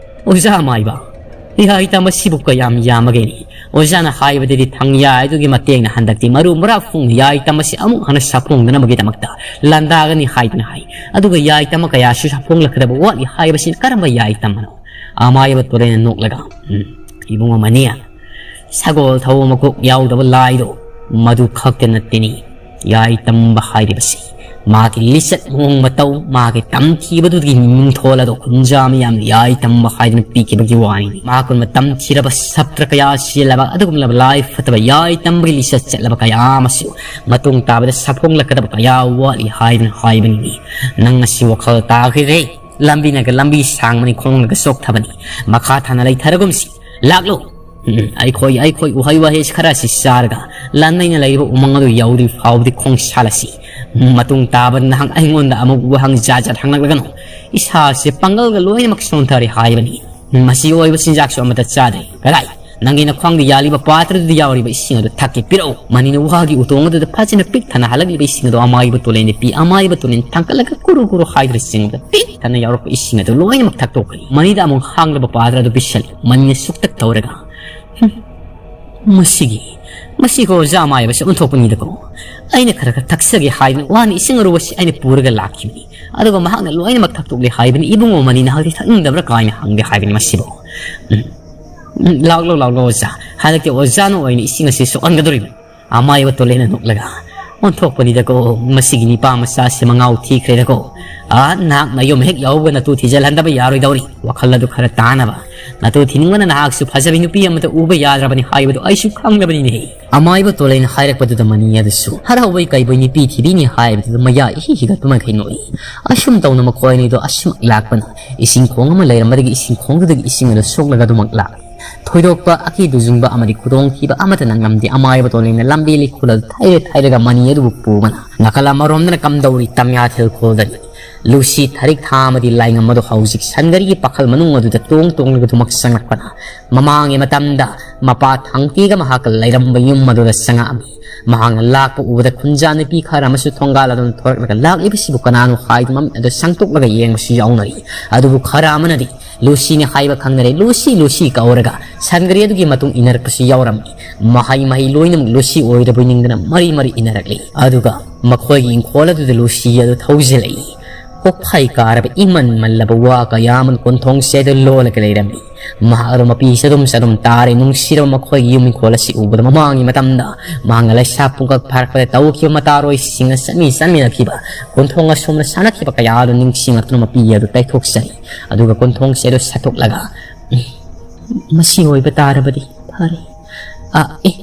ꯑꯣꯖꯥ ꯃꯥꯏꯕ, ꯌꯥꯏꯇꯝꯕꯁꯤꯕꯨ ꯀꯌꯥꯝ ꯌꯥꯝꯃꯒꯦꯅꯦ? ꯑꯣꯖꯥꯅ ꯍꯥꯏꯕꯗꯗꯤ ꯊꯪ ꯌꯥꯏꯗꯨꯒꯤ ꯃꯇꯦꯡꯅ ꯍꯟꯗꯛꯇꯤ ꯃꯔꯨ ꯃꯔꯥꯡ ꯐꯨꯡ ꯌꯥꯏꯇꯝꯕꯁꯤ ꯑꯃꯨꯛ ꯍꯟꯅ ꯁꯥꯐꯣꯡꯗꯅꯕꯒꯤꯗꯃꯛꯇ ꯂꯥꯟꯗꯥꯒꯅꯤ ꯍꯥꯏꯗꯨꯅ ꯍꯥꯏ꯫ ꯑꯗꯨꯒ ꯌꯥꯏꯇꯝꯕ ꯀꯌꯥꯁꯨ ꯁꯥꯐꯣꯡꯂꯛꯀꯗꯕ ꯋꯥꯠꯂꯤ ꯍꯥꯏꯕꯁꯤꯅ ꯀꯔꯝꯕ ꯌꯥꯏꯇꯝꯕꯅꯣ?" ꯑꯃꯥꯏꯕ ꯇꯣꯔꯦꯟꯅ ꯅꯣꯛꯂꯒ, "ꯎꯝ, ꯏꯕꯨꯡꯉꯣ ꯃꯅꯤ, ꯁꯒꯣꯜ ꯊꯧꯕ ꯃꯀꯣꯛ ꯌꯥꯎꯗꯕ ꯂꯥꯏꯗꯣ, ꯃꯗꯨ ꯈꯛꯇ ꯅꯠꯇꯦꯅꯦ ꯌꯥꯏꯇꯝꯕ ꯍꯥꯏꯔꯤꯕꯁꯤ꯫ ꯃꯥꯒꯤ ꯂꯤꯆꯠ ꯃꯑꯣꯡ ꯃꯇꯧ, ꯃꯥꯒꯤ ꯇꯝꯈꯤꯕꯗꯨꯒꯤ ꯃꯤꯡꯊꯣꯜ ꯑꯗꯣ ꯈꯨꯟꯖꯥ ꯃꯤꯌꯥꯝꯅ ꯌꯥꯏ ꯇꯝꯕ ꯍꯥꯏꯗꯨꯅ ꯄꯤꯈꯤꯕꯒꯤ ꯋꯥꯅꯤ꯫ ꯃꯍꯥꯛꯀꯨꯝꯅ ꯇꯝꯊꯤꯔꯕ ꯁꯥꯇ꯭ꯔ ꯀꯌꯥ ꯁꯤꯖꯤꯜꯂꯕ ꯑꯗꯨꯒꯨꯝꯂꯕ ꯂꯥꯏ ꯐꯠꯇꯕ ꯌꯥꯏ ꯇꯝꯕꯒꯤ ꯂꯤꯆꯠ ꯆꯠꯂꯕ ꯀꯌꯥ ꯑꯃꯁꯨ ꯃꯇꯨꯡ ꯇꯥꯕꯗ ꯁꯥꯐꯣꯡꯂꯛꯀꯗꯕ ꯀꯌꯥ ꯋꯥꯠꯂꯤ ꯍꯥꯏꯗꯨꯅ ꯍꯥꯏꯕꯅꯤ꯫ ꯅꯪ ꯉꯁꯤ ꯋꯥꯈꯜ ꯇꯥꯈꯤꯗ꯭ꯔꯦ? ꯂꯝꯕꯤꯅꯒ ꯂꯝꯕꯤ ꯁꯥꯡꯕꯅꯤ, ꯈꯣꯡꯅꯒ ꯆꯣꯛꯊꯕꯅꯤ꯫ ꯃꯈꯥ ꯊꯥꯅ ꯂꯩꯊꯔꯒꯨꯝꯁꯤ꯫ ꯂꯥꯛꯂꯣ꯫ ꯎꯝ, ꯑꯩꯈꯣꯏ, ꯑꯩꯈꯣꯏ ꯎꯍꯩ ꯋꯥꯍꯩꯁꯤ ꯈꯔꯁꯤ ꯆꯥꯔꯒ ꯂꯥꯟꯅꯩꯅ ꯂꯩꯔꯤꯕ ꯎꯃꯪ ꯑꯗꯨ ꯌꯧꯗ꯭ꯔꯤ ꯐꯥꯎꯕꯗꯤ ꯈꯣꯡꯁꯥꯜꯂꯁꯤ꯫ ꯃꯇꯨꯡ ꯇꯥꯕ ꯅꯍꯥꯛ ꯑꯩꯉꯣꯟꯗ ꯑꯃꯨꯛ ꯋꯥꯍꯪ ꯖꯥꯠ ꯖꯥꯠ ꯍꯪꯂꯛꯂꯒꯅꯨ꯫ ꯏꯁꯥꯁꯦ ꯄꯥꯡꯒꯜꯒ ꯂꯣꯏꯅꯃꯛ ꯁꯣꯟꯊꯔꯦ ꯍꯥꯏꯕꯅꯤ꯫ ꯃꯁꯤ ꯑꯣꯏꯕ ꯆꯤꯟꯖꯥꯛꯁꯨ ꯑꯃꯠꯇ ꯆꯥꯗꯦ꯫ ꯀꯗꯥꯏ? ꯅꯪꯒꯤ ꯅꯈ꯭ꯋꯥꯡꯗ ꯌꯥꯜꯂꯤꯕ ꯄꯥꯇ꯭ꯔꯗꯨꯗ ꯌꯥꯎꯔꯤꯕ ꯏꯁꯤꯡ ꯑꯗꯨ ꯊꯛꯀꯦ ꯄꯤꯔꯛꯎ꯫ ꯃꯅꯤꯅ ꯋꯥꯒꯤ ꯎꯇꯣꯡ ꯑꯗꯨꯗ ꯐꯖꯅ ꯄꯤꯛ ꯊꯟꯅ ꯍꯜꯂꯛꯂꯤꯕ ꯏꯁꯤꯡ ꯑꯗꯨ ꯑꯃꯥꯏꯕ ꯇꯨꯔꯦꯟꯗ ꯄꯤ꯫ ꯑꯃꯥꯏꯕ ꯇꯨꯔꯦꯟ ꯊꯥꯡꯀꯠꯂꯒ ꯀꯨꯔꯨ ꯀꯨꯔꯨ ꯍꯥꯏꯗꯨꯅ ꯆꯤꯡꯕꯗ ꯄꯤꯛ ꯊꯟꯅ ꯌꯥꯎꯔꯛꯄ ꯏꯁꯤꯡ ꯑꯗꯨ ꯂꯣꯏꯅꯃꯛ ꯊꯛꯇꯣꯛꯈ꯭ꯔꯦ꯫ ꯃꯅꯤꯗ ꯑꯃꯨꯛ ꯍꯥꯡꯂꯕ ꯄꯥꯇ꯭ꯔ ꯑꯗꯨ ꯄꯤꯁꯜꯂꯤ꯫ ꯃꯅꯤꯅ ꯁꯨꯛꯇꯛ ꯇꯧꯔꯒ, "ꯍꯨꯝ, ꯃꯁꯤꯒꯤ, ꯃꯁꯤꯒꯣ ꯑꯣꯖꯥ ꯑꯃꯥꯏꯕꯁꯦ ꯑꯣꯟꯊꯣꯛꯄꯅꯤꯗꯀꯣ꯫ ꯑꯩꯅ ꯈꯔ ꯈꯔ ꯊꯛꯆꯒꯦ ꯍꯥꯏꯗꯨꯅ ꯋꯥꯅ ꯏꯁꯤꯡ ꯑꯔꯨꯕꯁꯤ ꯑꯩꯅ ꯄꯨꯔꯒ ꯂꯥꯛꯈꯤꯕꯅꯤ꯫ ꯑꯗꯨꯒ ꯃꯍꯥꯛꯅ ꯂꯣꯏꯅꯃꯛ ꯊꯛꯇꯣꯛꯂꯦ ꯍꯥꯏꯕꯅꯤ꯫ ꯏꯕꯨꯡꯉꯣ ꯃꯅꯤ, ꯅꯍꯥꯛꯇꯤ ꯊꯛꯅꯤꯡꯗꯕ꯭ꯔꯥ?" ꯀꯥꯏꯅ ꯍꯪꯒꯦ ꯍꯥꯏꯕꯅꯤ ꯃꯁꯤꯕꯨ꯫ ꯎꯝ꯫ ꯎꯝ, ꯂꯥꯛꯂꯣ, ꯂꯥꯛꯂꯣ ꯑꯣꯖꯥ꯫ ꯍꯟꯗꯛꯇꯤ ꯑꯣꯖꯥꯅ ꯑꯣꯏꯅ ꯏꯁꯤꯡ ꯑꯁꯤ ꯁꯣꯛꯍꯟꯒꯗꯧꯔꯤꯕꯅꯤ꯫ ꯑꯃꯥꯏꯕ ꯇꯣꯂꯦꯅ ꯅꯣꯛꯂꯒ, "ꯑꯣꯟꯊꯣꯛꯄꯅꯤꯗꯀꯣ, ꯃꯁꯤꯒꯤ ꯅꯤꯄꯥ ꯃꯆꯥꯁꯦ ꯃꯉꯥꯎ ꯊꯤꯈ꯭ꯔꯦꯗꯀꯣ꯫ ꯑꯥ, ꯅꯍꯥꯛ ꯅꯌꯨꯝ ꯍꯦꯛ ꯌꯧꯕꯒ ꯅꯇꯨ ꯊꯤꯖꯤꯜꯍꯟꯗꯕ ꯌꯥꯔꯣꯏꯗꯧꯔꯤ꯫ ꯋꯥꯈꯜ ꯑꯗꯨ ꯈꯔ ꯇꯥꯅꯕ꯫ ꯅꯇꯨ ꯊꯤꯅꯤꯡꯕꯅ ꯅꯍꯥꯛꯁꯨ ꯐꯖꯕꯤ ꯅꯨꯄꯤ ꯑꯃꯠꯇ ꯎꯕ ꯌꯥꯗ꯭ꯔꯕꯅꯤ ꯍꯥꯏꯕꯗꯨ ꯑꯩꯁꯨ ꯈꯪꯂꯕꯅꯤꯅꯦ꯫" ꯑꯃꯥꯏꯕ ꯇꯣꯂꯦꯅ ꯍꯥꯏꯔꯛꯄꯗꯨꯗ ꯃꯅꯤ ꯑꯗꯨꯁꯨ ꯍꯔꯥꯎꯕꯩ ꯀꯩꯕꯣꯏ ꯅꯨꯄꯤ ꯊꯤꯕꯤꯅꯤ ꯍꯥꯏꯕꯗꯨꯗ ꯃꯌꯥ ꯏꯍꯤ ꯍꯤꯒꯠꯄ ꯃꯈꯩ ꯅꯣꯛꯏ꯫ ꯑꯁꯨꯝ ꯇꯧꯅ ꯃꯈꯣꯏ ꯑꯅꯤꯗꯣ ꯑꯁꯨꯃꯛ ꯂꯥꯛꯄꯅ ꯏꯁꯤꯡ ꯈꯣꯡ ꯑꯃ ꯂꯩꯔꯝꯕꯗꯒꯤ ꯏꯁꯤꯡ ꯈꯣꯡꯗꯨꯗꯒꯤ ꯏꯁꯤꯡ ꯑꯗꯨ ꯁꯣꯛꯂꯒ ꯑꯗꯨꯃꯛ ꯂꯥꯛꯂꯤ꯫ ꯊꯣꯏꯗꯣꯛꯄ ꯑꯀꯤ ꯇꯨꯖꯨꯡꯕ ꯑꯃꯗꯤ ꯈꯨꯗꯣꯡꯊꯤꯕ ꯑꯃꯠꯇ ꯅꯪꯂꯝꯗꯦ꯫ ꯑꯃꯥꯏꯕ ꯇꯣꯂꯦꯅ ꯂꯝꯕꯤ ꯂꯩꯈꯣꯜ ꯑꯗꯨ ꯊꯩꯔ ꯊꯩꯔꯒ ꯃꯅꯤ ꯑꯗꯨꯕꯨ ꯄꯨꯕꯅ ꯅꯥꯀꯜ ꯑꯃꯔꯣꯝꯗꯅ ꯀꯝꯗꯧꯔꯤ ꯇꯝꯌꯥꯊꯦꯜ ꯈꯣꯜꯗꯅꯤ꯫ ꯂꯨꯁꯤ ꯊꯔꯤꯛ ꯊꯥ ꯑꯃꯗꯤ ꯂꯥꯏꯉꯝ ꯑꯗꯨ ꯍꯧꯖꯤꯛ ꯁꯟꯒꯔꯤꯒꯤ ꯄꯥꯈꯜ ꯃꯅꯨꯡ ꯑꯗꯨꯗ ꯇꯣꯡ ꯇꯣꯡꯂꯒ ꯊꯨꯃꯛ ꯆꯪꯂꯛꯄꯅ ꯃꯃꯥꯡꯒꯤ ꯃꯇꯝꯗ ꯃꯄꯥ ꯊꯥꯡꯇꯤꯒ ꯃꯍꯥꯛꯀ ꯂꯩꯔꯝꯕ ꯌꯨꯝ ꯑꯗꯨꯗ ꯆꯪꯉꯛꯑꯝꯃꯤ꯫ ꯃꯍꯥꯛꯅ ꯂꯥꯛꯄ ꯎꯕꯗ ꯈꯨꯟꯖꯥ ꯅꯨꯄꯤ ꯈꯔ ꯑꯃꯁꯨ ꯊꯣꯡꯒꯥꯜ ꯑꯗꯨꯝ ꯊꯣꯔꯛꯂꯒ ꯂꯥꯛꯂꯤꯕꯁꯤꯕꯨ ꯀꯅꯥꯅꯣ ꯍꯥꯏꯗꯨꯅ ꯃꯃꯤꯠ ꯑꯗꯨ ꯁꯪꯇꯣꯛꯂꯒ ꯌꯦꯡꯕꯁꯨ ꯌꯥꯎꯅꯔꯤ꯫ ꯑꯗꯨꯕꯨ ꯈꯔ ꯑꯃꯅꯗꯤ ꯂꯨꯁꯤꯅꯤ ꯍꯥꯏꯕ ꯈꯪꯅꯔꯦ꯫ "ꯂꯨꯁꯤ, ꯂꯨꯁꯤ" ꯀꯧꯔꯒ ꯁꯟꯒꯔꯤ ꯑꯗꯨꯒꯤ ꯃꯇꯨꯡ ꯏꯟꯅꯔꯛꯄꯁꯨ ꯌꯥꯎꯔꯝꯃꯤ꯫ ꯃꯍꯩ ꯃꯍꯩ ꯂꯣꯏꯅꯃꯛ ꯂꯨꯁꯤ ꯑꯣꯏꯔꯕꯣꯏ ꯅꯤꯡꯗꯅ ꯃꯔꯤ ꯃꯔꯤ ꯏꯟꯅꯔꯛꯂꯤ꯫ ꯑꯗꯨꯒ ꯃꯈꯣꯏꯒꯤ ꯏꯪꯈꯣꯜ ꯑꯗꯨꯗ ꯂꯨꯁꯤ ꯑꯗꯨ ꯊꯧꯖꯤꯜꯂꯛꯏ꯫ ꯀꯣꯛꯐꯥꯏ ꯀꯥꯔꯕ ꯏꯃꯟ ꯃꯜꯂꯕ ꯋꯥ ꯀꯌꯥ ꯑꯃꯅ ꯀꯣꯟꯊꯣꯡꯁꯦ ꯑꯗꯨ ꯂꯣꯜꯂꯒ ꯂꯩꯔꯝꯃꯤ꯫ ꯃꯍꯥꯛ ꯑꯗꯨ ꯃꯄꯤꯁꯦ ꯑꯗꯨꯝ ꯆꯗꯨꯝ ꯇꯥꯔꯦ꯫ ꯅꯨꯡꯁꯤꯔꯕ ꯃꯈꯣꯏꯒꯤ ꯌꯨꯝ ꯏꯪꯈꯣꯜ ꯑꯁꯤ ꯎꯕꯗ ꯃꯃꯥꯡꯒꯤ ꯃꯇꯝꯗ ꯃꯍꯥꯛꯅ ꯂꯩꯁꯥ ꯄꯨꯡꯀꯛ ꯐꯥꯔꯛꯄꯗ ꯇꯧꯈꯤꯕ ꯃꯇꯥꯔꯣꯏꯁꯤꯡꯅ ꯆꯠꯃꯤ ꯆꯠꯃꯤꯟꯅꯈꯤꯕ, ꯀꯣꯟꯊꯣꯡ ꯑꯁꯣꯝꯅ ꯁꯥꯟꯅꯈꯤꯕ ꯀꯌꯥ ꯑꯗꯨ ꯅꯤꯡꯁꯤꯡꯂꯛꯇꯨꯅ ꯃꯄꯤ ꯑꯗꯨ ꯇꯩꯊꯣꯛꯆꯔꯤ꯫ ꯑꯗꯨꯒ ꯀꯣꯟꯊꯣꯡꯁꯦ ꯑꯗꯨ ꯁꯠꯇꯣꯛꯂꯒ, "ꯎꯝ, ꯃꯁꯤ ꯑꯣꯏꯕ ꯇꯥꯔꯕꯗꯤ ꯐꯔꯦ꯫ ꯑ, ꯑꯦ,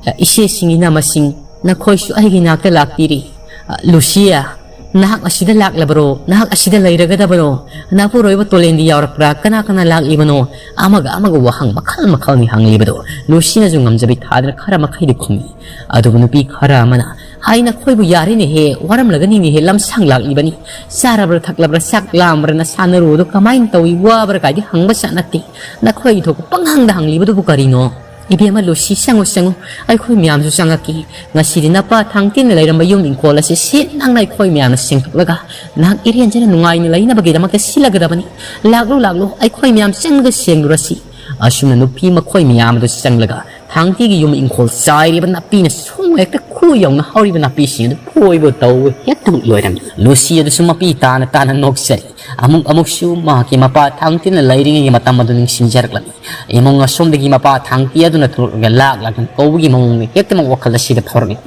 ꯑ, ꯏꯆꯦꯁꯤꯡ, ꯏꯅꯝꯃꯁꯤꯡ, ꯅꯈꯣꯏꯁꯨ ꯑꯩꯒꯤ ꯅꯥꯛꯇ ꯂꯥꯛꯄꯤꯔꯤ꯫ ꯑ, ꯂꯨꯁꯤꯌꯥ, ꯅꯍꯥꯛ ꯑꯁꯤꯗ ꯂꯥꯛꯂꯕꯔꯣ? ꯅꯍꯥꯛ ꯑꯁꯤꯗ ꯂꯩꯔꯒꯗꯕꯔꯣ? ꯅꯄꯨꯔꯣꯏꯕ ꯇꯣꯂꯦꯟꯗꯤ ꯌꯥꯎꯔꯛꯄ꯭ꯔꯥ? ꯀꯅꯥ ꯀꯅꯥ ꯂꯥꯛꯂꯤꯕꯅꯣ?" ꯑꯃꯒ ꯑꯃꯒ ꯋꯥꯍꯪ ꯃꯈꯜ ꯃꯈꯜꯅꯤ ꯍꯪꯂꯤꯕꯗꯣ꯫ ꯂꯨꯁꯤꯅꯁꯨ ꯉꯝꯖꯕꯤ ꯊꯥꯗꯅ ꯈꯔ ꯃꯈꯩꯗꯤ ꯈꯨꯝꯃꯤ꯫ ꯑꯗꯨꯕꯨ ꯅꯨꯄꯤ ꯈꯔ ꯑꯃꯅ, "ꯍꯥꯏ, ꯅꯈꯣꯏꯕꯨ ꯌꯥꯔꯦꯅꯦꯍꯦ, ꯋꯥꯔꯝꯂꯒꯅꯤꯅꯦꯍꯦ, ꯂꯝꯁꯥꯡ ꯂꯥꯛꯂꯤꯕꯅꯤ꯫ ꯆꯥꯔꯕ꯭ꯔꯥ, ꯊꯛꯂꯕ꯭ꯔꯥ, ꯆꯥꯛ ꯂꯥꯝꯕ꯭ꯔꯥ, ꯅꯁꯥ ꯅꯔꯨ ꯑꯗꯨ ꯀꯃꯥꯏꯅ ꯇꯧꯏ, ꯋꯥꯕ꯭ꯔꯥ ꯀꯥꯏꯗꯤ ꯍꯪꯕ ꯖꯥꯠ ꯅꯠꯇꯦ꯫ ꯅꯈꯣꯏꯒꯤ ꯊꯣꯛꯄ ꯄꯪꯍꯪꯗ ꯍꯪꯂꯤꯕꯗꯨꯕꯨ ꯀꯔꯤꯅꯣ? ꯏꯕꯦꯝꯃ ꯂꯨꯁꯤ, ꯆꯪꯉꯨ, ꯆꯪꯉꯨ, ꯑꯩꯈꯣꯏ ꯃꯌꯥꯝꯁꯨ ꯆꯪꯉꯛꯀꯦ꯫ ꯉꯁꯤꯗꯤ ꯅꯄꯥ ꯊꯥꯡꯇꯤꯟꯅ ꯂꯩꯔꯝꯕ ꯌꯨꯝ ꯏꯪꯈꯣꯜ ꯑꯁꯤ ꯁꯤꯠ ꯅꯥꯟꯅ ꯑꯩꯈꯣꯏ ꯃꯌꯥꯝꯅ ꯁꯦꯡꯗꯣꯛꯂꯒ ꯅꯍꯥꯛ ꯏꯔꯦꯟꯖꯅ ꯅꯨꯡꯉꯥꯏꯅ ꯂꯩꯅꯕꯒꯤꯗꯃꯛꯇ ꯁꯤꯜꯂꯒꯗꯕꯅꯤ꯫ ꯂꯥꯛꯂꯨ, ꯂꯥꯛꯂꯨ, ꯑꯩꯈꯣꯏ ꯃꯌꯥꯝ ꯆꯪꯂꯒ ꯁꯦꯡꯂꯨꯔꯁꯤ꯫" ꯑꯁꯨꯝꯅ ꯅꯨꯄꯤ ꯃꯈꯣꯏ ꯃꯌꯥꯝ ꯑꯗꯨ ꯆꯪꯂꯒ ꯊꯥꯡꯇꯤꯒꯤ ꯌꯨꯝ ꯏꯪꯈꯣꯜ ꯆꯥꯏꯔꯤꯕ ꯅꯥꯄꯤꯅ ꯁꯣꯡꯅ ꯍꯦꯛꯇ ꯈꯨ ꯌꯧꯅ ꯍꯧꯔꯤꯕ ꯅꯥꯄꯤꯁꯤꯡ ꯑꯗꯨ ꯐꯣꯏꯕ ꯇꯧꯕ ꯍꯦꯛꯇꯃꯛ ꯂꯣꯏꯔꯝꯃꯤ꯫ ꯂꯨꯁꯤ ꯑꯗꯨꯁꯨ ꯃꯄꯤ ꯇꯥꯅ ꯇꯥꯅ ꯅꯣꯛꯆꯔꯤ꯫ ꯑꯃꯨꯛ ꯑꯃꯨꯛꯁꯨ ꯃꯍꯥꯛꯀꯤ ꯃꯄꯥ ꯊꯥꯡꯇꯤꯟꯅ ꯂꯩꯔꯤꯉꯩꯒꯤ ꯃꯇꯝ ꯑꯗꯨ ꯅꯤꯡꯁꯤꯡꯖꯔꯛꯂꯝꯃꯤ꯫ ꯏꯃꯨꯡ ꯑꯁꯣꯝꯗꯒꯤ ꯃꯄꯥ ꯊꯥꯡꯇꯤ ꯑꯗꯨꯅ ꯊꯣꯛꯂꯛꯂꯒ ꯂꯥꯛ ꯂꯥꯛꯇꯨꯅ ꯀꯧꯕꯒꯤ ꯃꯑꯣꯡꯗ ꯍꯦꯛꯇꯃꯛ ꯋꯥꯈꯜ ꯑꯁꯤꯗ ꯐꯥꯎꯔꯛꯂꯤ꯫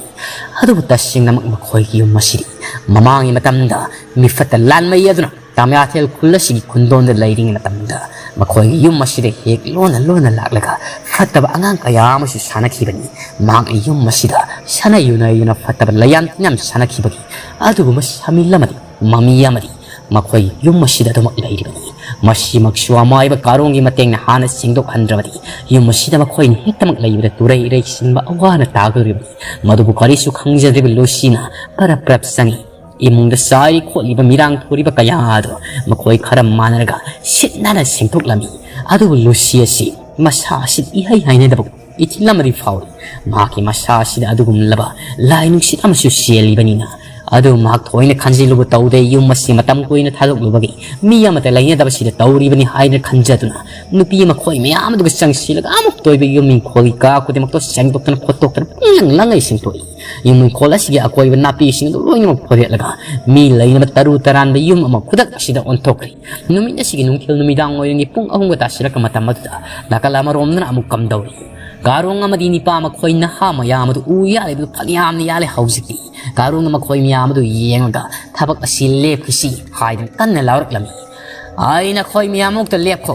ꯑꯗꯨꯕꯨ ꯇꯁꯦꯡꯅꯃꯛ ꯃꯈꯣꯏꯒꯤ ꯌꯨꯝ ꯑꯁꯤꯗꯤ ꯃꯃꯥꯡꯒꯤ ꯃꯇꯝꯗ ꯃꯤꯐꯠꯇ ꯂꯥꯟꯃꯩ ꯑꯗꯨꯅ ꯇꯥꯃꯤꯌꯥꯊꯦꯜ ꯈꯨꯜ ꯑꯁꯤꯒꯤ ꯈꯨꯟꯗꯣꯟꯗ ꯂꯩꯔꯤꯉꯩ ꯃꯇꯝꯗ ꯃꯈꯣꯏꯒꯤ ꯌꯨꯝ ꯑꯁꯤꯗ ꯍꯦꯛ ꯂꯣꯟꯅ ꯂꯣꯟꯅ ꯂꯥꯛꯂꯒ ꯐꯠꯇꯕ ꯑꯉꯥꯡ ꯀꯌꯥ ꯑꯃꯁꯨ ꯁꯥꯟꯅꯈꯤꯕꯅꯤ꯫ ꯃꯍꯥꯛꯅ ꯌꯨꯝ ꯑꯁꯤꯗ ꯁꯥꯟꯅ ꯌꯨꯅ ꯌꯨꯅ ꯐꯠꯇꯕ ꯂꯌꯥꯝ ꯇꯤꯟꯌꯥꯝ ꯁꯥꯟꯅꯈꯤꯕꯒꯤ ꯑꯗꯨꯒꯨꯝꯕ ꯁꯃꯤꯜ ꯑꯃꯗꯤ ꯃꯃꯤ ꯑꯃꯗꯤ ꯃꯈꯣꯏ ꯌꯨꯝ ꯑꯁꯤꯗ ꯑꯗꯨꯃꯛ ꯂꯩꯔꯤꯕꯅꯤ꯫ ꯃꯁꯤꯃꯛꯁꯨ ꯑꯃꯥꯏꯕ ꯀꯥꯔꯣꯡꯒꯤ ꯃꯇꯦꯡꯅ ꯍꯥꯟꯅ ꯁꯦꯡꯗꯣꯛꯍꯟꯗ꯭ꯔꯕꯗꯤ ꯌꯨꯝ ꯑꯁꯤꯗ ꯃꯈꯣꯏꯅ ꯍꯦꯛꯇꯃꯛ ꯂꯩꯕꯗ ꯇꯨꯔꯩ ꯏꯔꯩꯁꯤꯟꯕ ꯑꯋꯥꯅ ꯇꯥꯒꯗꯧꯔꯤꯕꯅꯤ꯫ ꯃꯗꯨꯕꯨ ꯀꯔꯤꯁꯨ ꯈꯪꯖꯗ꯭ꯔꯤꯕ ꯂꯨꯁꯤꯅ ꯄꯔꯞ ꯄꯔꯞ ꯆꯪꯏ꯫ ꯏꯃꯨꯡꯗ ꯆꯥꯏꯔꯤ ꯈꯣꯠꯂꯤꯕ ꯃꯤꯔꯥꯡ ꯊꯣꯔꯤꯕ ꯀꯌꯥ ꯑꯗꯨ ꯃꯈꯣꯏ ꯈꯔ ꯃꯥꯟꯅꯔꯒ ꯁꯤꯠ ꯅꯥꯟꯅ ꯁꯦꯡꯗꯣꯛꯂꯝꯃꯤ꯫ ꯑꯗꯨꯕꯨ ꯂꯨꯁꯤ ꯑꯁꯤ ꯃꯁꯥ ꯑꯁꯤ ꯏꯍꯩ ꯍꯩꯅꯗꯕ ꯏꯊꯤꯜ ꯑꯃꯗꯤ ꯐꯥꯎꯔꯤ꯫ ꯃꯍꯥꯛꯀꯤ ꯃꯁꯥ ꯑꯁꯤꯗ ꯑꯗꯨꯒꯨꯝꯂꯕ ꯂꯥꯏ ꯅꯨꯡꯁꯤꯠ ꯑꯃꯁꯨ ꯆꯦꯜꯂꯤꯕꯅꯤꯅ ꯑꯗꯨ ꯃꯍꯥꯛ ꯊꯣꯏꯅ ꯈꯟꯖꯤꯜꯂꯨꯕ ꯇꯧꯗꯦ꯫ ꯌꯨꯝ ꯑꯁꯤ ꯃꯇꯝ ꯀꯨꯏꯅ ꯊꯥꯗꯣꯛꯂꯨꯕꯒꯤ ꯃꯤ ꯑꯃꯠꯇ ꯂꯩꯅꯗꯕꯁꯤꯗ ꯇꯧꯔꯤꯕꯅꯤ ꯍꯥꯏꯅ ꯈꯟꯖꯗꯨꯅ, ꯅꯨꯄꯤ ꯃꯈꯣꯏ ꯃꯌꯥꯝ ꯑꯗꯨꯒ ꯆꯪꯁꯤꯜꯂꯒ ꯑꯃꯨꯛꯇ ꯑꯣꯏꯕ ꯌꯨꯝ ꯏꯪꯈꯣꯜꯒꯤ ꯀꯥ ꯈꯨꯗꯤꯡꯃꯛꯇꯣ ꯁꯦꯡꯗꯣꯛꯇꯅ ꯈꯣꯠꯇꯣꯛꯇꯅ ꯄꯨꯡꯂꯪ ꯂꯪꯉꯩ ꯁꯦꯡꯗꯣꯛꯏ꯫ ꯌꯨꯝ ꯏꯪꯈꯣꯜ ꯑꯁꯤꯒꯤ ꯑꯀꯣꯏꯕ ꯅꯥꯄꯤꯁꯤꯡ ꯑꯗꯨ ꯂꯣꯏꯅꯃꯛ ꯐꯣꯏꯔꯦꯠꯂꯒ ꯃꯤ ꯂꯩꯅꯕ ꯇꯔꯨ ꯇꯔꯥꯟꯕ ꯌꯨꯝ ꯑꯃ ꯈꯨꯗꯛ ꯑꯁꯤꯗ ꯑꯣꯟꯊꯣꯛꯈ꯭ꯔꯦ꯫ ꯅꯨꯃꯤꯠ ꯑꯁꯤꯒꯤ ꯅꯨꯡꯊꯤꯜ ꯅꯨꯃꯤꯗꯥꯡ ꯑꯣꯏꯔꯤꯉꯩ ꯄꯨꯡ ꯑꯍꯨꯝꯒ ꯇꯥꯁꯤꯜꯂꯛꯄ ꯃꯇꯝ ꯑꯗꯨꯗ ꯅꯥꯀꯜ ꯑꯃꯔꯣꯝꯗꯅ ꯑꯃꯨꯛ ꯀꯝꯗꯧꯔꯤ꯫ ꯀꯥꯔꯣꯡ ꯑꯃꯗꯤ ꯅꯤꯄꯥ ꯃꯈꯣꯏ ꯅꯍꯥ ꯃꯌꯥꯝ ꯑꯗꯨ ꯎ ꯌꯥꯜꯂꯤꯕꯗꯨ ꯐꯅꯌꯥꯝꯅ ꯌꯥꯜꯂꯦ ꯍꯧꯖꯤꯛꯇꯤ꯫ ꯀꯥꯔꯣꯡꯅ ꯃꯈꯣꯏ ꯃꯌꯥꯝ ꯑꯗꯨ ꯌꯦꯡꯂꯒ ꯊꯕꯛ ꯑꯁꯤ ꯂꯦꯞꯈꯤꯁꯤ ꯍꯥꯏꯗꯨꯅ ꯀꯟꯅ ꯂꯥꯎꯔꯛꯂꯝꯃꯤ꯫ "ꯑꯩ ꯅꯈꯣꯏ ꯃꯌꯥꯝ ꯑꯃꯨꯛꯇ ꯂꯦꯞꯈꯣ꯫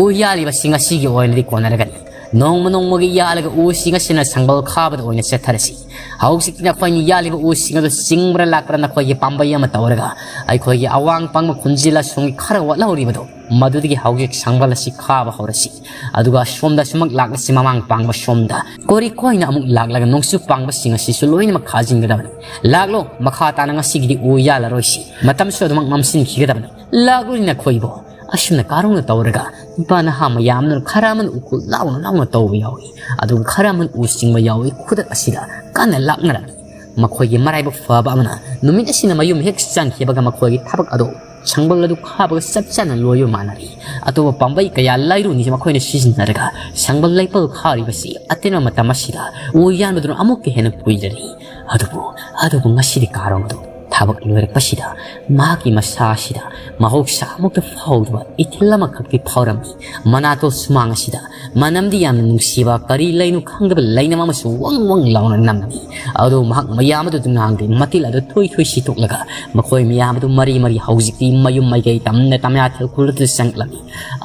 ꯎ ꯌꯥꯜꯂꯤꯕꯁꯤꯡ ꯑꯁꯤꯒꯤ ꯑꯣꯏꯅꯗꯤ ꯀꯣꯟꯅꯔꯒꯅꯤ꯫ ꯅꯣꯡꯃ ꯅꯣꯡꯃꯒꯤ ꯌꯥꯜꯂꯒ ꯎꯁꯤꯡ ꯑꯁꯤꯅ ꯁꯪꯕꯜ ꯈꯥꯕꯗ ꯑꯣꯏꯅ ꯆꯠꯊꯔꯁꯤ꯫ ꯍꯧꯖꯤꯛꯇꯤ ꯅꯈꯣꯏꯅ ꯌꯥꯜꯂꯤꯕ ꯎꯁꯤꯡ ꯑꯗꯨ ꯆꯤꯡꯕ꯭ꯔꯥ ꯂꯥꯛꯄ꯭ꯔꯥ ꯅꯈꯣꯏꯒꯤ ꯄꯥꯝꯕꯩ ꯑꯃ ꯇꯧꯔꯒ ꯑꯩꯈꯣꯏꯒꯤ ꯑꯋꯥꯡ ꯄꯥꯡꯕ ꯈꯨꯟꯖꯤꯜ ꯑꯁꯣꯝꯒꯤ ꯈꯔ ꯋꯥꯠꯍꯧꯔꯤꯕꯗꯣ ꯃꯗꯨꯗꯒꯤ ꯍꯧꯖꯤꯛ ꯁꯪꯕꯜ ꯑꯁꯤ ꯈꯥꯕ ꯍꯧꯔꯁꯤ꯫ ꯑꯗꯨꯒ ꯑꯁꯣꯝꯗ ꯁꯨꯃꯛ ꯂꯥꯛꯂꯁꯤ ꯃꯃꯥꯡ ꯄꯥꯡꯕ ꯁꯣꯝꯗ꯫ ꯀꯣꯔꯤ ꯀꯣꯏꯅ ꯑꯃꯨꯛ ꯂꯥꯛꯂꯒ ꯅꯣꯡꯆꯨꯞ ꯄꯥꯡꯕꯁꯤꯡ ꯑꯁꯤꯁꯨ ꯂꯣꯏꯅꯃꯛ ꯈꯥꯖꯤꯟꯒꯗꯕꯅꯤ꯫ ꯂꯥꯛꯂꯣ, ꯃꯈꯥ ꯇꯥꯅ ꯉꯁꯤꯒꯤꯗꯤ ꯎ ꯌꯥꯜꯂꯔꯣꯏꯁꯤ꯫ ꯃꯇꯝꯁꯨ ꯑꯗꯨꯃꯛ ꯃꯝꯁꯤꯟꯈꯤꯒꯗꯕꯅꯤ꯫ ꯂꯥꯛꯂꯣꯏ ꯅꯈꯣꯏꯕꯨ꯫ ꯑꯁꯨꯝꯅ ꯀꯥꯔꯣꯡꯅ ꯇꯧꯔꯒ ꯅꯨꯄꯥ ꯅꯍꯥ ꯃꯌꯥꯝꯗꯨꯅ ꯈꯔ ꯑꯃꯅ ꯎꯀꯨꯜ ꯂꯥꯎꯅ ꯂꯥꯎꯅ ꯇꯧꯕ ꯌꯥꯎꯏ꯫ ꯑꯗꯨꯒ ꯈꯔ ꯑꯃꯅ ꯎ ꯆꯤꯡꯕ ꯌꯥꯎꯏ꯫ ꯈꯨꯗꯛ ꯑꯁꯤꯗ ꯀꯟꯅ ꯂꯥꯛꯅꯔꯝꯃꯤ꯫ ꯃꯈꯣꯏꯒꯤ ꯃꯔꯥꯏꯕꯛ ꯐꯕ ꯑꯃꯅ ꯅꯨꯃꯤꯠ ꯑꯁꯤꯅ ꯃꯌꯨꯝ ꯍꯦꯛ ꯆꯪꯈꯤꯕꯒ ꯃꯈꯣꯏꯒꯤ ꯊꯕꯛ ꯑꯗꯨ ꯁꯪꯕꯜ ꯑꯗꯨ ꯈꯥꯕꯒ ꯆꯞ ꯆꯥꯅ ꯂꯣꯏꯕ ꯃꯥꯟꯅꯔꯤ꯫ ꯑꯇꯣꯞꯄ ꯄꯥꯝꯕꯩ ꯀꯌꯥ ꯂꯩꯔꯨꯅꯤ ꯃꯈꯣꯏꯅ ꯁꯤꯖꯤꯟꯅꯔꯒ ꯁꯪꯕꯜ ꯂꯩꯄꯜ ꯈꯥꯔꯤꯕꯁꯤ ꯑꯇꯦꯟꯕ ꯃꯇꯝ ꯑꯁꯤꯗ ꯎ ꯌꯥꯟꯕꯗꯨꯅ ꯑꯃꯨꯛꯀ ꯍꯦꯟꯅ ꯀꯨꯏꯔꯔꯤ꯫ ꯑꯗꯨꯕꯨ, ꯑꯗꯨꯕꯨ ꯉꯁꯤꯗꯤ ꯀꯥꯔꯣꯡꯗꯨ ꯊꯕꯛ ꯂꯣꯏꯔꯛꯄꯁꯤꯗ ꯃꯍꯥꯛꯀꯤ ꯃꯁꯥ ꯑꯁꯤꯗ ꯃꯍꯧꯁꯥ ꯑꯃꯨꯛꯇ ꯐꯥꯎꯗꯕ ꯏꯊꯤꯜ ꯑꯃꯈꯛꯇꯤ ꯐꯥꯎꯔꯝꯃꯤ꯫ ꯃꯅꯥꯇꯣꯟ ꯁꯨꯃꯥꯡ ꯑꯁꯤꯗ ꯃꯅꯝꯗꯤ ꯌꯥꯝꯅ ꯅꯨꯡꯁꯤꯕ, ꯀꯔꯤ ꯂꯩꯅꯣ ꯈꯪꯗꯕ ꯂꯩꯅꯝ ꯑꯃꯁꯨ ꯋꯪ ꯋꯪ ꯂꯥꯎꯅ ꯅꯝꯃꯤ꯫ ꯑꯗꯨ ꯃꯍꯥꯛ ꯃꯌꯥꯝ ꯑꯗꯨꯗ ꯉꯥꯡꯗꯦ, ꯃꯇꯤꯜ ꯑꯗꯨ ꯊꯨꯏ ꯊꯨꯏ ꯁꯤꯠꯇꯣꯛꯂꯒ ꯃꯈꯣꯏ ꯃꯌꯥꯝ ꯑꯗꯨ ꯃꯔꯤ ꯃꯔꯤ ꯍꯧꯖꯤꯛꯇꯤ ꯃꯌꯨꯝ ꯃꯥꯏꯀꯩ ꯇꯝꯅ ꯇꯝꯌꯥꯊꯦꯜ ꯈꯨꯜ ꯑꯗꯨꯗ ꯆꯪꯂꯝꯃꯤ꯫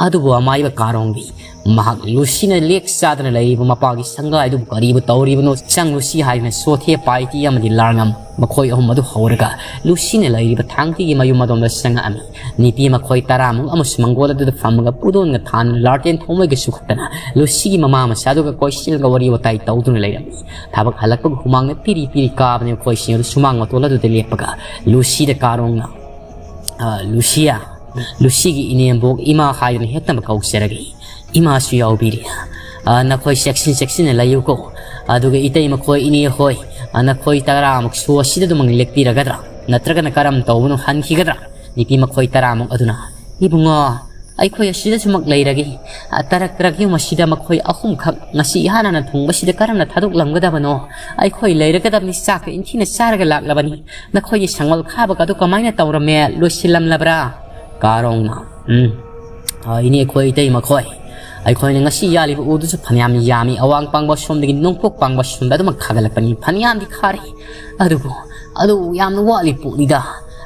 ꯑꯗꯨꯕꯨ ꯑꯃꯥꯏꯕ ꯀꯥꯔꯣꯡꯗꯤ ꯃꯍꯥꯛ ꯂꯨꯁꯤꯅ ꯂꯦꯛ ꯆꯥꯗꯅ ꯂꯩꯔꯤꯕ ꯃꯄꯥꯒꯤ ꯁꯪꯒꯥꯏꯗꯨꯕꯨ ꯀꯔꯤꯕꯨ ꯇꯧꯔꯤꯕꯅꯣ? ꯆꯪꯂꯨꯁꯤ ꯍꯥꯏꯗꯨꯅ ꯆꯣꯊꯦ ꯄꯥꯏꯇꯤ ꯑꯃꯗꯤ ꯂꯥꯡꯉꯝ ꯃꯈꯣꯏ ꯑꯍꯨꯝ ꯑꯗꯨ ꯍꯧꯔꯒ ꯂꯨꯁꯤꯅ ꯂꯩꯔꯤꯕ ꯊꯥꯡꯇꯤꯒꯤ ꯃꯌꯨꯝ ꯑꯗꯣꯝꯗ ꯆꯪꯉꯛꯑꯝꯃꯤ꯫ ꯅꯨꯄꯤ ꯃꯈꯣꯏ ꯇꯔꯥꯃꯨꯛ ꯑꯃꯁꯨ ꯃꯪꯒꯣꯜ ꯑꯗꯨꯗ ꯐꯝꯃꯒ ꯄꯨꯗꯣꯟꯒ ꯊꯥꯟꯗꯨꯅ ꯂꯥꯔꯇꯦꯟ ꯊꯧꯃꯩꯒ ꯁꯨꯈꯠꯇꯅ ꯂꯨꯁꯤꯒꯤ ꯃꯃꯥ ꯃꯆꯥꯗꯨꯒ ꯀꯣꯏꯁꯤꯜꯂꯒ ꯋꯥꯔꯤ ꯋꯥꯇꯥꯏ ꯇꯧꯗꯨꯅ ꯂꯩꯔꯝꯃꯤ꯫ ꯊꯕꯛ ꯍꯜꯂꯛꯄꯒ ꯍꯨꯃꯥꯡꯅ ꯄꯤꯔꯤ ꯄꯤꯔꯤ ꯀꯥꯕꯅꯦ ꯃꯈꯣꯏꯁꯤꯡ ꯑꯗꯨ ꯁꯨꯃꯥꯡ ꯃꯇꯣꯜ ꯑꯗꯨꯗ ꯂꯦꯞꯄꯒ ꯂꯨꯁꯤꯗ ꯀꯥꯔꯣꯡꯅ, "ꯑ, ꯂꯨꯁꯤꯌꯥ, ꯂꯨꯁꯤꯒꯤ ꯏꯅꯦꯝꯕꯣꯛ ꯏꯃꯥ ꯍꯥꯏꯗꯨꯅ ꯍꯦꯛꯇꯃꯛ ꯀꯧꯖꯔꯒꯦ꯫ ꯏꯃꯥꯁꯨ ꯌꯥꯎꯕꯤꯔꯦ꯫ ꯑ, ꯅꯈꯣꯏ ꯆꯦꯛꯁꯤꯟ ꯆꯦꯛꯁꯤꯟꯅ ꯂꯩꯌꯨꯀꯣ꯫ ꯑꯗꯨꯒ ꯏꯇꯩ ꯃꯈꯣꯏ ꯏꯅꯦ ꯍꯣꯏ, "ꯅꯈꯣꯏ ꯇꯔꯥꯃꯨꯛꯁꯨ ꯑꯁꯤꯗ ꯑꯗꯨꯃꯛ ꯂꯦꯛꯄꯤꯔꯒꯗ꯭ꯔꯥ? ꯅꯠꯇ꯭ꯔꯒꯅ ꯀꯔꯝ ꯇꯧꯕꯅꯣ, ꯍꯟꯈꯤꯒꯗ꯭ꯔꯥ?" ꯅꯨꯄꯤ ꯃꯈꯣꯏ ꯇꯔꯥꯃꯨꯛ ꯑꯗꯨꯅ, "ꯏꯕꯨꯡꯉꯣ, ꯑꯩꯈꯣꯏ ꯑꯁꯤꯗꯁꯨꯃꯛ ꯂꯩꯔꯒꯦ꯫ ꯇꯔꯛ ꯇꯔꯛ ꯌꯨꯝ ꯑꯁꯤꯗ ꯃꯈꯣꯏ ꯑꯍꯨꯝꯈꯛ ꯉꯁꯤ ꯏꯍꯥꯟ ꯍꯥꯟꯅ ꯊꯨꯡꯕꯁꯤꯗ ꯀꯔꯝꯅ ꯊꯥꯗꯣꯛꯂꯝꯒꯗꯕꯅꯣ? ꯑꯩꯈꯣꯏ ꯂꯩꯔꯒꯗꯕꯅꯤ, ꯆꯥꯛꯀ ꯏꯟꯊꯤꯅ ꯆꯥꯔꯒ ꯂꯥꯛꯂꯕꯅꯤ꯫ ꯅꯈꯣꯏꯒꯤ ꯁꯪꯒꯣꯜ ꯈꯥꯕꯒ ꯑꯗꯨ ꯀꯃꯥꯏꯅ ꯇꯧꯔꯝꯃꯦ? ꯂꯣꯏꯁꯤꯜꯂꯝꯂꯕ꯭ꯔꯥ?" ꯀꯥꯔꯣꯡꯅ, "ꯎꯝ, ꯑ, ꯏꯅꯦ, ꯑꯩꯈꯣꯏ ꯏꯇꯩ ꯃꯈꯣꯏ, ꯑꯩꯈꯣꯏꯅ ꯉꯁꯤ ꯌꯥꯜꯂꯤꯕ ꯎꯗꯨꯁꯨ ꯐꯅꯌꯥꯝ ꯌꯥꯝꯃꯤ꯫ ꯑꯋꯥꯡ ꯄꯥꯡꯕ ꯁꯣꯝꯗꯒꯤ ꯅꯣꯡꯄꯣꯛ ꯄꯥꯡꯕ ꯁꯣꯝꯗ ꯑꯗꯨꯃꯛ ꯈꯥꯒꯠꯂꯛꯄꯅꯤ꯫ ꯐꯅꯌꯥꯝꯗꯤ ꯈꯥꯔꯦ꯫ ꯑꯗꯨꯕꯨ ꯑꯗꯨ ꯌꯥꯝꯅ ꯋꯥꯠꯂꯤ ꯄꯣꯠꯅꯤꯗ꯫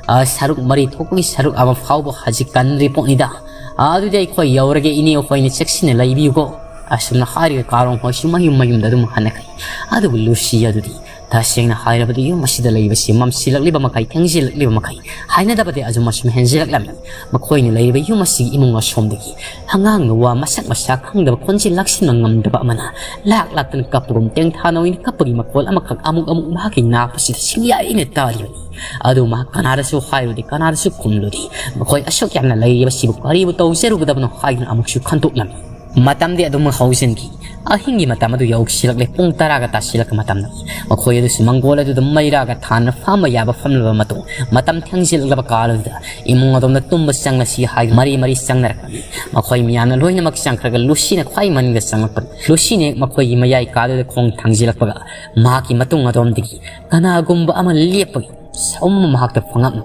ꯑ, ꯁꯔꯨꯛ ꯃꯔꯤ ꯊꯣꯛꯄꯒꯤ ꯁꯔꯨꯛ ꯑꯃ ꯐꯥꯎꯕ ꯍꯧꯖꯤꯛ ꯀꯟꯗ꯭ꯔꯤ ꯄꯣꯠꯅꯤꯗ꯫ ꯑ, ꯑꯗꯨꯗꯤ ꯑꯩꯈꯣꯏ ꯌꯧꯔꯒꯦ, ꯏꯅꯦ, ꯑꯩꯈꯣꯏꯅ ꯆꯦꯛꯁꯤꯟꯅ ꯂꯩꯕꯤꯌꯨꯀꯣ"꯫ ꯑꯁꯨꯝꯅ ꯍꯥꯏꯔꯒ ꯀꯥꯔꯣꯡ ꯍꯣꯏꯁꯨ ꯃꯌꯨꯝ ꯃꯌꯨꯝꯗ ꯑꯗꯨꯝ ꯍꯟꯅꯈ꯭ꯔꯦ꯫ ꯑꯗꯨꯕꯨ ꯂꯨꯁꯤ ꯑꯗꯨꯗꯤ, ꯇꯁꯦꯡꯅ ꯍꯥꯏꯔꯕꯗꯤ, ꯌꯨꯝ ꯑꯁꯤꯗ ꯂꯩꯕꯁꯤ ꯃꯝꯁꯤꯜꯂꯛꯂꯤꯕ ꯃꯈꯩ, ꯊꯦꯡꯖꯤꯜꯂꯛꯂꯤꯕ ꯃꯈꯩ, ꯍꯩꯅꯗꯕꯗꯤ ꯑꯁꯨꯝ ꯑꯁꯨꯝ ꯍꯦꯟꯖꯤꯜꯂꯛꯂꯝꯃꯤ꯫ ꯃꯈꯣꯏꯅ ꯂꯩꯔꯤꯕ ꯌꯨꯝ ꯑꯁꯤꯒꯤ ꯏꯃꯨꯡ ꯑꯁꯣꯝꯗꯒꯤ ꯑꯉꯥꯡ ꯅꯨꯋꯥ ꯃꯁꯛ ꯃꯁꯥ ꯈꯪꯗꯕ, ꯈꯣꯟꯖꯦꯜ ꯂꯥꯛꯁꯤꯟꯕ ꯉꯝꯗꯕ ꯑꯃꯅ ꯂꯥꯛ ꯂꯥꯛꯇꯅ ꯀꯞꯄꯒꯨꯝ, ꯇꯦꯡꯊꯥ ꯅꯥꯎꯔꯤꯅ ꯀꯞꯄꯒꯤ ꯃꯈꯣꯜ ꯑꯃꯈꯛ ꯑꯃꯨꯛ ꯑꯃꯨꯛ ꯃꯍꯥꯛꯀꯤ ꯅꯥꯛꯄꯁꯤꯗ ꯁꯤꯡꯌꯥꯏꯅ ꯇꯥꯔꯤꯕꯅꯤ꯫ ꯑꯗꯨ ꯃꯍꯥꯛ ꯀꯅꯥꯗꯁꯨ ꯍꯥꯏꯔꯨꯗꯦ, ꯀꯅꯥꯗꯁꯨ ꯈꯨꯝꯂꯨꯗꯦ꯫ ꯃꯈꯣꯏ ꯑꯁꯨꯛ ꯌꯥꯝꯅ ꯂꯩꯔꯤꯕꯁꯤꯕꯨ ꯀꯔꯤꯕꯨ ꯇꯧꯖꯔꯨꯒꯗꯕꯅꯣ ꯍꯥꯏꯗꯨꯅ ꯑꯃꯨꯛꯁꯨ ꯈꯟꯇꯣꯛꯂꯝꯃꯤ꯫ ꯃꯇꯝꯗꯤ ꯑꯗꯨꯝ ꯍꯧꯖꯤꯟꯈꯤ꯫ ꯑꯍꯤꯡꯒꯤ ꯃꯇꯝ ꯑꯗꯨ ꯌꯧꯁꯤꯜꯂꯛꯂꯦ꯫ ꯄꯨꯡ ꯇꯔꯥꯒ ꯇꯥꯁꯤꯜꯂꯛꯄ ꯃꯇꯝꯅꯤ꯫ ꯃꯈꯣꯏ ꯑꯗꯨꯁꯨ ꯃꯪꯒꯣꯜ ꯑꯗꯨꯗ ꯃꯩꯔꯥꯒ ꯊꯥꯟꯅ ꯐꯝꯕ ꯌꯥꯕ ꯐꯝꯂꯕ ꯃꯇꯨꯡ, ꯃꯇꯝ ꯊꯦꯡꯖꯤꯜꯂꯛꯂꯕ ꯀꯥꯜ ꯑꯗꯨꯗ ꯏꯃꯨꯡ ꯑꯗꯣꯝꯗ ꯇꯨꯝꯕ ꯆꯪꯂꯁꯤ ꯍꯥꯏꯗꯨꯅ ꯃꯔꯤ ꯃꯔꯤ ꯆꯪꯅꯔꯛꯄꯅꯤ꯫ ꯃꯈꯣꯏ ꯃꯌꯥꯝꯅ ꯂꯣꯏꯅꯃꯛ ꯆꯪꯈ꯭ꯔꯒ ꯂꯨꯁꯤꯅ ꯈ꯭ꯋꯥꯏ ꯃꯅꯤꯡꯗ ꯆꯪꯂꯛꯄꯅꯤ꯫ ꯂꯨꯁꯤꯅ ꯍꯦꯛ ꯃꯈꯣꯏꯒꯤ ꯃꯌꯥꯏ ꯀꯥꯗꯨꯗ ꯈꯣꯡ ꯊꯥꯡꯖꯤꯜꯂꯛꯄꯒ, ꯃꯍꯥꯛꯀꯤ ꯃꯇꯨꯡ ꯑꯗꯣꯝꯗꯒꯤ ꯀꯅꯥꯒꯨꯝꯕ ꯑꯃ ꯂꯦꯞꯄꯒꯤ ꯁꯑꯣꯝ ꯑꯃ ꯃꯍꯥꯛꯇ ꯐꯪꯉꯛꯅꯤ꯫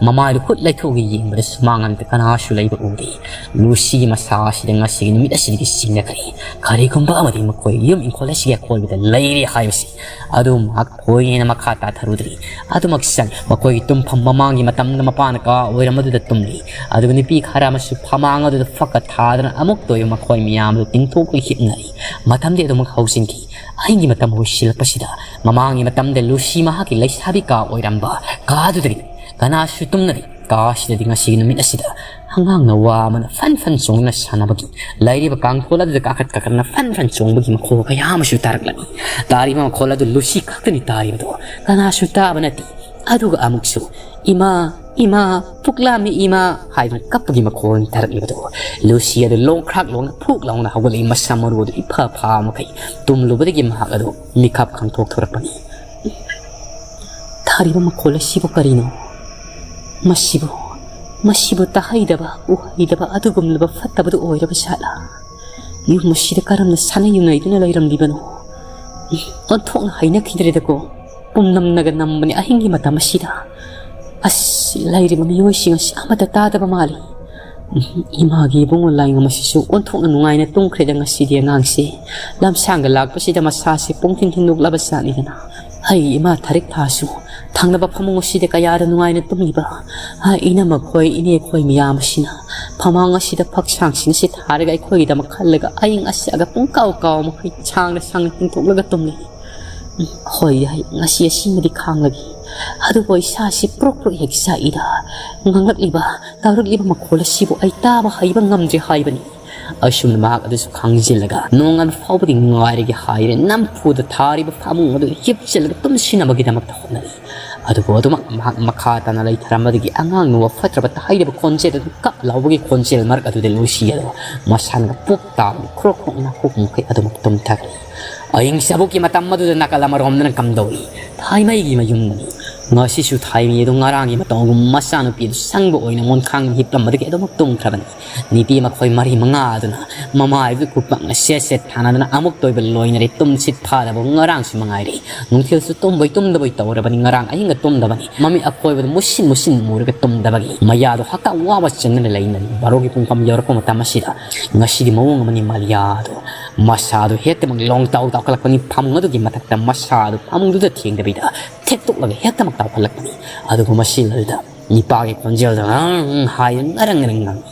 ꯃꯃꯥꯏꯗꯨ ꯍꯨꯠ ꯂꯩꯊꯣꯛꯑꯒ ꯌꯦꯡꯕꯗ ꯁꯨꯃꯥꯡ ꯑꯃꯗ ꯀꯅꯥꯁꯨ ꯂꯩꯕ ꯎꯗꯦ꯫ ꯂꯨꯁꯤꯒꯤ ꯃꯁꯥ ꯑꯁꯤꯗ ꯉꯁꯤꯒꯤ ꯅꯨꯃꯤꯠ ꯑꯁꯤꯗꯒꯤ ꯆꯤꯡꯅꯈ꯭ꯔꯦ꯫ ꯀꯔꯤꯒꯨꯝꯕ ꯑꯃꯗꯤ ꯃꯈꯣꯏ ꯌꯨꯝ ꯏꯪꯈꯣꯜ ꯑꯁꯤꯒꯤ ꯑꯀꯣꯏꯕꯗ ꯂꯩꯔꯦ ꯍꯥꯏꯕꯁꯤ꯫ ꯑꯗꯨ ꯃꯍꯥꯛ ꯊꯣꯏꯅ ꯃꯈꯥ ꯇꯥꯊꯔꯨꯗ꯭ꯔꯤ꯫ ꯑꯗꯨꯃꯛ ꯆꯪ ꯃꯈꯣꯏꯒꯤ ꯇꯨꯝꯐꯝ ꯃꯃꯥꯡꯒꯤ ꯃꯇꯝꯗ ꯃꯄꯥꯅ ꯀꯥ ꯑꯣꯏꯔꯝ ꯑꯗꯨꯗ ꯇꯨꯝꯂꯤ꯫ ꯑꯗꯨꯒ ꯅꯨꯄꯤ ꯈꯔ ꯑꯃꯁꯨ ꯐꯃꯥꯡ ꯑꯗꯨꯗ ꯐꯛꯀ ꯊꯥꯗꯅ ꯑꯃꯨꯛꯇ ꯑꯣꯏꯕ ꯃꯈꯣꯏ ꯃꯌꯥꯝ ꯑꯗꯨ ꯇꯤꯡꯊꯣꯛꯇꯨꯅ ꯍꯤꯞꯅꯔꯤ꯫ ꯃꯇꯝꯗꯤ ꯑꯗꯨꯃꯛ ꯍꯧꯖꯤꯟꯈꯤ꯫ ꯑꯍꯤꯡꯒꯤ ꯃꯇꯝ ꯑꯣꯏꯁꯤꯜꯂꯛꯄꯁꯤꯗ ꯃꯃꯥꯡꯒꯤ ꯃꯇꯝꯗ ꯂꯨꯁꯤ ꯃꯍꯥꯛꯀꯤ ꯂꯩꯁꯥꯕꯤ ꯀꯥ ꯑꯣꯏꯔꯝꯕ ꯀꯥꯗꯨꯗꯒꯤ ꯀꯅꯥꯁꯨ ꯇꯨꯝꯅꯔꯤ꯫ ꯀꯥ ꯑꯁꯤꯗꯗꯤ ꯉꯁꯤꯒꯤ ꯅꯨꯃꯤꯠ ꯑꯁꯤꯗ ꯑꯉꯥꯡ ꯅꯋꯥ ꯑꯃꯅ ꯐꯟ ꯐꯟ ꯆꯣꯡꯗꯨꯅ ꯁꯥꯟꯅꯕꯒꯤ, ꯂꯩꯔꯤꯕ ꯀꯥꯡꯊꯣꯜ ꯑꯗꯨꯗ ꯀꯥꯈꯠ ꯀꯥꯈꯠꯅ ꯐꯟ ꯐꯟ ꯆꯣꯡꯕꯒꯤ ꯃꯈꯣꯜ ꯀꯌꯥ ꯑꯃꯁꯨ ꯇꯥꯔꯛꯂꯝꯃꯤ꯫ ꯇꯥꯔꯤꯕ ꯃꯈꯣꯜ ꯑꯗꯨ ꯂꯨꯁꯤ ꯈꯛꯇꯅꯤ ꯇꯥꯔꯤꯕꯗꯣ, ꯀꯅꯥꯁꯨ ꯇꯥꯕ ꯅꯠꯇꯦ꯫ ꯑꯗꯨꯒ ꯑꯃꯨꯛꯁꯨ, "ꯏꯃꯥ, ꯏꯃꯥ, ꯄꯨꯛꯂꯥꯝꯃꯤ ꯏꯃꯥ" ꯍꯥꯏꯗꯨꯅ ꯀꯞꯄꯒꯤ ꯃꯈꯣꯜ ꯇꯥꯔꯛꯂꯤꯕꯗꯣ, ꯂꯨꯁꯤ ꯑꯗꯨ ꯂꯣꯡꯈ꯭ꯔꯥꯛ ꯂꯣꯡꯅ ꯐꯨꯛ ꯂꯥꯎꯅ ꯍꯧꯒꯠꯂꯛꯏ꯫ ꯃꯁꯝ ꯃꯔꯨ ꯑꯗꯨ ꯏꯐ ꯐꯥ ꯃꯈꯩ ꯇꯨꯝꯂꯨꯕꯗꯒꯤ ꯃꯍꯥꯛ ꯑꯗꯨ ꯃꯤꯀꯞ ꯈꯪꯊꯣꯛꯊꯣꯔꯛꯄꯅꯤ꯫ ꯑꯔꯤꯕ ꯃꯈꯣꯜ ꯑꯁꯤꯕꯨ ꯀꯔꯤꯅꯣ? ꯃꯁꯤꯕꯨ, ꯃꯁꯤꯕꯨ ꯇꯥꯍꯩꯗꯕ, ꯎꯍꯩꯗꯕ ꯑꯗꯨꯒꯨꯝꯂꯕ ꯐꯠꯇꯕꯗꯨ ꯑꯣꯏꯔꯕ ꯖꯥꯠꯂꯥ? ꯌꯨꯝ ꯑꯁꯤꯗ ꯀꯔꯝꯅ ꯁꯥꯟꯅ ꯌꯨꯅꯩꯗꯨꯅ ꯂꯩꯔꯝꯂꯤꯕꯅꯣ? ꯑꯣꯟꯊꯣꯛꯅ ꯍꯩꯅꯈꯤꯗ꯭ꯔꯦꯗꯀꯣ꯫ ꯄꯨꯝꯅꯝꯅꯒ ꯅꯝꯕꯅꯤ ꯑꯍꯤꯡꯒꯤ ꯃꯇꯝ ꯑꯁꯤꯗ꯫ ꯑꯁ, ꯂꯩꯔꯤꯕ ꯃꯤꯑꯣꯏꯁꯤꯡ ꯑꯁꯤ ꯑꯃꯠꯇ ꯇꯥꯗꯕ ꯃꯥꯜꯂꯤ꯫ ꯏꯃꯥꯒꯤ ꯏꯕꯨꯡꯉꯣ ꯂꯥꯏꯉꯝ ꯑꯁꯤꯁꯨ ꯑꯣꯟꯊꯣꯛꯅ ꯅꯨꯡꯉꯥꯏꯅ ꯇꯨꯝꯈ꯭ꯔꯦꯗ ꯉꯁꯤꯗꯤ ꯑꯉꯥꯡꯁꯦ꯫ ꯂꯝꯁꯥꯡꯗ ꯂꯥꯛꯄꯁꯤꯗ ꯃꯁꯥꯁꯦ ꯄꯨꯡꯊꯤꯟ ꯊꯤꯟꯗꯣꯛꯂꯕ ꯖꯥꯠꯅꯤꯗꯅ꯫ ꯑꯩꯒꯤ ꯏꯃꯥ ꯊꯔꯤꯛ ꯊꯥꯁꯨ ꯊꯪꯅꯕ ꯐꯃꯨꯡ ꯑꯁꯤꯗ ꯀꯌꯥꯗ ꯅꯨꯡꯉꯥꯏꯅ ꯇꯨꯝꯂꯤꯕ꯫ ꯍꯥ, ꯏꯅꯝꯃꯈꯣꯏ, ꯏꯅꯦꯈꯣꯏ ꯃꯌꯥꯝ ꯑꯁꯤꯅ ꯐꯃꯥꯡ ꯑꯁꯤꯗ ꯐꯛꯁꯥꯡꯁꯤꯡ ꯑꯁꯤ ꯊꯥꯔꯒ ꯑꯩꯈꯣꯏꯒꯤꯗꯃꯛ ꯈꯜꯂꯒ ꯑꯏꯪ ꯑꯁꯥꯒ ꯄꯨꯡꯀꯥꯎ ꯀꯥꯎ ꯃꯈꯩ ꯁꯥꯡꯅ ꯁꯥꯡꯅ ꯇꯤꯡꯊꯣꯛꯂꯒ ꯇꯨꯝꯂꯤ꯫ ꯎꯝ, ꯍꯣꯏ, ꯍꯣꯏ, ꯉꯁꯤ ꯑꯁꯤꯃꯗꯤ ꯈꯥꯡꯂꯒꯦ꯫ ꯑꯗꯨꯕꯨ ꯏꯁꯥꯁꯤ ꯄ꯭ꯔꯣꯛ ꯄ꯭ꯔꯣꯛ ꯍꯦꯛ ꯆꯥꯛꯏꯗ꯫ ꯉꯥꯡꯂꯛꯂꯤꯕ, ꯇꯧꯔꯛꯂꯤꯕ ꯃꯈꯣꯜ ꯑꯁꯤꯕꯨ ꯑꯩ ꯇꯥꯕ ꯍꯩꯕ ꯉꯝꯗ꯭ꯔꯦ ꯍꯥꯏꯕꯅꯤ꯫ ꯑꯁꯨꯝꯅ ꯃꯍꯥꯛ ꯑꯗꯨꯁꯨ ꯈꯪꯖꯤꯜꯂꯒ ꯅꯣꯡꯉꯥꯟꯕ ꯐꯥꯎꯕꯗꯤ ꯉꯥꯏꯔꯒꯦ ꯍꯥꯏꯗꯨꯅ ꯅꯝꯐꯨꯗ ꯊꯥꯔꯤꯕ ꯐꯃꯨꯡ ꯑꯗꯨ ꯍꯤꯞꯆꯤꯜꯂꯒ ꯇꯨꯝꯁꯤꯟꯅꯕꯒꯤꯗꯃꯛꯇ ꯍꯣꯠꯅꯔꯤ꯫ ꯑꯗꯨꯕꯨ ꯑꯗꯨꯃꯛ ꯃꯍꯥꯛ ꯃꯈꯥ ꯇꯥꯅ ꯂꯩꯊꯔꯝꯕꯗꯒꯤ ꯑꯉꯥꯡ ꯅꯨꯕ ꯐꯠꯇ꯭ꯔꯕ ꯇꯥꯍꯩꯗꯕ ꯈꯣꯟꯖꯦꯜ ꯑꯗꯨ ꯀꯞ ꯂꯥꯎꯕꯒꯤ ꯈꯣꯟꯖꯦꯜ ꯃꯔꯛ ꯑꯗꯨꯗ ꯂꯣꯏꯁꯤꯜꯂꯒ ꯃꯁꯥꯅ ꯄꯣꯞ ꯇꯥꯕꯒꯤ ꯈ꯭ꯔꯣꯛ ꯈ꯭ꯔꯣꯛ ꯅꯥꯈꯣꯛ ꯃꯈꯩ ꯑꯗꯨꯃꯛ ꯇꯨꯝꯊꯈ꯭ꯔꯦ꯫ ꯑꯍꯤꯡ ꯆꯕꯨꯛꯀꯤ ꯃꯇꯝ ꯑꯗꯨꯗ ꯅꯥꯀꯜ ꯑꯃꯔꯣꯝꯗꯅ ꯀꯝꯗꯧꯏ? ꯊꯥꯏꯃꯩꯒꯤ ꯃꯌꯨꯝꯗꯅꯤ꯫ ꯉꯁꯤꯁꯨ ꯊꯥꯏꯃꯩ ꯑꯗꯨ ꯉꯔꯥꯡꯒꯤ ꯃꯇꯧꯒꯨꯝ ꯃꯆꯥꯅꯨꯄꯤ ꯑꯗꯨ ꯁꯪꯕ ꯑꯣꯏꯅ ꯃꯣꯟꯈꯥꯡ ꯍꯤꯞꯂꯝꯕꯗꯒꯤ ꯑꯗꯨꯃꯛ ꯇꯨꯝꯈ꯭ꯔꯕꯅꯤ꯫ ꯅꯨꯄꯤ ꯃꯈꯣꯏ ꯃꯔꯤ ꯃꯉꯥ ꯑꯗꯨꯅ ꯃꯃꯥꯏꯗꯨ ꯈꯨꯄꯥꯛꯅ ꯁꯦꯠ ꯁꯦꯠ ꯊꯥꯅꯗꯅ ꯑꯃꯨꯛꯇ ꯑꯣꯏꯕ ꯂꯣꯏꯅꯔꯦ꯫ ꯇꯨꯝꯁꯤꯠ ꯐꯥꯗꯕ ꯉꯔꯥꯡꯁꯨ ꯃꯉꯥꯏꯔꯦ꯫ ꯅꯨꯡꯊꯤꯜꯁꯨ ꯇꯨꯝꯕꯣꯏ ꯇꯨꯝꯗꯕꯣꯏ ꯇꯧꯔꯕꯅꯤ꯫ ꯉꯔꯥꯡ ꯑꯍꯤꯡꯒ ꯇꯨꯝꯗꯕꯅꯤ꯫ ꯃꯃꯤꯠ ꯑꯀꯣꯏꯕꯗ ꯃꯨꯁꯤꯟ ꯃꯨꯁꯤꯟ ꯃꯨꯔꯒ ꯇꯨꯝꯗꯕꯒꯤ ꯃꯌꯥꯗꯣ ꯍꯛꯀꯥꯝ ꯋꯥꯕ ꯆꯟꯗꯅ ꯂꯩꯅꯔꯤ꯫ ꯕꯥꯔꯣꯒꯤ ꯄꯨꯡꯐꯝ ꯌꯧꯔꯛꯄ ꯃꯇꯝ ꯑꯁꯤꯗ ꯉꯁꯤꯗꯤ ꯃꯑꯣꯡ ꯑꯃꯅꯤ ꯃꯥꯂꯤꯌꯥꯗꯣ꯫ ꯃꯁꯥꯗꯣ ꯍꯦꯛꯇꯃꯛ ꯂꯣꯡ ꯇꯥꯎ ꯇꯥꯎꯈꯠꯂꯛꯄꯅꯤ꯫ ꯐꯃꯨꯡ ꯑꯗꯨꯒꯤ ꯃꯊꯛꯇ ꯃꯁꯥꯗꯣ ꯐꯃꯨꯡꯗꯨꯗ ꯊꯦꯡꯗꯕꯤꯗ ꯊꯦꯛꯇꯣꯛꯂꯒ ꯍꯦꯛꯇꯃꯛ ꯇꯥꯎꯈꯠꯂꯛꯄꯅꯤ꯫ ꯑꯗꯨꯒ ꯃꯁꯤ ꯂꯣꯏꯔꯗ ꯅꯤꯄꯥꯒꯤ ꯈꯣꯟꯖꯦꯜꯗ "ꯑꯪ" ꯍꯥꯏꯗꯨꯅ ꯉꯔꯪ ꯉꯔꯪ ꯉꯪꯉꯤ꯫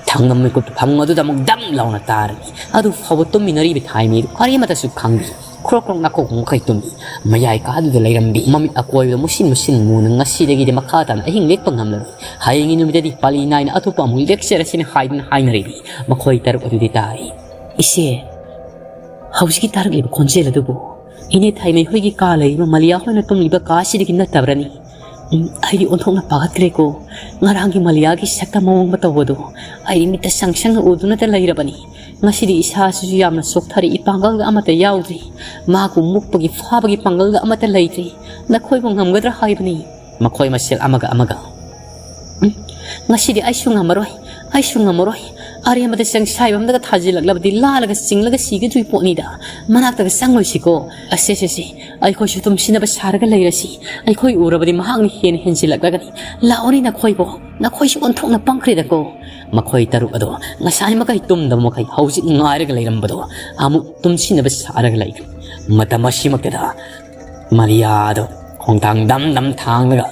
ꯊꯪꯅꯕ ꯃꯤꯀꯨꯞꯇ ꯐꯃꯨꯡ ꯑꯗꯨꯗ ꯑꯃꯨꯛ ꯗꯝ ꯂꯥꯎꯅ ꯇꯥꯔꯝꯃꯤ꯫ ꯑꯗꯨ ꯐꯥꯎꯕ ꯇꯨꯝꯃꯤꯟꯅꯔꯤꯕ ꯊꯥꯏꯃꯤꯗꯨ ꯀꯔꯤꯃꯠꯇꯁꯨ ꯈꯪꯗꯦ꯫ ꯈ꯭ꯔꯣꯛ ꯈ꯭ꯔꯣꯛ ꯅꯥꯈꯣꯛ ꯃꯈꯩ ꯇꯨꯝꯃꯤ꯫ ꯃꯌꯥꯏ ꯀꯥꯗꯨꯗ ꯂꯩꯔꯝꯕꯤ ꯃꯃꯤꯠ ꯑꯀꯣꯏꯕꯗ ꯃꯨꯁꯤꯟ ꯃꯨꯁꯤꯟ ꯃꯨꯅ ꯉꯁꯤꯗꯒꯤꯗꯤ ꯃꯈꯥ ꯇꯥꯅ ꯑꯍꯤꯡ ꯂꯦꯛꯄ ꯉꯝꯂꯔꯣꯏ꯫ ꯍꯌꯦꯡꯒꯤ ꯅꯨꯃꯤꯠꯇꯗꯤ ꯄꯥꯂꯤ ꯅꯥꯏꯅ ꯑꯇꯣꯞꯄ ꯑꯃꯨꯛ ꯂꯦꯛꯆꯔꯁꯤꯅ ꯍꯥꯏꯗꯨꯅ ꯍꯥꯏꯅꯔꯤꯕꯤ ꯃꯈꯣꯏ ꯇꯔꯨꯛ ꯑꯗꯨꯗꯤ ꯇꯥꯔꯤ꯫ "ꯏꯆꯦ, ꯍꯧꯖꯤꯛꯀꯤ ꯇꯥꯔꯛꯂꯤꯕ ꯈꯣꯟꯖꯦꯜ ꯑꯗꯨꯕꯨ ꯏꯅꯦ ꯊꯥꯏꯃꯩ ꯍꯣꯏꯒꯤ ꯀꯥ ꯂꯩꯔꯤꯕ ꯃꯂꯤꯌꯥ ꯍꯣꯏꯅ ꯇꯨꯝꯂꯤꯕ ꯀꯥ ꯑꯁꯤꯗꯒꯤ ꯅꯠꯇꯕ꯭ꯔꯅꯤ? ꯎꯝ, ꯑꯩꯗꯤ ꯑꯣꯟꯊꯣꯛꯅ ꯄꯥꯈꯠꯈ꯭ꯔꯦꯀꯣ꯫ ꯉꯔꯥꯡꯒꯤ ꯃꯂꯤꯌꯥꯒꯤ ꯁꯛꯇ ꯃꯑꯣꯡ ꯃꯇꯧ ꯑꯗꯨ ꯑꯩꯗꯤ ꯃꯤꯠꯇ ꯁꯪ ꯁꯪꯅ ꯎꯗꯨꯅꯇ ꯂꯩꯔꯕꯅꯤ꯫ ꯉꯁꯤꯗꯤ ꯏꯁꯥꯁꯤꯁꯨ ꯌꯥꯝꯅ ꯆꯣꯛꯊꯔꯦ, ꯏꯄꯥꯡꯒꯜꯒ ꯑꯃꯠꯇ ꯌꯥꯎꯗ꯭ꯔꯦ꯫ ꯃꯍꯥꯛꯄꯨ ꯃꯨꯛꯄꯒꯤ ꯐꯥꯕꯒꯤ ꯄꯥꯡꯒꯜꯒ ꯑꯃꯠꯇ ꯂꯩꯇ꯭ꯔꯦ꯫ ꯅꯈꯣꯏꯕꯨ ꯉꯝꯒꯗ꯭ꯔꯥ ꯍꯥꯏꯕꯅꯤ꯫ ꯃꯈꯣꯏ ꯃꯁꯦꯜ ꯑꯃꯒ ꯑꯃꯒ, "ꯎꯝ, ꯉꯁꯤꯗꯤ ꯑꯩꯁꯨ ꯉꯝꯃꯔꯣꯏ, ꯑꯩꯁꯨ ꯉꯝꯃꯔꯣꯏ꯫ ꯑꯔꯦꯝꯕꯗ ꯆꯪꯁꯥꯏꯕ ꯑꯃꯗꯒ ꯊꯥꯖꯤꯜꯂꯛꯂꯕꯗꯤ ꯂꯥꯜꯂꯒ ꯆꯤꯡꯂꯒ ꯁꯤꯒꯗꯣꯏ ꯄꯣꯠꯅꯤꯗ꯫ ꯃꯅꯥꯛꯇꯒ ꯆꯪꯂꯣꯏꯁꯤꯀꯣ꯫ ꯑꯁꯦ, ꯑꯁꯦ, ꯑꯁꯦ, ꯑꯩꯈꯣꯏꯁꯨ ꯇꯨꯝꯁꯤꯟꯅꯕ ꯁꯥꯔꯒ ꯂꯩꯔꯁꯤ꯫ ꯑꯩꯈꯣꯏ ꯎꯔꯕꯗꯤ ꯃꯍꯥꯛꯅ ꯍꯦꯟꯅ ꯍꯦꯟꯖꯤꯜꯂꯛꯂꯒꯅꯤ꯫ ꯂꯥꯛꯑꯣꯅꯦ ꯅꯈꯣꯏꯕꯣ, ꯅꯈꯣꯏꯁꯨ ꯑꯣꯟꯊꯣꯛꯅ ꯄꯪꯈ꯭ꯔꯦꯗꯀꯣ"꯫ ꯃꯈꯣꯏ ꯇꯔꯨꯛ ꯑꯗꯣ ꯉꯁꯥꯏ ꯃꯈꯩ ꯇꯨꯝꯗꯕ ꯃꯈꯩ ꯍꯧꯖꯤꯛ ꯉꯥꯏꯔꯒ ꯂꯩꯔꯝꯕꯗꯣ ꯑꯃꯨꯛ ꯇꯨꯝꯁꯤꯟꯅꯕ ꯁꯥꯔꯒ ꯂꯩꯈ꯭ꯔꯦ꯫ ꯃꯇꯝ ꯑꯁꯤꯃꯛꯇꯗ ꯃꯔꯤꯌꯥꯗꯣ ꯈꯣꯡꯊꯥꯡ ꯗꯝ ꯗꯝ ꯊꯥꯡꯂꯒ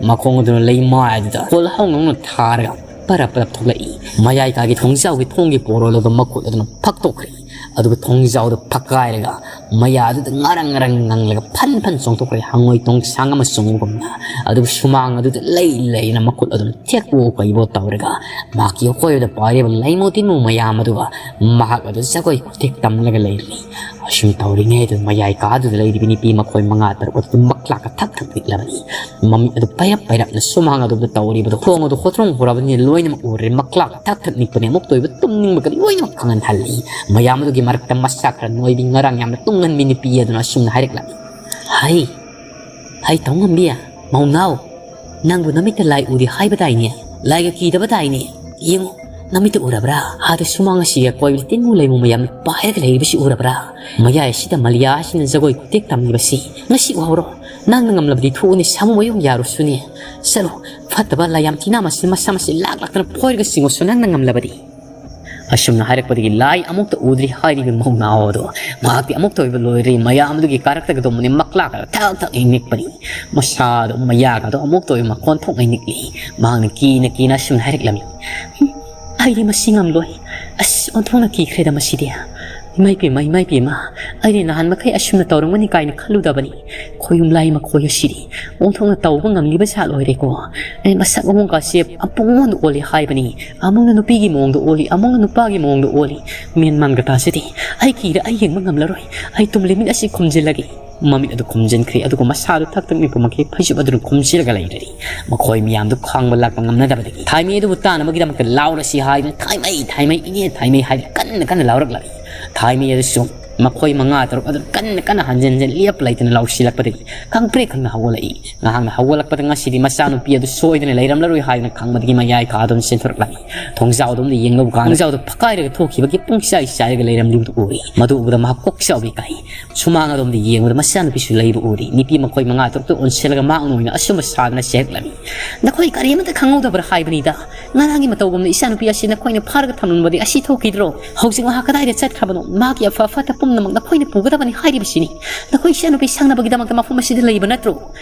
ꯃꯈꯣꯡ ꯑꯗꯨꯅ ꯂꯩꯃꯥꯏ ꯑꯗꯨꯗ ꯀꯣꯜꯍꯧ ꯅꯧꯅ ꯊꯥꯔꯒ ꯄꯔꯞ ꯄꯔꯞ ꯊꯣꯛꯂꯛꯏ꯫ ꯃꯌꯥꯏ ꯀꯥꯒꯤ ꯊꯣꯡꯖꯥꯎꯒꯤ ꯊꯣꯡꯒꯤ ꯄꯣꯔꯣꯜ ꯑꯗꯨ ꯃꯈꯨꯠ ꯑꯗꯨꯅ ꯐꯛꯇꯣꯛꯈ꯭ꯔꯦ꯫ ꯑꯗꯨꯒ ꯊꯣꯡꯖꯥꯎꯗꯨ ꯐꯛꯀꯥꯏꯔꯒ ꯃꯌꯥꯗꯨꯗ ꯉꯔꯪ ꯉꯔꯪ ꯉꯪꯂꯒ ꯐꯟ ꯐꯟ ꯆꯣꯡꯊꯣꯛꯈ꯭ꯔꯦ, ꯍꯪꯉꯣꯏ ꯇꯣꯡꯁꯥꯡ ꯑꯃ ꯆꯣꯡꯕꯒꯨꯝꯅ꯫ ꯑꯗꯨꯒ ꯁꯨꯃꯥꯡ ꯑꯗꯨꯗ ꯂꯩ ꯂꯩꯅ ꯃꯈꯨꯠ ꯑꯗꯨꯅ ꯊꯦꯛꯄꯣ ꯀꯩꯕꯣ ꯇꯧꯔꯒ ꯃꯍꯥꯛꯀꯤ ꯑꯀꯣꯏꯕꯗ ꯄꯥꯏꯔꯤꯕ ꯂꯩꯃꯨ ꯇꯤꯟꯃꯨ ꯃꯌꯥꯝ ꯑꯗꯨꯒ ꯃꯍꯥꯛ ꯑꯗꯨ ꯖꯒꯣꯏ ꯈꯨꯊꯦꯛ ꯇꯝꯂꯒ ꯂꯩꯔꯤ꯫ ꯑꯁꯨꯝ ꯇꯧꯔꯤꯉꯩꯗ ꯃꯌꯥꯏ ꯀꯥꯗꯨꯗ ꯂꯩꯔꯤꯕ ꯅꯨꯄꯤ ꯃꯈꯣꯏ ꯃꯉꯥ ꯇꯔꯨꯛ ꯑꯗꯨ ꯃꯛꯂꯥꯛꯀ ꯊꯛ ꯊꯛ ꯅꯤꯛꯂꯕꯅꯤ꯫ ꯃꯃꯤꯠ ꯑꯗꯨ ꯄꯩꯔꯞ ꯄꯩꯔꯞꯅ ꯁꯨꯃꯥꯡ ꯑꯗꯨꯗ ꯇꯧꯔꯤꯕꯗꯨ ꯊꯣꯡ ꯑꯗꯨ ꯍꯣꯇ꯭ꯔꯣꯡ ꯍꯣꯔꯕꯅꯤꯅ ꯂꯣꯏꯅꯃꯛ ꯎꯔꯦ꯫ ꯃꯛꯂꯥꯛꯀ ꯊꯛ ꯊꯛ ꯅꯤꯛꯄꯅꯦ꯫ ꯑꯃꯨꯛꯇ ꯑꯣꯏꯕ ꯇꯨꯝꯅꯤꯡꯕꯒ ꯂꯣꯏꯅꯃꯛ ꯈꯪꯍꯟꯍꯜꯂꯤ꯫ ꯃꯌꯥꯝ ꯑꯗꯨꯒꯤ ꯃꯔꯛꯇ ꯃꯁꯥ ꯈꯔ ꯅꯣꯏꯕꯤ ꯉꯔꯥꯡ ꯌꯥꯝꯅ ꯇꯨꯡꯍꯟꯕꯤ ꯅꯨꯄꯤ ꯑꯗꯨꯅ ꯑꯁꯨꯝꯅ ꯍꯥꯏꯔꯛꯂꯝꯃꯤ, "ꯍꯩ, ꯍꯩ ꯇꯧꯉꯝꯕꯤ, ꯃꯧꯅꯥꯎ, ꯅꯪꯕꯨ ꯅꯃꯤꯠꯇ ꯂꯥꯏ ꯎꯗꯦ ꯍꯥꯏꯕꯗꯥꯏꯅꯦ? ꯂꯥꯏꯒ ꯀꯤꯗꯕꯗꯥꯏꯅꯦ? ꯌꯦꯡꯉꯨ, ꯅꯃꯤꯠꯇ ꯎꯔꯕ꯭ꯔꯥ? ꯑꯥꯗ ꯁꯨꯃꯥꯡ ꯑꯁꯤꯒ ꯀꯣꯏꯕꯗ ꯇꯤꯟꯃꯨ ꯂꯩꯃꯨ ꯃꯌꯥꯝ ꯄꯥꯏꯔꯒ ꯂꯩꯔꯤꯕꯁꯤ ꯎꯔꯕ꯭ꯔꯥ? ꯃꯌꯥꯏ ꯑꯁꯤꯗ ꯃꯂꯤꯌꯥ ꯑꯁꯤꯅ ꯖꯒꯣꯏ ꯈꯨꯇꯦꯛ ꯇꯝꯂꯤꯕꯁꯤ ꯉꯁꯤ ꯎꯍꯧꯔꯣ꯫ ꯅꯪꯅ ꯉꯝꯂꯕꯗꯤ ꯊꯣꯛꯎꯅꯦ, ꯁꯥꯃꯨ ꯃꯌꯨꯝ ꯌꯥꯔꯨꯁꯨꯅꯦ꯫ ꯆꯠꯂꯨ, ꯐꯠꯇꯕ ꯂꯥꯏ ꯌꯥꯝ ꯊꯤꯅ ꯃꯁꯤ ꯃꯁꯥ ꯃꯁꯤ ꯂꯥꯛ ꯂꯥꯛꯇꯅ ꯐꯣꯏꯔꯒ ꯆꯤꯡꯉꯨꯁꯨ ꯅꯪꯅ ꯉꯝꯂꯕꯗꯤ"꯫ ꯑꯁꯨꯝꯅ ꯍꯥꯏꯔꯛꯄꯗꯒꯤ ꯂꯥꯏ ꯑꯃꯨꯛꯇ ꯎꯗ꯭ꯔꯤ ꯍꯥꯏꯔꯤꯕ ꯃꯧꯅꯥꯎ ꯑꯗꯣ ꯃꯍꯥꯛꯇꯤ ꯑꯃꯨꯛꯇ ꯑꯣꯏꯕ ꯂꯣꯏꯔꯦ꯫ ꯃꯌꯥꯝ ꯑꯗꯨꯒꯤ ꯀꯥꯔꯛꯇꯒ ꯇꯧꯕꯅꯤ ꯃꯛꯂꯥꯛꯀ ꯊꯛ ꯊꯛ ꯍꯦꯛ ꯅꯤꯛꯄꯅꯤ꯫ ꯃꯁꯥꯗꯣ ꯃꯌꯥꯒꯗꯣ ꯑꯃꯨꯛꯇ ꯑꯣꯏꯕ ꯃꯀꯣꯟ ꯊꯣꯛꯉꯩ ꯅꯤꯛꯂꯤ꯫ ꯃꯍꯥꯛꯅ ꯀꯤꯅ ꯀꯤꯅ ꯑꯁꯨꯝꯅ ꯍꯥꯏꯔꯛꯂꯝꯃꯤ, "ꯍꯨꯝ, ꯑꯩꯗꯤ ꯃꯁꯤ ꯉꯝꯂꯣꯏ꯫ ꯑꯁ, ꯑꯣꯟꯊꯣꯛꯅ ꯀꯤꯈ꯭ꯔꯦꯗ ꯃꯁꯤꯗꯤ꯫ ꯏꯃꯥꯏ ꯄꯦꯝꯃ, ꯏꯃꯥꯏ ꯄꯦꯝꯃ, ꯑꯩꯗꯤ ꯅꯍꯥꯟ ꯃꯈꯩ ꯑꯁꯨꯝꯅ ꯇꯧꯔꯝꯒꯅꯤ ꯀꯥꯏꯅ ꯈꯜꯂꯨꯗꯕꯅꯤ꯫ ꯈꯣꯏꯌꯨꯝ ꯂꯥꯏ ꯃꯈꯣꯏ ꯑꯁꯤꯗꯤ ꯑꯣꯟꯊꯣꯛꯅ ꯇꯧꯕ ꯉꯝꯂꯤꯕ ꯖꯥꯠ ꯑꯣꯏꯔꯦꯀꯣ꯫ ꯑꯩ ꯃꯁꯛ ꯃꯑꯣꯡꯒꯁꯦ ꯑꯄꯨꯡ ꯑꯣꯟ ꯑꯣꯜꯂꯤ ꯍꯥꯏꯕꯅꯤ꯫ ꯑꯃꯨꯛꯅ ꯅꯨꯄꯤꯒꯤ ꯃꯑꯣꯡꯗ ꯑꯣꯜꯂꯤ, ꯑꯃꯨꯛꯅ ꯅꯨꯄꯥꯒꯤ ꯃꯑꯣꯡꯗ ꯑꯣꯜꯂꯤ꯫ ꯃꯦꯟ ꯃꯥꯟꯒ ꯇꯥꯖꯗꯦ꯫ ꯑꯩ ꯀꯤꯔꯦ, ꯑꯩ ꯌꯦꯡꯕ ꯉꯝꯂꯔꯣꯏ꯫ ꯑꯩ ꯇꯨꯝꯂꯤ ꯃꯤꯠ ꯑꯁꯤ ꯈꯨꯝꯖꯤꯜꯂꯒꯦ"꯫ ꯃꯃꯤꯠ ꯑꯗꯨ ꯈꯨꯝꯖꯤꯟꯈ꯭ꯔꯦ, ꯑꯗꯨꯒ ꯃꯁꯥꯗꯨ ꯊꯛ ꯊꯛ ꯅꯤꯛꯄꯃꯛꯀꯤ ꯐꯩꯖꯨꯞ ꯑꯗꯨꯅ ꯈꯨꯝꯖꯤꯜꯂꯒ ꯂꯩꯔꯦ꯫ ꯃꯈꯣꯏ ꯃꯌꯥꯝꯗꯨ ꯈꯥꯡꯕ ꯂꯥꯛꯄ ꯉꯝꯅꯗꯕꯗꯒꯤ ꯊꯥꯏꯃꯩ ꯑꯗꯨꯕꯨ ꯇꯥꯅꯕꯒꯤꯗꯃꯛꯇ ꯂꯥꯎꯔꯁꯤ ꯍꯥꯏꯗꯨꯅ "ꯊꯥꯏꯃꯩ, ꯊꯥꯏꯃꯩ, ꯏꯅꯦ ꯊꯥꯏꯃꯩ" ꯍꯥꯏꯗꯨꯅ ꯀꯟꯅ ꯀꯟꯅ ꯂꯥꯎꯔꯛꯂꯝꯃꯤ꯫ ꯊꯥꯏꯃꯩ ꯑꯗꯨꯁꯨ ꯃꯈꯣꯏ ꯃꯉꯥ ꯇꯔꯨꯛ ꯑꯗꯨ ꯀꯟꯅ ꯀꯟꯅ ꯍꯟꯖꯤꯟ ꯍꯟꯖꯤꯟ ꯂꯦꯞ ꯂꯩꯇꯅ ꯂꯥꯎꯁꯤꯜꯂꯛꯄꯗꯒꯤ ꯈꯪꯄ꯭ꯔꯦꯛ ꯈꯪꯅ ꯍꯧꯒꯠꯂꯛꯏ꯫ ꯉꯥꯏꯍꯥꯛꯅ ꯍꯧꯒꯠꯂꯛꯄꯗ ꯉꯁꯤꯗꯤ ꯃꯆꯥꯅꯨꯄꯤ ꯑꯗꯨ ꯁꯣꯏꯗꯅ ꯂꯩꯔꯝꯂꯔꯣꯏ ꯍꯥꯏꯗꯨꯅ ꯈꯪꯕꯗꯒꯤ ꯃꯌꯥꯏ ꯀꯥꯗꯨꯅ ꯆꯦꯟꯊꯣꯔꯛꯂꯝꯃꯤ꯫ ꯊꯣꯡꯖꯥꯎꯗꯣꯝꯗ ꯌꯦꯡꯂꯨꯕ ꯀꯥꯟꯗ ꯊꯣꯡꯖꯥꯎꯗꯣ ꯐꯛꯀꯥꯏꯔꯒ ꯊꯣꯛꯈꯤꯕꯒꯤ ꯄꯨꯡꯆꯥꯏ ꯆꯥꯏꯔꯒ ꯂꯩꯔꯝꯂꯤꯕꯗꯨ ꯎꯔꯤ꯫ ꯃꯗꯨ ꯎꯕꯗ ꯃꯍꯥꯛ ꯀꯣꯛ ꯆꯥꯎꯕꯤ ꯀꯥꯏ꯫ ꯁꯨꯃꯥꯡ ꯑꯗꯣꯝꯗ ꯌꯦꯡꯕꯗ ꯃꯆꯥꯅꯨꯄꯤꯁꯨ ꯂꯩꯕ ꯎꯔꯤ꯫ ꯅꯨꯄꯤ ꯃꯈꯣꯏ ꯃꯉꯥ ꯇꯔꯨꯛꯇꯨ ꯑꯣꯟꯁꯤꯜꯂꯒ ꯃꯥꯡ ꯑꯣꯏꯅ ꯑꯁꯨꯝꯕ ꯁꯥꯗꯅ ꯆꯦꯜꯂꯛꯂꯝꯃꯤ꯫ "ꯅꯈꯣꯏ ꯀꯔꯤꯃꯇ ꯈꯪꯍꯧꯗꯕ꯭ꯔꯥ ꯍꯥꯏꯕꯅꯤꯗ? ꯉꯔꯥꯡꯒꯤ ꯃꯇꯧꯒꯨꯝꯅ ꯏꯆꯥꯅꯨꯄꯤ ꯑꯁꯤ ꯅꯈꯣꯏꯅ ꯐꯥꯔꯒ ꯊꯝꯂꯝꯕꯗꯤ ꯑꯁꯤ ꯊꯣꯛꯈꯤꯗ꯭ꯔꯣ? ꯍꯧꯖꯤꯛ ꯃꯍꯥꯛ ꯀꯗꯥꯏꯗ ꯆꯠꯈ꯭ꯔꯕꯅꯣ? ꯃꯍꯥꯛꯀꯤ ꯑꯐ ꯐꯠꯇ ꯄꯨꯝꯅꯃꯛ ꯅꯈꯣꯏꯅ ꯄꯨꯒꯗꯕꯅꯤ ꯍꯥꯏꯔꯤꯕꯁꯤꯅꯤ꯫ ꯅꯈꯣꯏ ꯏꯆꯥꯅꯨꯄꯤ ꯁꯪꯅꯕꯒꯤꯗꯃꯛꯇ ꯃꯐꯝ ꯑꯁꯤꯗ ꯂꯩꯕ ꯅꯠꯇ꯭ꯔꯣ?"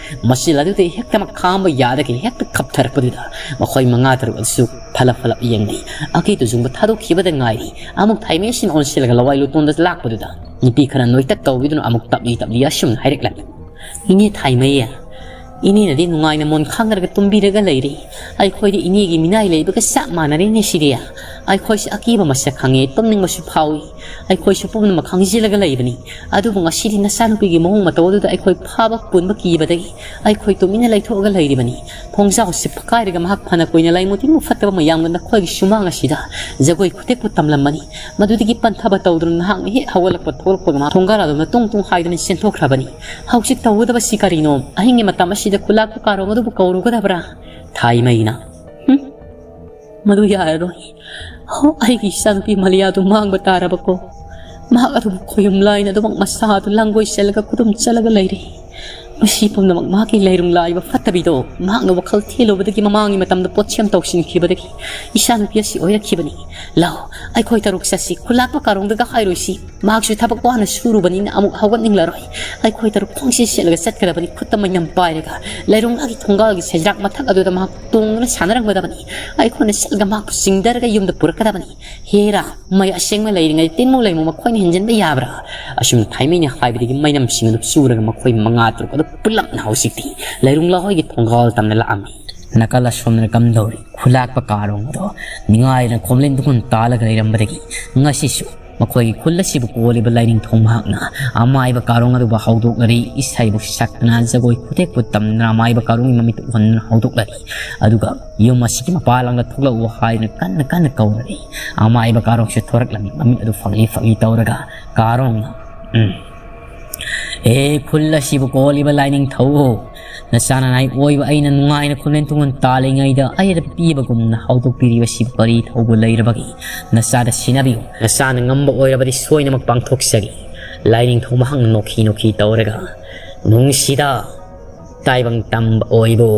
ꯃꯆꯤꯜ ꯑꯗꯨꯗꯤ ꯍꯦꯛꯇꯃꯛ ꯈꯥꯝꯕ ꯌꯥꯗꯒꯩ ꯍꯦꯛꯇ ꯈꯞꯊꯔꯛꯄꯗꯨꯗ ꯃꯈꯣꯏ ꯃꯉꯥ ꯇꯔꯨꯛ ꯑꯗꯨꯁꯨ ꯐꯂꯞ ꯐꯂꯞ ꯌꯦꯡꯂꯤ꯫ ꯑꯀꯤ ꯇꯨꯖꯨꯡꯕ ꯊꯥꯗꯣꯛꯈꯤꯕꯗ ꯉꯥꯏꯔꯤ꯫ ꯑꯃꯨꯛ ꯊꯥꯏꯃꯩꯁꯤꯅ ꯑꯣꯟꯁꯤꯜꯂꯒ ꯂꯋꯥꯏ ꯂꯨꯇꯣꯟꯗ ꯂꯥꯛꯄꯗꯨꯗ ꯅꯨꯄꯤ ꯈꯔ ꯅꯣꯏꯇꯛ ꯇꯧꯕꯤꯗꯨꯅ ꯑꯃꯨꯛ ꯇꯞꯂꯤ ꯇꯞꯂꯤ ꯑꯁꯨꯝꯅ ꯍꯥꯏꯔꯛꯂꯝꯃꯤ꯫ "ꯏꯅꯦ ꯊꯥꯏꯃꯩ, ꯏꯅꯦꯅꯗꯤ ꯅꯨꯡꯉꯥꯏꯅ ꯃꯣꯟ ꯈꯥꯡꯅꯔꯒ ꯇꯨꯝꯕꯤꯔꯒ ꯂꯩꯔꯤ꯫ ꯑꯩꯈꯣꯏꯗꯤ ꯏꯅꯦꯒꯤ ꯃꯤꯅꯥꯏ ꯂꯩꯕꯒ ꯆꯞ ꯃꯥꯟꯅꯔꯦꯅꯦ ꯁꯤꯗꯤ꯫ ꯑꯩꯈꯣꯏꯁꯨ ꯑꯀꯤꯕ ꯃꯁꯛ ꯈꯪꯉꯦ, ꯇꯨꯝꯅꯤꯡꯕꯁꯨ ꯐꯥꯎꯏ꯫ ꯑꯩꯈꯣꯏꯁꯨ ꯄꯨꯝꯅꯃꯛ ꯈꯪꯖꯤꯜꯂꯒ ꯂꯩꯕꯅꯤ꯫ ꯑꯗꯨꯕꯨ ꯉꯁꯤꯗꯤ ꯅꯆꯥꯅꯨꯄꯤꯒꯤ ꯃꯑꯣꯡ ꯃꯇꯧ ꯑꯗꯨꯗ ꯑꯩꯈꯣꯏ ꯐꯥꯕ ꯄꯨꯟꯕ ꯀꯤꯕꯗꯒꯤ ꯑꯩꯈꯣꯏ ꯇꯨꯃꯤꯟꯅ ꯂꯩꯊꯣꯛꯑꯒ ꯂꯩꯔꯤꯕꯅꯤ꯫ ꯊꯣꯡꯖꯥꯎꯁꯤ ꯐꯛꯀꯥꯏꯔꯒ ꯃꯍꯥꯛ ꯐꯅ ꯀꯨꯏꯅ ꯂꯥꯏꯃꯨ ꯇꯤꯟꯃꯨ ꯐꯠꯇꯕ ꯃꯌꯥꯝꯅ ꯅꯈꯣꯏꯒꯤ ꯁꯨꯃꯥꯡ ꯑꯁꯤꯗ ꯖꯒꯣꯏ ꯈꯨꯊꯦꯛꯄꯨ ꯇꯝꯂꯝꯕꯅꯤ꯫ ꯃꯗꯨꯗꯒꯤ ꯄꯟꯊꯕ ꯇꯧꯗꯨꯅ ꯅꯍꯥꯛꯅ ꯍꯦꯛ ꯍꯧꯒꯠꯂꯛꯄ ꯊꯣꯛꯂꯛꯄꯒ ꯃꯍꯥꯛ ꯊꯣꯡꯒꯥꯜ ꯑꯗꯣꯝꯗ ꯇꯨꯡ ꯇꯨꯡ ꯍꯥꯏꯗꯨꯅ ꯆꯦꯟꯊꯣꯛꯈ꯭ꯔꯕꯅꯤ꯫ ꯍꯧꯖꯤꯛ ꯇꯧꯒꯗꯕꯁꯤ ꯀꯔꯤꯅꯣ? ꯑꯍꯤꯡꯒꯤ ꯃꯇꯝ ꯑꯁꯤꯗ ꯈꯨꯂꯥꯛꯄ ꯀꯥꯔꯣꯡ ꯑꯗꯨꯕꯨ ꯀꯧꯔꯨꯒꯗꯕ꯭ꯔꯥ?" ꯊꯥꯏꯃꯩꯅ, "ꯍꯨꯝ, ꯃꯗꯨ ꯌꯥꯔꯔꯣꯏ꯫ ꯍꯣ, ꯑꯩꯒꯤ ꯏꯆꯥꯅꯨꯄꯤ ꯃꯂꯤꯌꯥꯗꯨ ꯃꯥꯡꯕ ꯇꯥꯔꯕꯀꯣ꯫ ꯃꯍꯥꯛ ꯑꯗꯨꯕꯨ ꯈꯣꯌꯨꯝ ꯂꯥꯏꯅ ꯑꯗꯨꯃꯛ ꯃꯁꯥꯗꯨ ꯂꯥꯡꯒꯣꯏ ꯆꯠꯂꯒ ꯈꯨꯗꯨꯝ ꯆꯠꯂꯒ ꯂꯩꯔꯤ꯫ ꯃꯁꯤ ꯄꯨꯝꯅꯃꯛ ꯃꯍꯥꯛꯀꯤ ꯂꯩꯔꯨꯡ ꯂꯥꯏꯕ ꯐꯠꯇꯕꯤꯗꯣ ꯃꯍꯥꯛꯅ ꯋꯥꯈꯜ ꯊꯦꯜꯂꯨꯕꯗꯒꯤ ꯃꯃꯥꯡꯒꯤ ꯃꯇꯝꯗ ꯄꯣꯠꯁꯦꯝ ꯇꯧꯁꯤꯟꯈꯤꯕꯗꯒꯤ ꯏꯆꯥꯅꯨꯄꯤ ꯑꯁꯤ ꯑꯣꯏꯔꯛꯈꯤꯕꯅꯤ꯫ ꯂꯥꯎ, ꯑꯩꯈꯣꯏ ꯇꯔꯨꯛ ꯆꯠꯁꯤ, ꯈꯨꯂꯥꯛꯄ ꯀꯥꯔꯣꯡꯗꯒ ꯍꯥꯏꯔꯣꯏꯁꯤ꯫ ꯃꯍꯥꯛꯁꯨ ꯊꯕꯛ ꯋꯥꯅ ꯁꯨꯔꯨꯕꯅꯤꯅ ꯑꯃꯨꯛ ꯍꯧꯒꯠꯅꯤꯡꯂꯔꯣꯏ꯫ ꯑꯩꯈꯣꯏ ꯇꯔꯨꯛ ꯈꯣꯡꯁꯤ ꯁꯦꯠꯂꯒ ꯆꯠꯀꯗꯕꯅꯤ, ꯈꯨꯠꯇ ꯃꯩꯅꯝ ꯄꯥꯏꯔꯒ꯫ ꯂꯩꯔꯣꯡꯂꯥꯒꯤ ꯊꯣꯡꯒꯥꯜꯒꯤ ꯁꯖꯤꯔꯥꯛ ꯃꯊꯛ ꯑꯗꯨꯗ ꯃꯍꯥꯛ ꯇꯣꯡꯗꯨꯅ ꯁꯥꯟꯅꯔꯝꯒꯗꯕꯅꯤ꯫ ꯑꯩꯈꯣꯏꯅ ꯆꯠꯂꯒ ꯃꯍꯥꯛꯄꯨ ꯆꯤꯡꯊꯔꯒ ꯌꯨꯝꯗ ꯄꯨꯔꯛꯀꯗꯕꯅꯤ꯫ ꯍꯦꯔꯥ, ꯃꯩ ꯑꯁꯦꯡꯕ ꯂꯩꯔꯤꯉꯩ ꯇꯤꯟꯃꯨ ꯂꯩꯃꯨ ꯃꯈꯣꯏꯅ ꯍꯦꯟꯖꯤꯟꯕ ꯌꯥꯕ꯭ꯔꯥ?" ꯑꯁꯨꯝꯅ ꯊꯥꯏꯃꯩꯅ ꯍꯥꯏꯕꯗꯒꯤ ꯃꯩꯅꯝꯁꯤꯡ ꯑꯗꯨ ꯆꯨꯔꯒ ꯃꯈꯣꯏ ꯃꯉꯥ ꯇꯔꯨꯛ ꯑꯗꯨ ꯄꯨꯂꯞꯅ ꯍꯧꯖꯤꯛꯇꯤ ꯂꯩꯔꯨꯡꯂꯥ ꯍꯣꯏꯒꯤ ꯊꯣꯡꯒꯥꯜ ꯇꯝꯅ ꯂꯥꯛꯑꯝꯃꯤ꯫ ꯅꯥꯀꯜ ꯑꯁꯣꯝꯗꯅ ꯀꯝꯗꯧꯔꯤ? ꯈꯨꯂꯥꯛꯄ ꯀꯥꯔꯣꯡ ꯑꯗꯣ ꯅꯤꯡꯉꯥꯏꯅ ꯈꯣꯝꯂꯦꯟ ꯇꯨꯡꯈꯨꯟ ꯇꯥꯜꯂꯒ ꯂꯩꯔꯝꯕꯗꯒꯤ ꯉꯁꯤꯁꯨ ꯃꯈꯣꯏꯒꯤ ꯈꯨꯜ ꯑꯁꯤꯕꯨ ꯀꯣꯜꯂꯤꯕ ꯂꯥꯏꯅꯤꯡꯊꯧ ꯃꯍꯥꯛꯅ ꯑꯃꯥꯏꯕ ꯀꯥꯔꯣꯡ ꯑꯗꯨꯕꯨ ꯍꯧꯗꯣꯛꯂꯔꯤ, ꯏꯁꯩꯕꯨ ꯁꯛꯇꯨꯅ, ꯖꯒꯣꯏ ꯈꯨꯊꯦꯛꯄꯨ ꯇꯝꯗꯨꯅ ꯑꯃꯥꯏꯕ ꯀꯥꯔꯣꯡꯒꯤ ꯃꯃꯤꯠꯇ ꯎꯍꯟꯗꯨꯅ ꯍꯧꯗꯣꯛꯂꯔꯤ꯫ ꯑꯗꯨꯒ "ꯌꯨꯝ ꯑꯁꯤꯒꯤ ꯃꯄꯥꯟ ꯂꯝꯗ ꯊꯣꯛꯂꯛꯎ" ꯍꯥꯏꯗꯨꯅ ꯀꯟꯅ ꯀꯟꯅ ꯀꯧꯔꯔꯤ꯫ ꯑꯃꯥꯏꯕ ꯀꯥꯔꯣꯡꯁꯨ ꯊꯣꯔꯛꯂꯝꯃꯤ, ꯃꯃꯤꯠ ꯑꯗꯨ ꯐꯛꯂꯤ ꯐꯛꯂꯤ ꯇꯧꯔꯒ꯫ ꯀꯥꯔꯣꯡꯅ, "ꯎꯝ, ꯑꯦ ꯈꯨꯜ ꯑꯁꯤꯕꯨ ꯀꯣꯜꯂꯤꯕ ꯂꯥꯏꯅꯤꯡꯊꯧ, ꯅꯆꯥꯅ ꯅꯥꯏ ꯑꯣꯏꯕ ꯑꯩꯅ ꯅꯨꯡꯉꯥꯏꯅ ꯈꯨꯂꯦꯟ ꯇꯨꯡꯒꯣꯟ ꯇꯥꯜꯂꯤꯉꯩꯗ ꯑꯩꯗ ꯄꯤꯕꯒꯨꯝꯅ ꯍꯧꯗꯣꯛꯄꯤꯔꯤꯕꯁꯤꯕꯨ ꯀꯔꯤ ꯊꯧꯕ ꯂꯩꯔꯕꯒꯦ? ꯅꯆꯥꯗ ꯁꯤꯟꯅꯕꯤꯌꯨ꯫ ꯅꯆꯥꯅ ꯉꯝꯕ ꯑꯣꯏꯔꯕꯗꯤ ꯁꯣꯏꯅꯃꯛ ꯄꯥꯡꯊꯣꯛꯆꯒꯦ꯫" ꯂꯥꯏꯅꯤꯡꯊꯧ ꯃꯍꯥꯛꯅ ꯅꯣꯛꯈꯤ ꯅꯣꯛꯈꯤ ꯇꯧꯔꯒ, "ꯅꯨꯡꯁꯤꯗ ꯇꯥꯏꯕꯪ ꯇꯝꯕ ꯑꯣꯏꯕꯨ,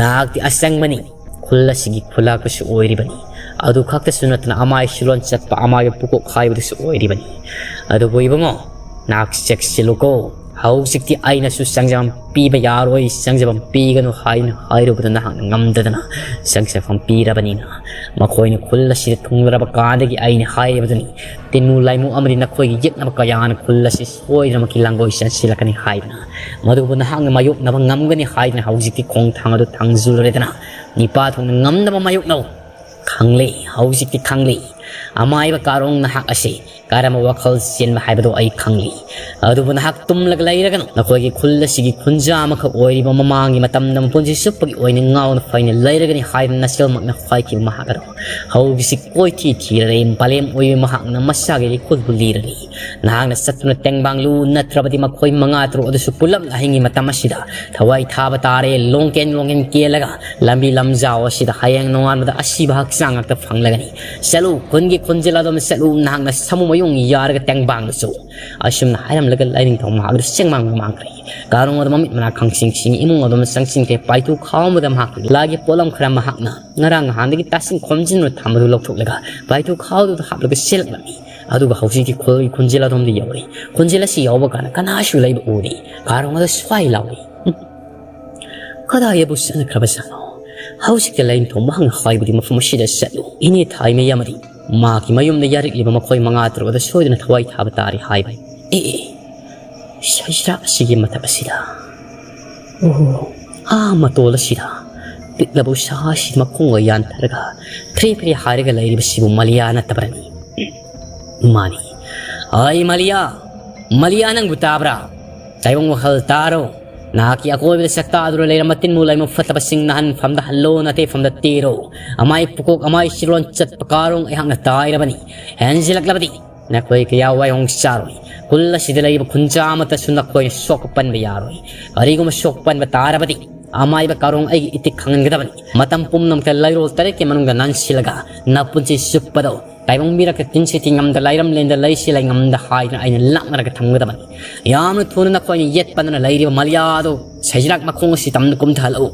ꯅꯍꯥꯛꯇꯤ ꯑꯆꯪꯕꯅꯤ꯫ ꯈꯨꯜ ꯑꯁꯤꯒꯤ ꯈꯨꯂꯥꯛꯄꯁꯨ ꯑꯣꯏꯔꯤꯕꯅꯤ꯫ ꯑꯗꯨ ꯈꯛꯇꯁꯨ ꯅꯠꯇꯅ ꯑꯃꯥꯏ ꯁꯤꯂꯣꯟ ꯆꯠꯄ, ꯑꯃꯥꯏꯕ ꯄꯨꯀꯣꯛ ꯍꯥꯏꯕꯗꯨꯁꯨ ꯑꯣꯏꯔꯤꯕꯅꯤ꯫ ꯑꯗꯨꯕꯨ ꯏꯕꯨꯡꯉꯣ, ꯅꯍꯥꯛ ꯆꯦꯛꯁꯤꯜꯂꯨꯀꯣ꯫ ꯍꯧꯖꯤꯛꯇꯤ ꯑꯩꯅꯁꯨ ꯆꯪꯖꯐꯝ ꯄꯤꯕ ꯌꯥꯔꯣꯏ, ꯆꯪꯖꯐꯝ ꯄꯤꯒꯅꯨ ꯍꯥꯏꯅ ꯍꯥꯏꯔꯨꯕꯗ ꯅꯍꯥꯛꯅ ꯉꯝꯗꯗꯅ ꯆꯪꯖꯐꯝ ꯄꯤꯔꯕꯅꯤꯅ, ꯃꯈꯣꯏꯅ ꯈꯨꯜ ꯑꯁꯤꯗ ꯊꯨꯡꯂꯔꯕ ꯀꯥꯟꯗꯒꯤ ꯑꯩꯅ ꯍꯥꯏꯔꯤꯕꯗꯨꯅꯤ, ꯇꯤꯟꯃꯨ ꯂꯥꯏꯃꯨ ꯑꯃꯗꯤ ꯅꯈꯣꯏꯒꯤ ꯌꯦꯛꯅꯕ ꯀꯌꯥꯅ ꯈꯨꯜ ꯑꯁꯤ ꯁꯣꯏꯗꯅꯃꯛꯀꯤ ꯂꯥꯡꯒꯣꯏ ꯆꯦꯟꯁꯤꯜꯂꯛꯀꯅꯤ ꯍꯥꯏꯗꯅ꯫ ꯃꯗꯨꯕꯨ ꯅꯍꯥꯛꯅ ꯃꯥꯌꯣꯛꯅꯕ ꯉꯝꯒꯅꯤ ꯍꯥꯏꯗꯅ ꯍꯧꯖꯤꯛꯇꯤ ꯈꯣꯡꯊꯥꯡ ꯑꯗꯨ ꯊꯥꯡꯖꯤꯜꯂꯨꯔꯦꯗꯅ꯫ ꯅꯤꯄꯥ ꯊꯣꯛꯅ ꯉꯝꯅꯕ ꯃꯥꯌꯣꯛꯅꯧ꯫ ꯈꯪꯂꯦ, ꯍꯧꯖꯤꯛꯇꯤ ꯈꯪꯂꯦ꯫ ꯑꯃꯥꯏꯕ ꯀꯥꯔꯣꯡ, ꯅꯍꯥꯛ ꯑꯁꯤ ꯀꯔꯝꯕ ꯋꯥꯈꯜ ꯆꯦꯟꯕ ꯍꯥꯏꯕꯗꯨ ꯑꯩ ꯈꯪꯂꯤ꯫ ꯑꯗꯨꯕꯨ ꯅꯍꯥꯛ ꯇꯨꯝꯂꯒ ꯂꯩꯔꯒꯅꯨ꯫ ꯅꯈꯣꯏꯒꯤ ꯈꯨꯜ ꯑꯁꯤꯒꯤ ꯈꯨꯟꯖꯥ ꯑꯃꯈꯛ ꯑꯣꯏꯔꯤꯕ ꯃꯃꯥꯡꯒꯤ ꯃꯇꯝꯗ ꯃꯄꯨꯟꯁꯤ ꯆꯨꯞꯄꯒꯤ ꯑꯣꯏꯅ ꯉꯥꯎꯅ ꯐꯩꯅ ꯂꯩꯔꯒꯅꯤ ꯍꯥꯏꯗꯨꯅ ꯅꯆꯦꯜꯃꯛꯅ ꯍꯥꯏꯈꯤꯕ ꯃꯍꯥꯛ ꯑꯗꯣ ꯍꯧꯖꯤꯛꯁꯤ ꯀꯣꯏꯊꯤ ꯊꯤꯔꯔꯦ꯫ ꯕꯥꯂꯦꯝ ꯑꯣꯏꯕ ꯃꯍꯥꯛꯅ ꯃꯁꯥꯒꯤ ꯂꯤꯈꯨꯜꯕꯨ ꯂꯤꯔꯅꯤ꯫ ꯅꯍꯥꯛꯅ ꯆꯠꯇꯨꯅ ꯇꯦꯡꯕꯥꯡꯂꯨ, ꯅꯠꯇ꯭ꯔꯕꯗꯤ ꯃꯈꯣꯏ ꯃꯉꯥ ꯇꯔꯨꯛ ꯑꯗꯨꯁꯨ ꯄꯨꯂꯞ ꯑꯍꯤꯡꯒꯤ ꯃꯇꯝ ꯑꯁꯤꯗ ꯊꯋꯥꯏ ꯊꯥꯕ ꯇꯥꯔꯦ꯫ ꯂꯣꯡꯀꯦꯟ ꯂꯣꯡꯀꯦꯟ ꯀꯦꯜꯂꯒ ꯂꯝꯕꯤ ꯂꯝꯖꯥꯎ ꯑꯁꯤꯗ ꯍꯌꯦꯡ ꯅꯣꯡꯉꯥꯟꯕꯗ ꯑꯁꯤꯕ ꯍꯛꯆꯥꯡ ꯉꯥꯛꯇ ꯐꯪꯂꯒꯅꯤ꯫ ꯆꯠꯂꯨ, ꯈꯨꯟꯒꯤ ꯈꯨꯟꯖꯦꯜ ꯑꯗꯣꯝ ꯆꯠꯂꯨ, ꯅꯍꯥꯛꯅ ꯁꯥꯃꯨ ꯃꯌꯨꯡ ꯌꯥꯔꯒ ꯇꯦꯡꯕꯥꯡꯂꯨ ꯆꯨ꯫ ꯑꯁꯨꯝꯅ ꯍꯥꯏꯔꯝꯂꯒ ꯂꯥꯏꯅꯤꯡꯊꯧ ꯃꯍꯥꯛ ꯑꯗꯨ ꯆꯦꯡꯃꯥꯡ ꯃꯥꯡꯈ꯭ꯔꯦ꯫ ꯀꯥꯔꯣꯡ ꯑꯗꯨ ꯃꯃꯤꯠ ꯃꯅꯥ ꯈꯪꯁꯤꯡ ꯁꯤꯡ ꯏꯃꯨꯡ ꯑꯗꯣꯝꯗ ꯆꯪꯁꯤꯟꯈ꯭ꯔꯦ꯫ ꯄꯥꯏꯊꯨ ꯈꯥꯎ ꯑꯃꯗ ꯃꯍꯥꯛꯀꯤ ꯂꯥꯒꯤ ꯄꯣꯠꯂꯝ ꯈꯔ ꯃꯍꯥꯛꯅ ꯉꯔꯥꯡ ꯅꯍꯥꯟꯗꯒꯤ ꯇꯥꯁꯤꯟ ꯈꯣꯝꯖꯤꯟꯗꯨꯅ ꯊꯝꯕꯗꯨ ꯂꯧꯊꯣꯛꯂꯒ ꯄꯥꯏꯊꯨ ꯈꯥꯎꯗꯨꯗ ꯍꯥꯞꯂꯒ ꯆꯦꯜꯂꯛꯂꯝꯃꯤ꯫ ꯑꯗꯨꯒ ꯍꯧꯖꯤꯛꯇꯤ ꯈꯨꯜꯒꯤ ꯈꯨꯟꯖꯦꯜ ꯑꯗꯣꯝꯗ ꯌꯧꯔꯦ꯫ ꯈꯨꯟꯖꯦꯜ ꯑꯁꯤ ꯌꯧꯕ ꯀꯥꯟꯗ ꯀꯅꯥꯁꯨ ꯂꯩꯕ ꯎꯗꯦ꯫ ꯀꯥꯔꯣꯡ ꯑꯗꯨ ꯁ꯭ꯋꯥꯏ ꯂꯥꯎꯏ꯫ "ꯎꯝ, ꯀꯗꯥꯏꯗꯕꯨ ꯆꯠꯅꯈ꯭ꯔꯕꯖꯥꯠꯅꯣ? ꯍꯧꯖꯤꯛꯇ ꯂꯥꯏꯅꯤꯡꯊꯧ ꯃꯍꯥꯛꯅ ꯍꯥꯏꯕꯗꯤ ꯃꯐꯝ ꯑꯁꯤꯗ ꯆꯠꯂꯨ꯫ ꯏꯅꯦ ꯊꯥꯏꯃꯩ ꯑꯃꯗꯤ ꯃꯍꯥꯛꯀꯤ ꯃꯌꯨꯝꯗ ꯌꯥꯔꯛꯂꯤꯕ ꯃꯈꯣꯏ ꯃꯉꯥ ꯇꯔꯨꯛ ꯑꯗꯨ ꯁꯣꯏꯗꯅ ꯊꯋꯥꯏ ꯊꯥꯕ ꯇꯥꯔꯦ ꯍꯥꯏꯕꯅꯤ꯫ ꯑꯦ, ꯑꯦ, ꯁꯩꯁ꯭ꯔꯥꯛ ꯑꯁꯤꯒꯤ ꯃꯊꯛ ꯑꯁꯤꯗ, ꯑꯣ, ꯑꯥ ꯃꯇꯣꯜ ꯑꯁꯤꯗ ꯄꯤꯛꯂꯕ ꯎꯁꯥ ꯑꯁꯤ ꯃꯈꯣꯡꯒ ꯌꯥꯟꯊꯔꯒ ꯐ꯭ꯔꯦ ꯐ꯭ꯔꯦ ꯍꯥꯏꯔꯒ ꯂꯩꯔꯤꯕꯁꯤꯕꯨ ꯃꯂꯤꯌꯥ ꯅꯠꯇꯕ꯭ꯔꯅꯤ?" ꯃꯥꯅꯤ꯫ ꯑꯩ ꯃꯂꯤꯌꯥ, ꯃꯂꯤꯌꯥ ꯅꯪꯕꯨ ꯇꯥꯕ꯭ꯔꯥ? ꯇꯥꯏꯕꯪ ꯋꯥꯈꯜ ꯇꯥꯔꯣ꯫ ꯅꯍꯥꯛꯀꯤ ꯑꯀꯣꯏꯕꯗ ꯆꯥꯛꯇꯥꯗꯨꯅ ꯂꯩꯔꯝꯕ ꯇꯤꯟꯃꯨ ꯂꯥꯏꯃꯨ ꯐꯠꯇꯕꯁꯤꯡ ꯅꯥꯍꯟꯐꯝꯗ ꯍꯜꯂꯣ, ꯅꯥꯇꯩꯐꯝꯗ ꯇꯦꯔꯣ꯫ ꯑꯃꯥꯏ ꯄꯨꯀꯣꯛ ꯑꯃꯥꯏ ꯁꯤꯔꯣꯟ ꯆꯠꯄ ꯀꯥꯔꯣꯡ ꯑꯩꯍꯥꯛꯅ ꯇꯥꯏꯔꯕꯅꯤ꯫ ꯍꯦꯟꯖꯤꯜꯂꯛꯂꯕꯗꯤ ꯅꯈꯣꯏ ꯀꯌꯥ ꯋꯥꯏꯍꯣꯡ ꯆꯥꯔꯣꯏ꯫ ꯈꯨꯜ ꯑꯁꯤꯗ ꯂꯩꯔꯤꯕ ꯈꯨꯟꯖꯥ ꯑꯃꯠꯇꯁꯨ ꯅꯈꯣꯏꯅ ꯁꯣꯛꯄ ꯄꯟꯕ ꯌꯥꯔꯣꯏ꯫ ꯀꯔꯤꯒꯨꯝꯕ ꯁꯣꯛꯄ ꯄꯟꯕ ꯇꯥꯔꯕꯗꯤ ꯑꯃꯥꯏꯕ ꯀꯥꯔꯣꯡ ꯑꯩꯒꯤ ꯏꯇꯤꯛ ꯈꯪꯍꯟꯒꯗꯕꯅꯤ꯫ ꯃꯇꯝ ꯄꯨꯝꯅꯃꯛꯇ ꯂꯩꯔꯣꯜ ꯇꯔꯦꯠꯀꯤ ꯃꯅꯨꯡꯗ ꯅꯟꯁꯤꯜꯂꯒ ꯅꯄꯨꯟꯁꯤ ꯆꯨꯞꯄꯗꯣ ꯇꯥꯏꯕꯪ ꯃꯤꯔꯛꯀ ꯇꯤꯟꯁꯤ ꯇꯤꯡꯉꯝꯗ ꯂꯩꯔꯝꯂꯦꯟꯗ ꯂꯩꯁꯤ ꯂꯩꯉꯝꯗ ꯍꯥꯏꯗꯨꯅ ꯑꯩꯅ ꯂꯥꯛꯅꯔꯒ ꯊꯝꯒꯗꯕꯅꯤ꯫ ꯌꯥꯝꯅ ꯊꯨꯅ ꯅꯈꯣꯏꯅ ꯌꯦꯠꯄꯗꯨꯅ ꯂꯩꯔꯤꯕ ꯃꯂꯤꯌꯥꯗꯨ ꯁꯩꯖꯤꯔꯥꯛ ꯃꯈꯣꯡ ꯑꯁꯤ ꯇꯝꯅ ꯀꯨꯝꯊꯍꯜꯂꯛꯎ꯫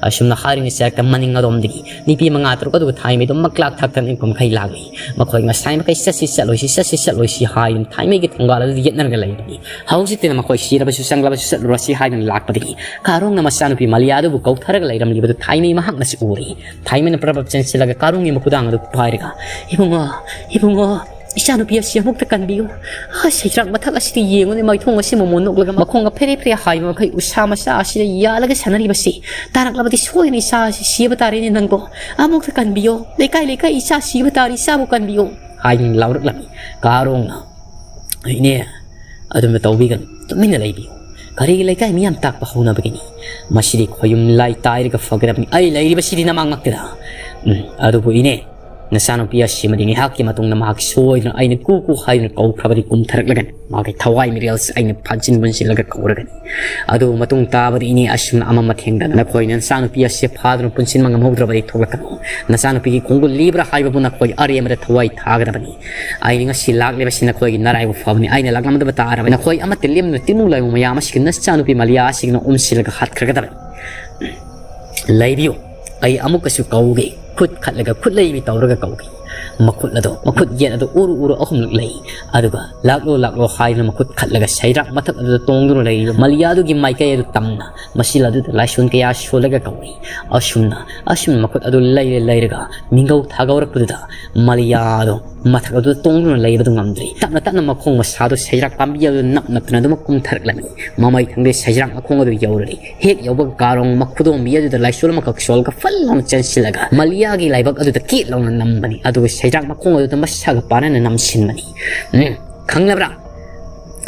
ꯑꯁꯨꯝꯅ ꯍꯥꯏꯔꯤꯉꯩ ꯆꯔꯛꯇ ꯃꯅꯤꯡ ꯑꯗꯣꯝꯗꯒꯤ ꯅꯨꯄꯤ ꯃꯉꯥ ꯇꯔꯨꯛ ꯑꯗꯨꯒ ꯊꯥꯏꯃꯩꯗꯨ ꯃꯛꯂꯥꯛ ꯊꯛꯇꯅ ꯏꯪꯈꯣꯜ ꯃꯈꯩ ꯂꯥꯛꯂꯤ꯫ ꯃꯈꯣꯏ ꯉꯁꯥꯏ ꯃꯈꯩ ꯆꯠꯁꯤ ꯆꯠꯂꯣꯏꯁꯤ, ꯆꯠꯁꯤ ꯆꯠꯂꯣꯏꯁꯤ ꯍꯥꯏꯗꯨꯅ ꯊꯥꯏꯃꯩꯒꯤ ꯊꯣꯡꯒꯥꯜ ꯑꯗꯨꯗ ꯌꯦꯠꯅꯔꯒ ꯂꯩꯕꯅꯤ꯫ ꯍꯧꯖꯤꯛꯇꯤ ꯃꯈꯣꯏ ꯁꯤꯔꯕꯁꯨ ꯆꯪꯂꯕꯁꯨ ꯆꯠꯂꯨꯔꯁꯤ ꯍꯥꯏꯗꯨꯅ ꯂꯥꯛꯄꯗꯒꯤ ꯀꯥꯔꯣꯡꯅ ꯃꯆꯥꯅꯨꯄꯤ ꯃꯂꯤꯌꯥ ꯑꯗꯨꯕꯨ ꯀꯧꯊꯔꯒ ꯂꯩꯔꯝꯂꯤꯕꯗꯨ ꯊꯥꯏꯃꯩ ꯃꯍꯥꯛꯅꯁꯨ ꯎꯔꯤ꯫ ꯊꯥꯏꯃꯩꯅ ꯄ꯭ꯔꯕꯞ ꯆꯦꯟꯁꯤꯜꯂꯒ ꯀꯥꯔꯣꯡꯒꯤ ꯃꯈꯨꯗꯥꯡ ꯑꯗꯨ ꯄꯥꯏꯔꯒ, "ꯏꯕꯨꯡꯉꯣ, ꯏꯕꯨꯡꯉꯣ, ꯏꯆꯥꯅꯨꯄꯤ ꯑꯁꯤ ꯑꯃꯨꯛꯇ ꯀꯟꯕꯤꯌꯨ꯫ ꯑꯁ, ꯁꯩꯁ꯭ꯔꯥꯛ ꯃꯊꯛ ꯑꯁꯤꯗ ꯌꯦꯡꯉꯨꯅꯦ, ꯃꯥꯏꯊꯣꯡ ꯑꯁꯤ ꯃꯃꯣꯟ ꯅꯣꯛꯂꯒ ꯃꯈꯣꯡꯒ ꯐꯦꯔꯦ ꯐꯦꯔꯦ ꯍꯥꯏꯕ ꯃꯈꯩ ꯎꯁꯥ ꯃꯆꯥ ꯑꯁꯤꯗ ꯌꯥꯜꯂꯒ ꯁꯥꯟꯅꯔꯤꯕꯁꯤ꯫ ꯇꯥꯔꯛꯂꯕꯗꯤ ꯁꯣꯏꯗꯅ ꯏꯆꯥ ꯑꯁꯤ ꯁꯤꯕ ꯇꯥꯔꯦꯅꯦ ꯅꯪꯕꯣ꯫ ꯑꯃꯨꯛꯇ ꯀꯟꯕꯤꯌꯣ꯫ ꯂꯩꯀꯥꯏ ꯂꯩꯀꯥꯏ ꯏꯆꯥ ꯁꯤꯕ ꯇꯥꯔꯦ, ꯏꯆꯥꯕꯨ ꯀꯟꯕꯤꯌꯣ" ꯍꯥꯏꯗꯨꯅ ꯂꯥꯎꯔꯛꯂꯝꯃꯤ꯫ ꯀꯥꯔꯣꯡꯅ, "ꯏꯅꯦ, ꯑꯗꯨꯝꯅ ꯇꯧꯕꯤꯒꯅꯨ, ꯇꯨꯃꯤꯟꯅ ꯂꯩꯕꯤꯌꯨ꯫ ꯀꯔꯤꯒꯤ ꯂꯩꯀꯥꯏ ꯃꯤꯌꯥꯝ ꯇꯥꯛꯄ ꯍꯧꯅꯕꯒꯤꯅꯤ? ꯃꯁꯤꯗꯤ ꯈꯣꯌꯨꯝ ꯂꯥꯏ ꯇꯥꯏꯔꯒ ꯐꯒꯗꯕꯅꯤ꯫ ꯑꯩ ꯂꯩꯔꯤꯕꯁꯤꯗꯤ ꯅꯃꯥꯡꯃꯛꯇꯗ꯫ ꯎꯝ, ꯑꯗꯨꯕꯨ ꯏꯅꯦ, ꯅꯆꯥꯅꯨꯄꯤ ꯑꯁꯤꯃꯗꯤ ꯉꯥꯏꯍꯥꯛꯀꯤ ꯃꯇꯨꯡꯗ ꯃꯍꯥꯛ ꯁꯣꯏꯗꯅ ꯑꯩꯅ ꯀꯨ ꯀꯨ ꯍꯥꯏꯗꯨꯅ ꯀꯧꯈ꯭ꯔꯕꯗꯤ ꯀꯨꯝꯊꯔꯛꯂꯒꯅꯤ꯫ ꯃꯥꯒꯤ ꯊꯋꯥꯏ ꯃꯤꯔꯦꯜꯁꯤ ꯑꯩꯅ ꯐꯥꯖꯤꯟ ꯄꯨꯟꯁꯤꯜꯂꯒ ꯀꯧꯔꯒꯅꯤ꯫ ꯑꯗꯨꯕꯨ ꯃꯇꯨꯡ ꯇꯥꯕꯗ ꯏꯅꯦ ꯑꯁꯨꯝꯅ ꯑꯃ ꯃꯊꯦꯡꯗꯅ ꯅꯈꯣꯏꯅ ꯅꯆꯥꯅꯨꯄꯤ ꯑꯁꯤ ꯐꯥꯗꯨꯅ ꯄꯨꯟꯁꯤꯟꯕ ꯉꯝꯍꯧꯗ꯭ꯔꯕꯗꯤ ꯊꯣꯛꯂꯛꯀꯅꯨ꯫ ꯅꯆꯥꯅꯨꯄꯤꯒꯤ ꯈꯣꯡꯒꯨꯜ ꯂꯤꯕ꯭ꯔꯥ ꯍꯥꯏꯕꯕꯨ ꯅꯈꯣꯏ ꯑꯔꯦꯝꯕꯗ ꯊꯋꯥꯏ ꯊꯥꯒꯗꯕꯅꯤ꯫ ꯑꯩꯅ ꯉꯁꯤ ꯂꯥꯛꯂꯤꯕꯁꯤ ꯅꯈꯣꯏꯒꯤ ꯅꯔꯥꯏꯕꯛ ꯐꯕꯅꯤ꯫ ꯑꯩꯅ ꯂꯥꯛꯂꯝꯗꯕ ꯇꯥꯔꯕ ꯅꯈꯣꯏ ꯑꯃꯠꯇ ꯂꯦꯝꯗꯨꯅ ꯇꯤꯟꯃꯨ ꯂꯥꯏꯃꯨ ꯃꯌꯥꯝ ꯑꯁꯤꯒ ꯅꯆꯥꯅꯨꯄꯤ ꯃꯂꯤꯌꯥ ꯑꯁꯤꯒꯅ ꯎꯝꯁꯤꯜꯂꯒ ꯍꯥꯠꯈ꯭ꯔꯒꯗꯕꯅꯤ꯫ ꯂꯩꯕꯤꯌꯨ, ꯑꯩ ꯑꯃꯨꯛꯀꯁꯨ ꯀꯧꯒꯦ꯫ ꯈꯨꯠ ꯈꯠꯂꯒ ꯈꯨꯠꯂꯩꯕꯤ ꯇꯧꯔꯒ ꯀꯧꯒꯦ꯫ ꯃꯈꯨꯠ ꯑꯗꯣ, ꯃꯈꯨꯠ ꯌꯦꯠ ꯑꯗꯣ ꯎꯔꯨ ꯎꯔꯨ ꯑꯍꯨꯝꯂꯛ ꯂꯩ꯫ ꯑꯗꯨꯒ ꯂꯥꯛꯂꯣ ꯂꯥꯛꯂꯣ ꯍꯥꯏꯗꯨꯅ ꯃꯈꯨꯠ ꯈꯠꯂꯒ ꯁꯩꯔꯥꯛ ꯃꯊꯛ ꯑꯗꯨꯗ ꯇꯣꯡꯗꯨꯅ ꯂꯩꯔꯤꯕ ꯃꯂꯤꯌꯥꯗꯨꯒꯤ ꯃꯥꯏꯀꯩ ꯑꯗꯨ ꯇꯝꯅ ꯃꯁꯤꯜ ꯑꯗꯨꯗ ꯂꯥꯏꯁꯣꯟ ꯀꯌꯥ ꯁꯣꯜꯂꯒ ꯀꯧꯏ꯫ ꯑꯁꯨꯝꯅ, ꯑꯁꯨꯝꯅ ꯃꯈꯨꯠ ꯑꯗꯨ ꯂꯩꯔ ꯂꯩꯔꯒ ꯃꯤꯡꯒꯧ ꯊꯥꯒꯧꯔꯛꯄꯗꯨꯗ ꯃꯂꯤꯌꯥꯗꯣ ꯃꯊꯛ ꯑꯗꯨꯗ ꯇꯣꯡꯗꯨꯅ ꯂꯩꯕꯗꯨ ꯉꯝꯗ꯭ꯔꯤ꯫ ꯇꯞꯅ ꯇꯞꯅ ꯃꯈꯣꯡ ꯃꯁꯥꯗꯨ ꯁꯩꯔꯥꯛ ꯄꯥꯝꯕꯤ ꯑꯗꯨꯗ ꯅꯞ ꯅꯞꯇꯨꯅ ꯑꯗꯨꯃꯛ ꯀꯨꯝꯊꯔꯛꯂꯝꯃꯤ꯫ ꯃꯃꯩ ꯊꯪꯗꯩ ꯁꯩꯔꯥꯛ ꯃꯈꯣꯡ ꯑꯗꯨ ꯌꯧꯔꯔꯤ꯫ ꯍꯦꯛ ꯌꯧꯕꯒ ꯀꯥꯔꯣꯡ ꯃꯈꯨꯗꯣꯝꯕꯤ ꯑꯗꯨꯗ ꯂꯥꯏꯁꯣꯜ ꯑꯃꯈꯛ ꯁꯣꯜꯂꯒ ꯐꯜ ꯂꯥꯎꯅ ꯆꯦꯟꯁꯤꯜꯂꯒ ꯃꯂꯤꯌꯥꯒꯤ ꯂꯥꯏꯕꯛ ꯑꯗꯨꯗ ꯀꯦꯠ ꯂꯥꯎꯅ ꯅꯝꯕꯅꯤ꯫ ꯑꯗꯨ ꯑꯗꯨꯒ ꯁꯩꯗ꯭ꯔꯥꯛ ꯃꯈꯣꯡ ꯑꯗꯨꯗ ꯃꯁꯥꯒ ꯄꯥꯟꯅꯅ ꯅꯝꯁꯤꯟꯕꯅꯤ꯫ "ꯎꯝ, ꯈꯪꯂꯕ꯭ꯔꯥ?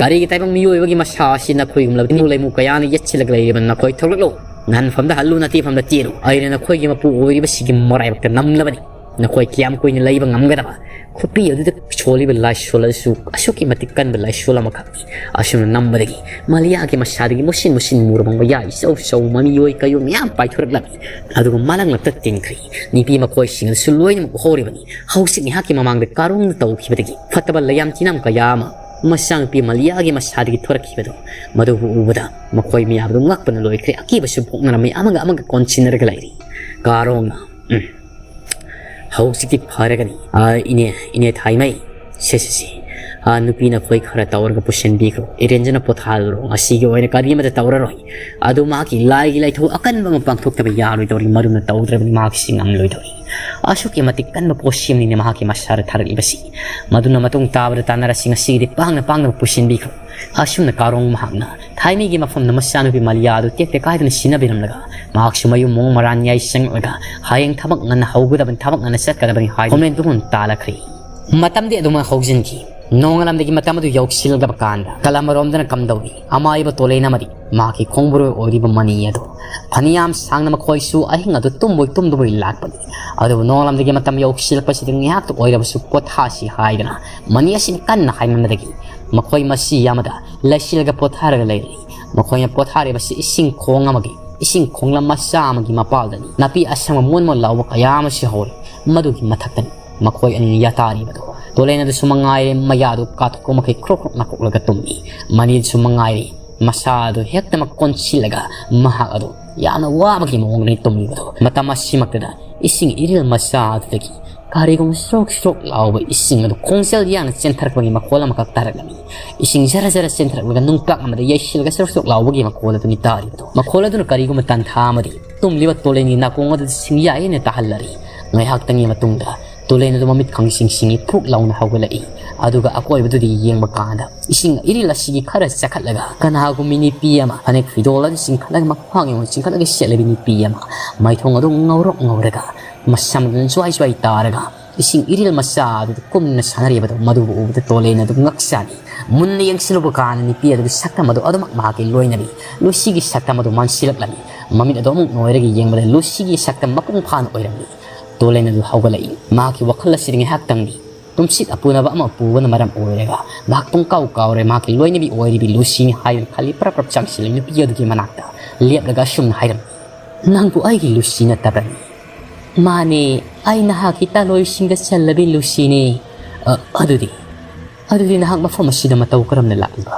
ꯀꯔꯤꯒꯤ ꯇꯥꯏꯕꯪ ꯃꯤꯑꯣꯏꯕꯒꯤ ꯃꯁꯥ ꯑꯁꯤ ꯅꯈꯣꯏꯒꯨꯝꯂꯕ ꯏꯃꯨ ꯂꯩꯃꯨ ꯀꯌꯥꯅ ꯌꯦꯠꯁꯤꯜꯂꯒ ꯂꯩꯔꯤꯕ ꯅꯈꯣꯏ? ꯊꯣꯛꯂꯛꯂꯣ, ꯉꯟꯐꯝꯗ ꯍꯜꯂꯨ, ꯅꯇꯦꯐꯝꯗ ꯇꯦꯔꯨ꯫ ꯑꯩꯅ ꯅꯈꯣꯏꯒꯤ ꯃꯄꯨ ꯑꯣꯏꯔꯤꯕꯁꯤꯒꯤ ꯃꯔꯥꯏꯕꯛꯇ ꯅꯝꯂꯕꯅꯤ꯫ ꯅꯈꯣꯏ ꯀꯌꯥꯝ ꯀꯨꯏꯅ ꯂꯩꯕ ꯉꯝꯒꯗꯕ?" ꯈꯨꯄꯤ ꯑꯗꯨꯗ ꯁꯣꯜꯂꯤꯕ ꯂꯥꯏꯁꯣꯜ ꯑꯗꯨꯁꯨ ꯑꯁꯨꯛꯀꯤ ꯃꯇꯤꯛ ꯀꯟꯕ ꯂꯥꯏꯁꯣꯜ ꯑꯃꯈꯛꯅꯤ꯫ ꯑꯁꯨꯝꯅ ꯅꯝꯕꯗꯒꯤ ꯃꯂꯤꯌꯥꯒꯤ ꯃꯁꯥꯗꯒꯤ ꯃꯨꯁꯤꯟ ꯃꯨꯁꯤꯟ ꯃꯨꯔꯕ ꯃꯌꯥ ꯏꯆꯧ ꯆꯧ ꯃꯃꯤꯑꯣꯏ ꯀꯌꯣ ꯃꯌꯥꯝ ꯄꯥꯏꯊꯣꯔꯛꯂꯝꯃꯤ꯫ ꯑꯗꯨꯒ ꯃꯂꯪꯂꯛꯇ ꯇꯤꯡꯈ꯭ꯔꯤ꯫ ꯅꯨꯄꯤ ꯃꯈꯣꯏꯁꯤꯡ ꯑꯗꯨꯁꯨ ꯂꯣꯏꯅꯃꯛ ꯎꯍꯧꯔꯤꯕꯅꯤ꯫ ꯍꯧꯖꯤꯛ ꯉꯥꯏꯍꯥꯛꯀꯤ ꯃꯃꯥꯡꯗ ꯀꯥꯔꯣꯡꯅ ꯇꯧꯈꯤꯕꯗꯒꯤ ꯐꯠꯇꯕ ꯂꯩꯌꯥꯝ ꯇꯤꯅꯥꯝ ꯀꯌꯥ ꯑꯃ ꯃꯆꯥꯅꯨꯄꯤ ꯃꯂꯤꯌꯥꯒꯤ ꯃꯁꯥꯗꯒꯤ ꯊꯣꯔꯛꯈꯤꯕꯗꯣ, ꯃꯗꯨꯕꯨ ꯎꯕꯗ ꯃꯈꯣꯏ ꯃꯌꯥꯝꯗꯨ ꯉꯛꯄꯅ ꯂꯣꯏꯈ꯭ꯔꯦ꯫ ꯑꯀꯤꯕꯁꯨ ꯄꯣꯛꯅꯔꯝꯃꯤ꯫ ꯑꯃꯒ ꯑꯃꯒ ꯀꯣꯟꯁꯤꯟꯅꯔꯒ ꯂꯩꯔꯤ꯫ ꯀꯥꯔꯣꯡꯅ, "ꯎꯝ, ꯍꯧꯖꯤꯛꯇꯤ ꯐꯔꯒꯅꯤ꯫ ꯑꯥ, ꯏꯅꯦ, ꯏꯅꯦ ꯊꯥꯏꯃꯩ, ꯁꯦ, ꯁꯦ, ꯁꯦ꯫ ꯑꯥ, ꯅꯨꯄꯤ ꯅꯈꯣꯏ ꯈꯔ ꯇꯧꯔꯒ ꯄꯨꯁꯤꯟꯕꯤꯈ꯭ꯔꯣ꯫ ꯏꯔꯦꯟꯖꯅ ꯄꯣꯊꯥꯍꯜꯂꯨꯔꯣ꯫ ꯉꯁꯤꯒꯤ ꯑꯣꯏꯅ ꯀꯔꯤꯃꯠꯇ ꯇꯧꯔꯔꯣꯏ꯫ ꯑꯗꯨ ꯃꯍꯥꯛꯀꯤ ꯂꯥꯏꯒꯤ ꯂꯥꯏꯊꯧ ꯑꯀꯟꯕ ꯑꯃ ꯄꯥꯡꯊꯣꯛꯇꯕ ꯌꯥꯔꯣꯏꯗꯧꯔꯤ꯫ ꯃꯗꯨꯅ ꯇꯧꯗ꯭ꯔꯕꯗꯤ ꯃꯍꯥꯛꯁꯤ ꯉꯝꯂꯣꯏꯗꯧꯔꯤ꯫ ꯑꯁꯨꯛꯀꯤ ꯃꯇꯤꯛ ꯀꯟꯕ ꯄꯣꯠꯁꯤ ꯑꯃꯅꯤꯅꯦ ꯃꯍꯥꯛꯀꯤ ꯃꯁꯥꯗ ꯊꯥꯔꯛꯂꯤꯕꯁꯤ꯫ ꯃꯗꯨꯅ ꯃꯇꯨꯡ ꯇꯥꯕꯗ ꯇꯥꯟꯅꯔꯁꯤ꯫ ꯉꯁꯤꯒꯤꯗꯤ ꯄꯥꯡꯅ ꯄꯥꯡꯅꯕ ꯄꯨꯁꯤꯟꯕꯤꯈ꯭ꯔꯣ꯫" ꯑꯁꯨꯝꯅ ꯀꯥꯔꯣꯡ ꯃꯍꯥꯛꯅ ꯊꯥꯏꯃꯩꯒꯤ ꯃꯐꯝꯗ ꯃꯆꯥꯅꯨꯄꯤ ꯃꯂꯤꯌꯥ ꯑꯗꯨ ꯇꯦꯛꯇ ꯀꯥꯏꯗꯅ ꯁꯤꯟꯅꯕꯤꯔꯝꯂꯒ, ꯃꯍꯥꯛꯁꯨ ꯃꯌꯨꯝ ꯃꯑꯣꯡ ꯃꯔꯥꯟ ꯌꯥꯏꯁꯪꯂꯒ, ꯍꯌꯦꯡ ꯊꯕꯛ ꯉꯟꯅ ꯍꯧꯒꯗꯕꯅꯤ, ꯊꯕꯛ ꯉꯟꯅ ꯆꯠꯀꯗꯕꯅꯤ ꯍꯥꯏꯗꯨꯅ ꯈꯣꯝꯂꯦꯟ ꯇꯨꯍꯨꯟ ꯇꯥꯜꯂꯛꯈ꯭ꯔꯦ꯫ ꯃꯇꯝꯗꯤ ꯑꯗꯨꯃꯛ ꯍꯧꯖꯤꯟꯈꯤ꯫ ꯅꯣꯡꯉꯥꯜꯂꯝꯗꯒꯤ ꯃꯇꯝ ꯑꯗꯨ ꯌꯧꯁꯤꯜꯂꯛꯂꯕ ꯀꯥꯟꯗ, ꯀꯂꯝ ꯑꯔꯣꯝꯗꯅ ꯀꯝꯗꯧꯔꯤ? ꯑꯃꯥꯏꯕ ꯇꯣꯂꯦꯟ ꯑꯃꯗꯤ ꯃꯍꯥꯛꯀꯤ ꯈꯣꯡꯕꯨꯔꯣꯏ ꯑꯣꯏꯔꯤꯕ ꯃꯅꯤ ꯑꯗꯨ ꯐꯅꯌꯥꯝ ꯁꯥꯡꯅ ꯃꯈꯣꯏꯁꯨ ꯑꯍꯤꯡ ꯑꯗꯨ ꯇꯨꯝꯕꯣꯏ ꯇꯨꯝꯗꯕꯣꯏ ꯂꯥꯛꯄꯅꯤ꯫ ꯑꯗꯨꯕꯨ ꯅꯣꯡꯉꯥꯜꯂꯝꯗꯒꯤ ꯃꯇꯝ ꯌꯧꯁꯤꯜꯂꯛꯄꯁꯤꯗ ꯉꯥꯏꯍꯥꯛꯇ ꯑꯣꯏꯔꯕꯁꯨ ꯄꯣꯊꯥꯁꯤ ꯍꯥꯏꯗꯅ ꯃꯅꯤ ꯑꯁꯤꯅ ꯀꯟꯅ ꯍꯥꯏꯃꯟꯕꯗꯒꯤ ꯃꯈꯣꯏ ꯃꯁꯤ ꯑꯃꯗ ꯂꯩꯁꯤꯜꯂꯒ ꯄꯣꯊꯥꯔꯒ ꯂꯩꯔꯤ꯫ ꯃꯈꯣꯏꯅ ꯄꯣꯊꯥꯔꯤꯕꯁꯤ ꯏꯁꯤꯡ ꯈꯣꯡ ꯑꯃꯒꯤ, ꯏꯁꯤꯡ ꯈꯣꯡꯂꯝ ꯃꯆꯥ ꯑꯃꯒꯤ ꯃꯄꯥꯜꯗꯅꯤ꯫ ꯅꯥꯄꯤ ꯑꯁꯪꯕ ꯃꯣꯟ ꯃꯣꯟ ꯂꯥꯎꯕ ꯀꯌꯥ ꯑꯃꯁꯨ ꯍꯧꯔꯤ꯫ ꯃꯗꯨꯒꯤ ꯃꯊꯛꯇꯅꯤ ꯃꯈꯣꯏ ꯑꯅꯤꯅ ꯌꯥꯇꯥꯔꯤꯕꯗꯨ꯫ ꯇꯣꯂꯦꯟ ꯑꯗꯨꯁꯨ ꯃꯉꯥꯏꯔꯦ, ꯃꯌꯥꯗꯨ ꯀꯥꯊꯣꯛꯄ ꯃꯈꯩ ꯈ꯭ꯔꯣꯛ ꯈ꯭ꯔꯣꯛ ꯅꯥꯀꯣꯛꯂꯒ ꯇꯨꯝꯃꯤ꯫ ꯃꯅꯤꯗꯨꯁꯨ ꯃꯉꯥꯏꯔꯦ, ꯃꯁꯥ ꯑꯗꯨ ꯍꯦꯛꯇꯃꯛ ꯀꯣꯟꯁꯤꯜꯂꯒ ꯃꯍꯥꯛ ꯑꯗꯨ ꯌꯥꯝꯅ ꯋꯥꯕꯒꯤ ꯃꯑꯣꯡꯗꯅꯤ ꯇꯨꯝꯂꯤꯕꯗꯨ꯫ ꯃꯇꯝ ꯑꯁꯤꯃꯛꯇꯗ ꯏꯁꯤꯡ ꯏꯔꯤꯜ ꯃꯆꯥ ꯑꯗꯨꯗꯒꯤ ꯀꯔꯤꯒꯨꯝꯕ ꯁ꯭ꯔꯣꯛ ꯁ꯭ꯔꯣꯛ ꯂꯥꯎꯕ ꯏꯁꯤꯡ ꯑꯗꯨ ꯈꯣꯡꯖꯦꯜ ꯌꯥꯡꯅ ꯆꯦꯟꯊꯔꯛꯄꯒꯤ ꯃꯈꯣꯜ ꯑꯃꯈꯛ ꯇꯥꯔꯛꯂꯝꯃꯤ꯫ ꯏꯁꯤꯡ ꯖꯔ ꯖꯔ ꯆꯦꯟꯊꯔꯛꯂꯒ ꯅꯨꯡꯄꯥꯛ ꯑꯃꯗ ꯌꯩꯁꯤꯜꯂꯒ ꯁ꯭ꯔꯣꯛ ꯁ꯭ꯔꯣꯛ ꯂꯥꯎꯕꯒꯤ ꯃꯈꯣꯜ ꯑꯗꯨꯅꯤ ꯇꯥꯔꯤꯕꯗꯨ꯫ ꯃꯈꯣꯜ ꯑꯗꯨꯅ ꯀꯔꯤꯒꯨꯝꯕ ꯇꯥꯟꯊꯥ ꯑꯃꯗꯤ ꯇꯨꯝꯂꯤꯕ ꯇꯣꯂꯦꯟꯒꯤ ꯅꯥꯀꯣꯡ ꯑꯗꯨꯗ ꯁꯤꯡꯌꯥꯏ ꯑꯣꯏꯅ ꯇꯥꯍꯜꯂꯔꯤ꯫ ꯉꯥꯏꯍꯥꯛꯇꯪꯒꯤ ꯃꯇꯨꯡꯗ ꯇꯨꯂꯦꯟ ꯑꯗꯨ ꯃꯃꯤꯠ ꯈꯪꯁꯤꯡ ꯁꯤꯡꯏ ꯐꯨꯛ ꯂꯥꯎꯅ ꯍꯧꯒꯠꯂꯛꯏ꯫ ꯑꯗꯨꯒ ꯑꯀꯣꯏꯕꯗꯨꯗ ꯌꯦꯡꯕ ꯀꯥꯟꯗ ꯏꯁꯤꯡ ꯏꯔꯤꯜ ꯑꯁꯤꯒꯤ ꯈꯔ ꯆꯈꯠꯂꯒ ꯀꯅꯥꯒꯨꯝꯕꯤ ꯅꯨꯄꯤ ꯑꯃ ꯐꯅꯦꯛ ꯐꯤꯗꯣꯜ ꯑꯗꯨ ꯆꯤꯡꯈꯠꯂꯒ ꯃꯈ꯭ꯋꯥꯡ ꯌꯧꯅ ꯆꯤꯡꯈꯠꯂꯒ ꯁꯦꯠꯂꯕꯤ ꯅꯨꯄꯤ ꯑꯃ ꯃꯥꯏꯊꯣꯡ ꯑꯗꯨ ꯉꯧꯔꯣꯛ ꯉꯧꯔꯒ ꯃꯁꯝ ꯑꯗꯨꯅ ꯖ꯭ꯋꯥꯏ ꯖ꯭ꯋꯥꯏ ꯇꯥꯔꯒ ꯏꯁꯤꯡ ꯏꯔꯤꯜ ꯃꯆꯥ ꯑꯗꯨꯗ ꯀꯨꯝꯅ ꯁꯥꯟꯅꯔꯤꯕꯗꯨ ꯃꯗꯨꯕꯨ ꯎꯕꯗ ꯇꯣꯂꯦꯟ ꯑꯗꯨ ꯉꯛꯆꯥꯅꯤ꯫ ꯃꯨꯟꯅ ꯌꯦꯡꯁꯤꯜꯂꯨꯕ ꯀꯥꯟꯗ ꯅꯨꯄꯤ ꯑꯗꯨꯒꯤ ꯁꯛꯇꯝ ꯑꯗꯨ ꯑꯗꯨꯃꯛ ꯃꯍꯥꯛꯀꯤ ꯂꯣꯏꯅꯕꯤ ꯂꯨꯁꯤꯒꯤ ꯁꯛꯇꯝ ꯑꯗꯨ ꯃꯥꯟꯁꯤꯜꯂꯛꯂꯝꯃꯤ꯫ ꯃꯃꯤꯠ ꯑꯗꯨ ꯑꯃꯨꯛ ꯅꯣꯏꯔꯒ ꯌꯦꯡꯕꯗ ꯂꯨꯁꯤꯒꯤ ꯁꯛꯇꯝ ꯃꯄꯨꯡ ꯐꯥꯅ ꯑꯣꯏꯔꯝꯃꯤ꯫ ꯇꯣꯂꯦꯟ ꯑꯗꯨ ꯍꯧꯒꯠꯂꯛꯏ꯫ ꯃꯍꯥꯛꯀꯤ ꯋꯥꯈꯜ ꯑꯁꯤꯗ ꯉꯥꯏꯍꯥꯛꯇꯪꯗꯤ ꯇꯨꯝꯁꯤꯠ ꯑꯄꯨꯅꯕ ꯑꯃ ꯄꯨꯕꯅ ꯃꯔꯝ ꯑꯣꯏꯔꯒ ꯃꯍꯥꯛ ꯄꯨꯡꯀꯥꯎ ꯀꯥꯎꯔꯦ꯫ ꯃꯍꯥꯛꯀꯤ ꯂꯣꯏꯅꯕꯤ ꯑꯣꯏꯔꯤꯕꯤ ꯂꯨꯁꯤꯅꯤ ꯍꯥꯏꯗꯨꯅ ꯈꯜꯂꯤ꯫ ꯄ꯭ꯔꯞ ꯄ꯭ꯔꯞ ꯆꯪꯁꯤꯜꯂꯤ ꯅꯨꯄꯤ ꯑꯗꯨꯒꯤ ꯃꯅꯥꯛꯇ ꯂꯦꯞꯂꯒ ꯑꯁꯨꯝꯅ ꯍꯥꯏꯔꯝꯃꯤ, "ꯅꯪꯕꯨ ꯑꯩꯒꯤ ꯂꯨꯁꯤ ꯅꯠꯇꯕ꯭ꯔꯅꯤ?" "ꯃꯥꯅꯦ, ꯑꯩ ꯅꯍꯥꯛꯀꯤ ꯇꯥꯂꯣꯏꯁꯤꯡꯗ ꯆꯜꯂꯕꯤ ꯂꯨꯁꯤꯅꯦ꯫ ꯑ, ꯑꯗꯨꯗꯤ, ꯑꯗꯨꯗꯤ ꯅꯍꯥꯛ ꯃꯐꯝ ꯑꯁꯤꯗ ꯃꯇꯧ ꯀꯔꯝꯅ ꯂꯥꯛꯂꯤꯕ?"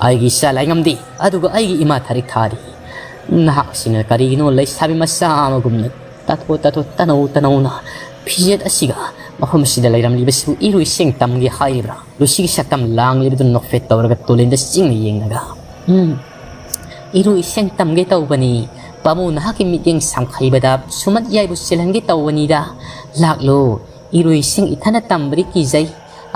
"ꯑꯩꯒꯤ ꯏꯆꯥ ꯂꯥꯏꯉꯝꯗꯤ, ꯑꯗꯨꯒ ꯑꯩꯒꯤ ꯏꯃꯥ ꯊꯥꯔꯤꯛ ꯊꯥꯔꯤ꯫ ꯅꯍꯥꯛ ꯑꯁꯤꯅ ꯀꯔꯤꯒꯤꯅꯣ ꯂꯩꯁꯥꯕꯤ ꯃꯆꯥ ꯑꯃꯒꯨꯝꯅ ꯇꯥꯊꯣꯛ ꯇꯥꯊꯣꯛ ꯇꯅꯧ ꯇꯅꯧꯅ ꯐꯤꯖꯦꯠ ꯑꯁꯤꯒ ꯃꯐꯝ ꯑꯁꯤꯗ ꯂꯩꯔꯝꯂꯤꯕꯁꯤꯕꯨ ꯏꯔꯨ ꯏꯁꯤꯡ ꯇꯝꯒꯦ ꯍꯥꯏꯔꯤꯕ꯭ꯔꯥ?" ꯂꯨꯁꯤꯒꯤ ꯁꯛꯇꯝ ꯂꯥꯡꯂꯤꯕꯗꯨ ꯅꯣꯛꯐꯦꯠ ꯇꯧꯔꯒ ꯇꯣꯂꯦꯟꯗ ꯆꯤꯡꯅ ꯌꯦꯡꯂꯒ, "ꯎꯝ, ꯏꯔꯨ ꯏꯁꯤꯡ ꯇꯝꯒꯦ ꯇꯧꯕꯅꯤ꯫ ꯄꯥꯕꯨꯡ ꯅꯍꯥꯛꯀꯤ ꯃꯤꯠꯌꯦꯡ ꯁꯥꯡꯈꯩꯕꯗ ꯁꯨꯃꯟ ꯌꯥꯏꯕꯨ ꯆꯦꯜꯍꯟꯒꯦ ꯇꯧꯕꯅꯤꯗ꯫ ꯂꯥꯛꯂꯣ, ꯏꯔꯨ ꯏꯁꯤꯡ ꯏꯊꯟꯗ ꯇꯝꯕꯗꯤ ꯀꯤꯖꯩ꯫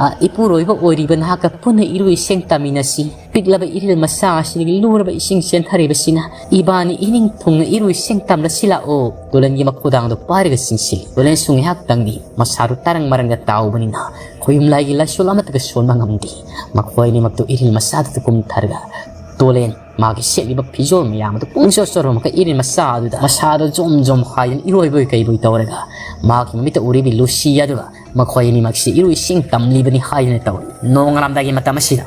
ꯑ, ꯏꯄꯨꯔꯣꯏꯕ ꯑꯣꯏꯔꯤꯕ ꯅꯍꯥꯛꯀ ꯄꯨꯟꯅ ꯏꯔꯨ ꯏꯁꯤꯡ ꯇꯝꯃꯤꯟꯅꯁꯤ꯫ ꯄꯤꯛꯂꯕ ꯏꯔꯤꯜ ꯃꯆꯥ ꯑꯁꯤꯗꯒꯤ ꯂꯨꯔꯕ ꯏꯁꯤꯡ ꯆꯦꯟꯊꯔꯤꯕꯁꯤꯅ ꯏꯕꯥꯅꯤ ꯏꯅꯤꯡ ꯊꯨꯡꯅ ꯏꯔꯨ ꯏꯁꯤꯡ ꯇꯝꯂꯁꯤ ꯂꯥꯛꯑꯣ꯫" ꯇꯣꯂꯦꯟꯒꯤ ꯃꯈꯨꯗꯥꯡꯗꯣ ꯄꯥꯏꯔꯒ ꯆꯤꯡꯁꯤꯜꯂꯤ꯫ ꯇꯣꯂꯦꯟꯁꯨ ꯉꯥꯏꯍꯥꯛꯇꯪꯗꯤ ꯃꯁꯥꯗꯨ ꯇꯔꯪ ꯃꯔꯪꯒ ꯇꯥꯎꯕꯅꯤꯅ ꯈꯣꯌꯨꯝꯂꯥꯏꯒꯤ ꯂꯥꯏꯁꯣꯜ ꯑꯃꯠꯇꯒ ꯁꯣꯟꯕ ꯉꯝꯗꯦ꯫ ꯃꯈꯣꯏ ꯑꯅꯤꯃꯛꯇꯨ ꯏꯔꯤꯜ ꯃꯆꯥꯗꯨꯗ ꯀꯨꯝꯊꯔꯒ ꯇꯣꯂꯦꯟ ꯃꯥꯒꯤ ꯁꯦꯠꯂꯤꯕ ꯐꯤꯖꯣꯜ ꯃꯌꯥꯝ ꯑꯗꯨ ꯄꯨꯡꯆꯣꯠ ꯆꯣꯠꯍꯟꯕꯒ ꯏꯔꯤꯜ ꯃꯆꯥ ꯑꯗꯨꯗ ꯃꯁꯥꯗꯣ ꯖꯣꯝ ꯖꯣꯝ ꯍꯥꯏꯗꯨꯅ ꯏꯔꯣꯏꯕꯣꯏ ꯀꯩꯕꯣꯏ ꯇꯧꯔꯒ ꯃꯍꯥꯛꯀꯤ ꯃꯃꯤꯠꯇ ꯎꯔꯤꯕꯤ ꯂꯨꯁꯤ ꯑꯗꯨꯒ ꯃꯈꯣꯏ ꯑꯅꯤꯃꯛꯁꯤ ꯏꯔꯨ ꯏꯁꯤꯡ ꯇꯝꯂꯤꯕꯅꯤ ꯍꯥꯏꯗꯨꯅ ꯇꯧꯔꯤ꯫ ꯅꯣꯡꯉꯥꯜꯂꯝꯗꯥꯏꯒꯤ ꯃꯇꯝ ꯑꯁꯤꯗ